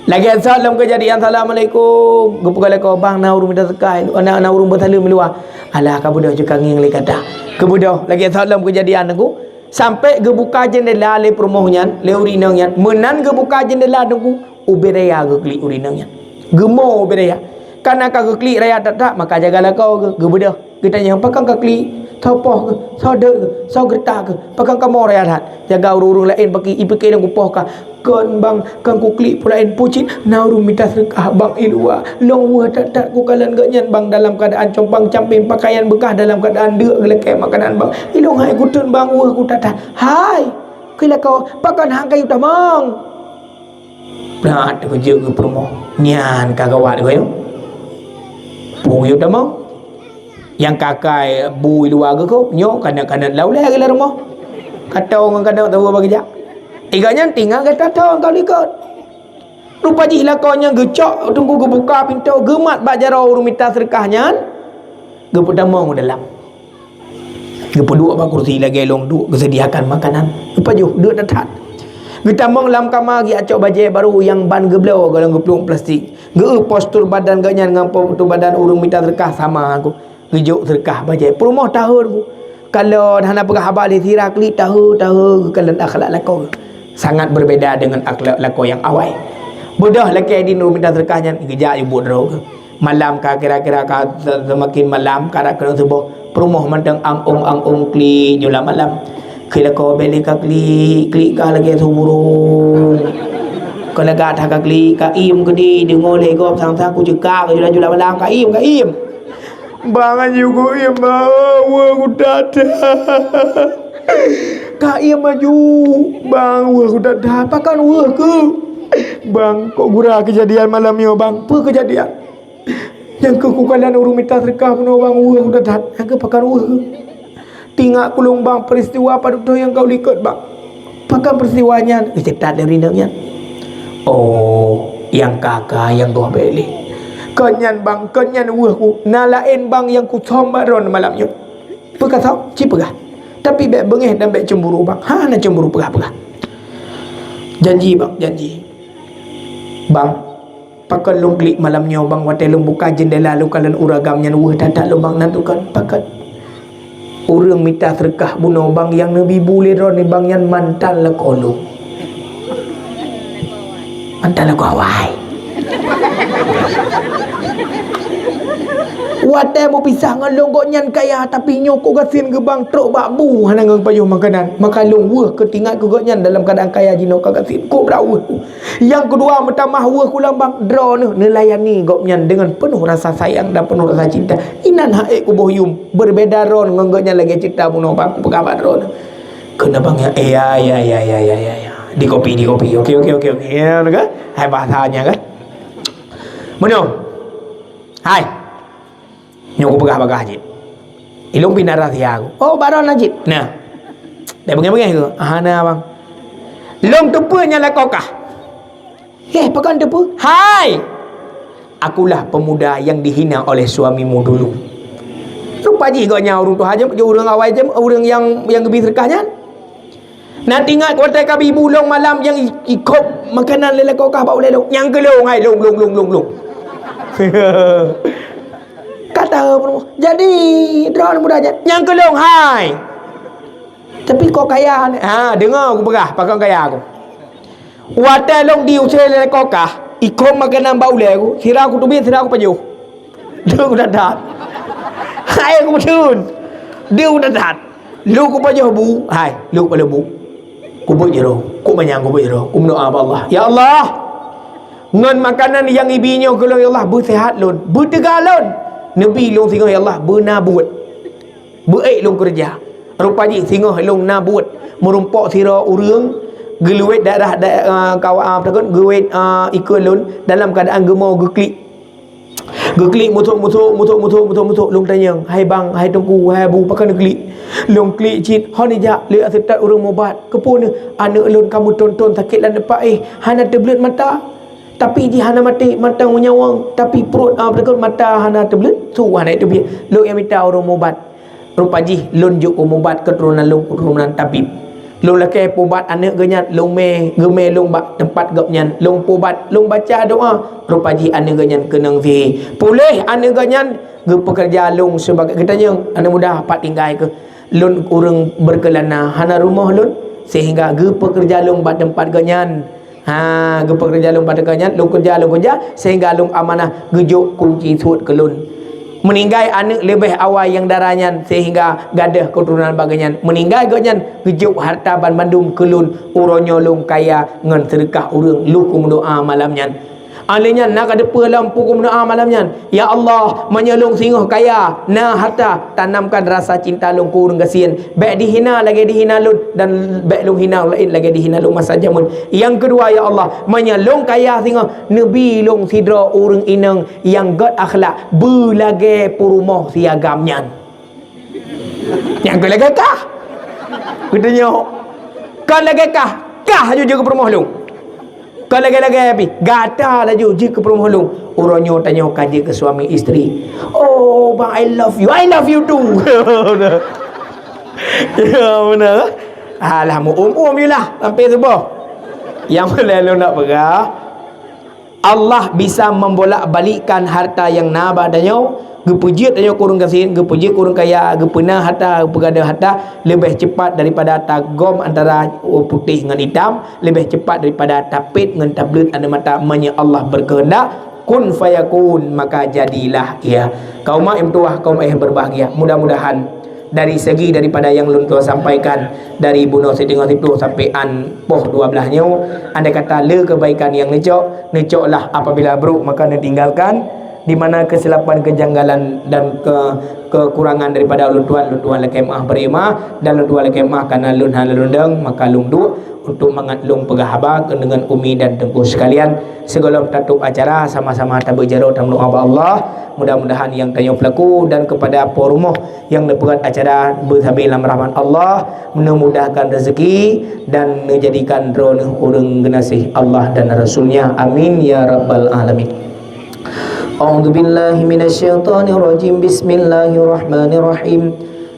Lagée sot lom keujadian, "Assalamualaikum." Geupeugah lakoe, "Bang, na ureuëng mita seudeukah, na, na ureuëng beusaleuem luwa." "Alah, ka beudôh jeuet ka ngieng lé gata." Geubeudôh, lagée sot lom keujadian Teungku. Sampai geubuka jeundela lé peurumoh nyan, lé ureuëng inong nyan. Meunan geubuka jeundela Teungku, ubé raya geuklik ureuëng inong nyan. Geumo ubé raya. Kareuna ka geuklik raya that-that, maka jaga lakoe geuh, geubeudôh. Geutanyong, "Pakon ka klik? Soe poh geuh? Soe deuek geuh? Soe geureuta geuh? Pakon kamoe raya that?" Jaga ureuëng-ureuëng laén bak i pike nyang kupoh ka. "Kon bang, kon kuklik peue laén, peue cit na ureuëng mita seudeukah bang i luwa. Lôn weueh that-that kukalon geuh nyan bang dalam keuadaan compang-camping, pakaian beukah, dalam keuadaan deuek geulakée makanan bang. Ilôn hai kuteun bang, weueh ku that-that." "Hai!" kheun lakoe, "Pakon han kayue tamong?" Brat teukeujot geuh peurumoh. Nyan ka gawat geuh nyoe. Peue yue tamong? Nyang ka akai bu i luwa geuh kôb, nyoe kanot-kanot lam ulée geuh lam rumoh. Ka toe ngon kanot saboh bak geujak. Iga nyan tinggai gata toe ngon likot. Rupa jih lakoe nyan geucok Teungku, geubuka pintoe, geumat bak jaroe ureuëng mita seudeukah nyan, geupeutamong u dalam. Geupeuduek bak kursi lagée lôn duek, geuseudiakan makanan. Geupajoh, deuek that-that. Geutamong lam kama, geucok bajée barô nyang ban geubloe golom geuplueng plastik. Geu-eu postur badan geuh nyan ngon postur badan ureuëng mita seudeukah sama Teungku. Geujok seudeukah bajée. Peurumoh tahon Teungku. Kalon hana peugah haba lé, sira klik tahon-tahon geukalon akhlak lakoe. Sangat berbeda dengan akhlak lakoe nyang awai. Beudôh lakée di ureuëng mita seudeukah nyan, geujak yue buet droe geuh. Malam ka kira-kira ka se-, seumaken malam, ka rab keunoe suboh, peurumoh mantong ang-ong-ang-ong klik jula malam. Kheun lakoe, "Bék lé ka klik, klik kah lagée su burông." Keu lagak that ka klik, ka iem keudeh, deungoe lé gob sang-sang kuceuka keu jula-jula malam, ka iem, ka iem. "Bang, aju ku iem, bang, weueh ku that-that. Ka iem aju, bang, weueh ku that-that. Pakon weueh keuh?" "Bang, kok gura keujadian malam nyoe, bang?" "Peue keujadian?" "Nyang keuh kukalon ureuëng mita seudeukah bunoe bang, weueh that-that." "Nyang keuh pakon weueh?" "Teuingat keu lôn bang, peuristiwa padub thôn nyang ka u likot bang." "Pakon peuristiwa nyan?" Geuteutat lé ureuëng inong nyan. "Oh, nyang ka-ka nyang goh bék lé. Kon nyan bang, kon nyan weueh ku. Na laén bang nyang kusöm bak droeneuh malam nyoe." "Peue kasöm?" "Ci peugah. Tapi bék beungéh dan bék cemburu bang." "Hana cemburu, peugah-peugah." "Janji bang, janji." "Bang, pakon lôn klik malam nyoe bang, watée lôn buka jeundela lôn kalon ureuëng agam nyan weueh that-that lôn bang, nan tukon pakon?" "Ureuëng mita seudeukah bunoe bang nyang neubi bu lé droeneuh bang nyan mantan lakoe lôn." "Mantan lakoe awai?" "Watée meupisah ngon lôn gobnyan kaya, tapi nyoe kok gasien geuh bang trok bak bu hana ngon pajoh makanan. Maka lôn weueh keu teuingat keu gobnyan dalam keuadaan kaya jinoe ka gasien, kok brat weueh." Nyang keudua meutamah weueh ku lom bang, droeneuh neulayani gobnyan deungon peunoh rasa sayang dan peunoh rasa cinta. Inan hak ék kuboh yum, berbeda droeneuh ngon gobnyan lagée ceurita bunoe bang, peugah bak droeneuh. Keuneuk bang ya, ya, ya. Di kopi, di kopi. Oke, oke, oke, oke. Ya, kan? Hai bahasanya kan? Meunoe. Hai. Nyoe kupeugah bagah jih. Ilôn pih na rahsia ku. Oh, baron na jih. Nah. Dak beungéh-beungéh ku. Hana bang. Lôn teupeue nyang lakoe kah. Eh, pakon teupeue? Hai! Akulah pemuda yang dihina oleh suamimu dulu. Rupa jih gobnyan ureuëng tuha jeuem, ureuëng awai jeuem, ureuëng nyang, nyang geubi seudeukah nyan. Na teuingat watée kabi bu lôn malam nyang i-, ikop makanan lé lakoe kah bak ulée lôn. Nyang keu lôn hai lôn, lôn, lôn, lôn, lôn. Kata peurumoh, jadi droeneuh muda nyan. Nyang keu lôn hai. Tapi kok kaya ni? Ha, deungoe kupeugah, pakon kaya ku. Watée lôn diusé lé lakoe kah, ikop makanan bak ulée ku, sira kuteubiet, sira kupajoh. Deuek that-that. Hai, kupeutreun. Deuek that-that. Lôn kupajoh bu, hai, lôn kupajoh bu. Kubeuet jaroe, kok manyang kubeuet jaroe. Kumeudoá bak Allah. Ya Allah, ngon makanan nyang ibi nyoe keu lôn, ya Allah, beuseuhat lôn, beuteuga lôn. Neubi lôn singoh, ya Allah, beuna buet. Beuék lôn keureuja. Rupa jih singoh lôn na buet, meurumpok sidroe ureuëng geuluwet darah da-, eh, kawa-, ah, apa takheun, geuluwet, ah, ikeue lôn dalam keuadaan geumo geuklik. Geuklik musôk-musôk, musôk-musôk, musôk-musôk. Lôn tanyong, "Hai bang, hai teungku, hai abu, pakon neuklik?" Lôn klik cit, hana jak lé aseutat ureuëng mubat. Keupeue neuh? "Aneuëk lôn ka meuthon-thon sakét lam teumpat éh, hana teubleuet mata. Tapi jih hana maté, mantong meunyaweung, tapi pruet, ah, beutôi mata hana teubleuet, su hana teubiet. Lôn nyang mita ureuëng mubat." Rupa jih lôn jok keu mubat keuturonan lôn, keuturonan tabib. Lôn lakée pubat aneuëk geuh nyan, lôn mé, geumé lôn bak teumpat gobnyan, lôn pubat, lôn baca doá. Rupa jih aneuëk geuh nyan keunong sihé. Puléh aneuëk geuh nyan, geupeukeureuja lôn sibagai, geutanyong, "Aneuëk muda, pat tinggai keuh?" "Lôn ureuëng beukeulana, hana rumoh lôn, seuhingga geupeukeureuja lôn bak teumpat geuh nyan." Ha, geupeukeureuja lôn bak teumpat geuh nyan, lôn keureuja, lôn keureuja, seuhingga lôn amanah geujok kunci suet keu lôn. Meuninggai aneuëk leubeh awai nyang dara nyan, seuhingga gadôh keuturonan bak geuh nyan. Meuninggai geuh nyan, geujok hareuta banmandum keu lôn, uroe nyoe lôn kaya ngon seudeukah ureuëng lôn keu meudoá malam nyan. Alèh nyan na ka teupeue lam buku meudoá malam nyan, "Ya Allah, meunyoe lôn singoh kaya, na hareuta, tanamkan rasa cinta lôn keu ureuëng gasien. Bék dihina lagée dihina lôn, dan bék lôn hina ureuëng laén lagée dihina lôn masa jameun." Nyang keudua, "Ya Allah, meunyoe lôn kaya singoh, neubi lôn sidroe ureuëng inong nyang gét akhlak, beulagée peurumoh si agam nyan." Nyang keu lagée kah. Geutanyoe, "Kon lagée kah, kah laju jeuet keu peurumoh lôn. Kon lagée-lagée pih, gata laju jeuet keu peurumoh lôn." Uroe nyoe tanyoe ka jeuet keu suami isteri. "Oh, bang, I love you. I love you too." Ya, beuna. Alah, meu-um-um je lah sampai suboh. Nyang peureulée lôn nak peugah, Allah bisa membolak-balikkan harta nyang na bak tanyoe, geupeujeuet tanyoe keu ureuëng gasien, geupeujeuet keu ureuëng kaya, geupeuna harta, geupeugada harta leubeh cepat daripada tagom antara putéh ngon itam, leubeh cepat daripada tapét ngon tableuet aneuëk mata. Meunyoe Allah berkehendak, kun fayakun, maka jadilah ia. Kaum nyang meutuwah, kaum nyang berbahagia, mudah-mudahan dari segi daripada nyang lôn tuan sampaikan, dari bunoe siteungoh siplôh sampai an poh dua blaih nyoe, andai kata le keubaikan nyang neucok, neucoklah, apabila brok maka neutinggalkan, di mana kesilapan, kejanggalan dan ke-, kekurangan daripada ulôn tuan, ulôn tuan lakée meuáh bri meuáh, dan ulôn tuan lakée meuáh karena lôn hana lôn dong, maka lôn duek untuk mangat lôn peugah haba keu deungon umi dan teungku sekalian. Sigohlom tatôb acara, sama-sama tabeujaroe tameudoá bak Allah. Mudah-mudahan nyang tanyoe peulaku dan kepada po rumoh nyang neupeugét acara beusabe lam rahmat Allah, meunumudahkan rezeki dan neujadikan droeneuh ureuëng geunaséh Allah dan Rasul-Nya. Amin ya rabbal alamin. A'udzubillahi minasyaitonirrajim. Bismillahirrahmanirrahim.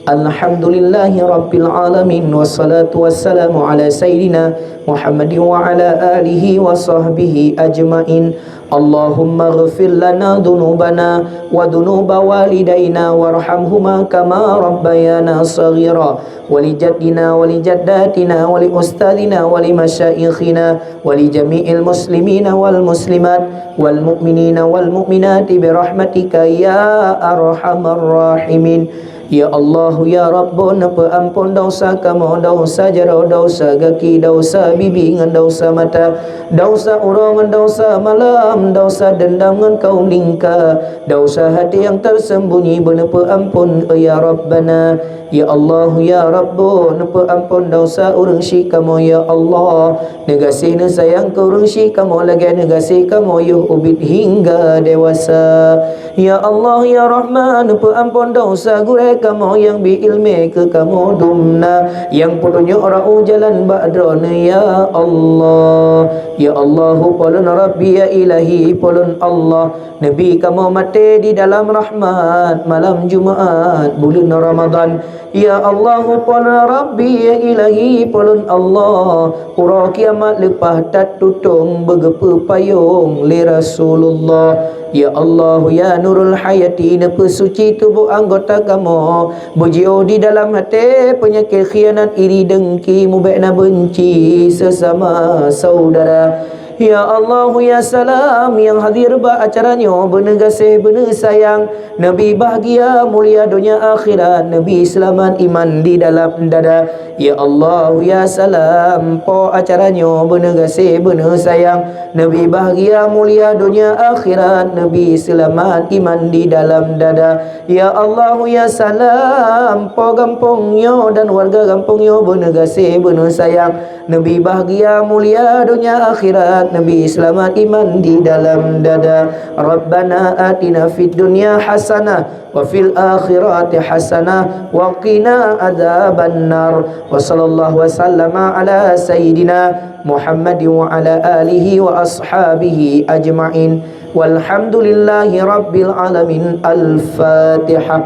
Alhamdulillahi rabbil alamin, wassalatu wassalamu ala sayyidina Muhammadin wa ala alihi wa sahbihi ajmain. Allahumma ghfir lana dhunubana wa dhunuba walidaina warhamhuma kama rabbayana shaghira, wa li jaddina wa li jaddatina wa li ustadzina wa li masyaikhina wa li jami'il muslimina wal muslimat wal mu'minina wal mu'minati bi rahmatika ya arhamar rahimin. Ya Allah, ya Rabb, neupeuamphon desya kamoe, desya jaroe, desya gaki, desya bibi ngon desya mata, desya uroe ngon desya malam, desya deundam ngon kaum lingka, desya hati nyang tersembunyi beuneupeuamphon, ya Rabbana. Ya Allah, ya Rabb, neupeuamphon desya ureuëng syik kamoe, ya Allah. Neugaséh neusayang keu ureuëng syik kamoe lagée neugaséh kamoe yoh ubit hingga dewasa. Ya Allah, ya Rahman, neupeuamphon desya gurée kamoe nyang bi iéleumé keu kamoe dumna, nyang peutunyok rot u jalan bak droeneuh, ya Allah. Ya Allahu, Po lôn Rabbi, ya Ilahi, Po lôn Allah, neubi kamoe maté di dalam rahmat malam Jumaat buleuen Ramadhan. Ya Allahu, Po lôn Rabbi, ya Ilahi, Po lôn Allah, uroe kiamat leupah that tutong beugeupeu payong lé Rasulullah. Ya Allahu, ya Nurul Hayati, neupeusuci tuboh anggota kamoe, beujiôh di dalam até peunyakét khianat, iri, dengki, mubék na beunci seusama saudara. Ya Allahu, ya Salam, nyang hadir bak acara nyoe beuneugaséh beuneusayang, neubi bahgia mulia donya akhirat, neubi seulamat iman di dalam dada. Ya Allahu, ya Salam, Po acara nyoe beuneugaséh beuneusayang, neubi bahgia mulia donya akhirat, neubi seulamat iman di dalam dada. Ya Allahu, ya Salam, Po gampông nyoe dan warga gampông nyoe beuneugaséh beuneusayang, neubi bahgia mulia donya akhirat, Nabi, selamat iman di dalam dada. Rabbana atina fid dunya hasanah wa fil akhirati hasanah wa qina adzabannar. Wa sallallahu wa sallama ala sayyidina Muhammad wa ala alihi wa ashabihi ajma'in. Walhamdulillahi rabbil alamin. Al-Fatihah.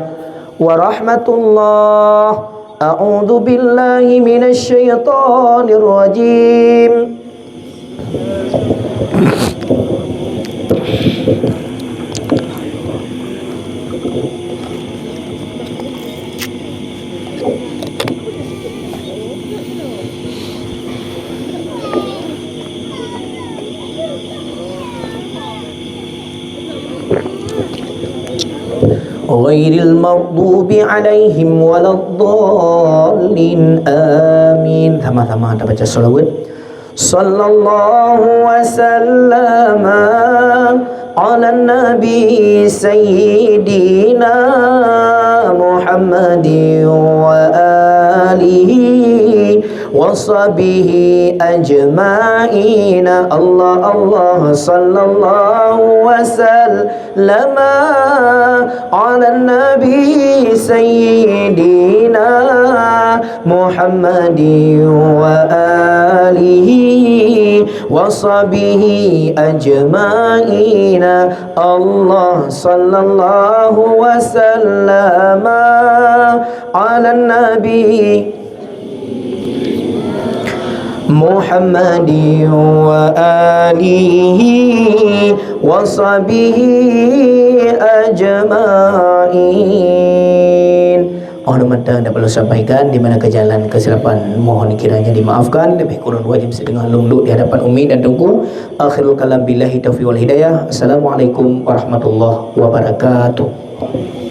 Wa rahmatullah. A'udzu billahi minasy syaithanir rajim. Ghairil maghdubi alaihim waladdallin. Amin. Sama-sama kita baca salawat. Sallallahu wa sallama ala nabi sayyidina Muhammadin wa alihi wa sahbihi ajma'in. Allah, Allah, sallallahu wa sallama ala nabi sayyidina Muhammadin wa alihi wa sahbihi ajma'in. Allah, sallallahu wa sallama ala nabi Muhammadin wa alihi wa sahbihi ajma'in. Mohon mantong dapat lôn sampaikan, di mana keujalan keusilapan mohon kiranya dimaafkan. Lebih kurang dua jam setengah lôn duek di hadapan Umi dan Teungku. Akhirul kalam, billahi taufiq wal hidayah. Assalamualaikum warahmatullahi wabarakatuh.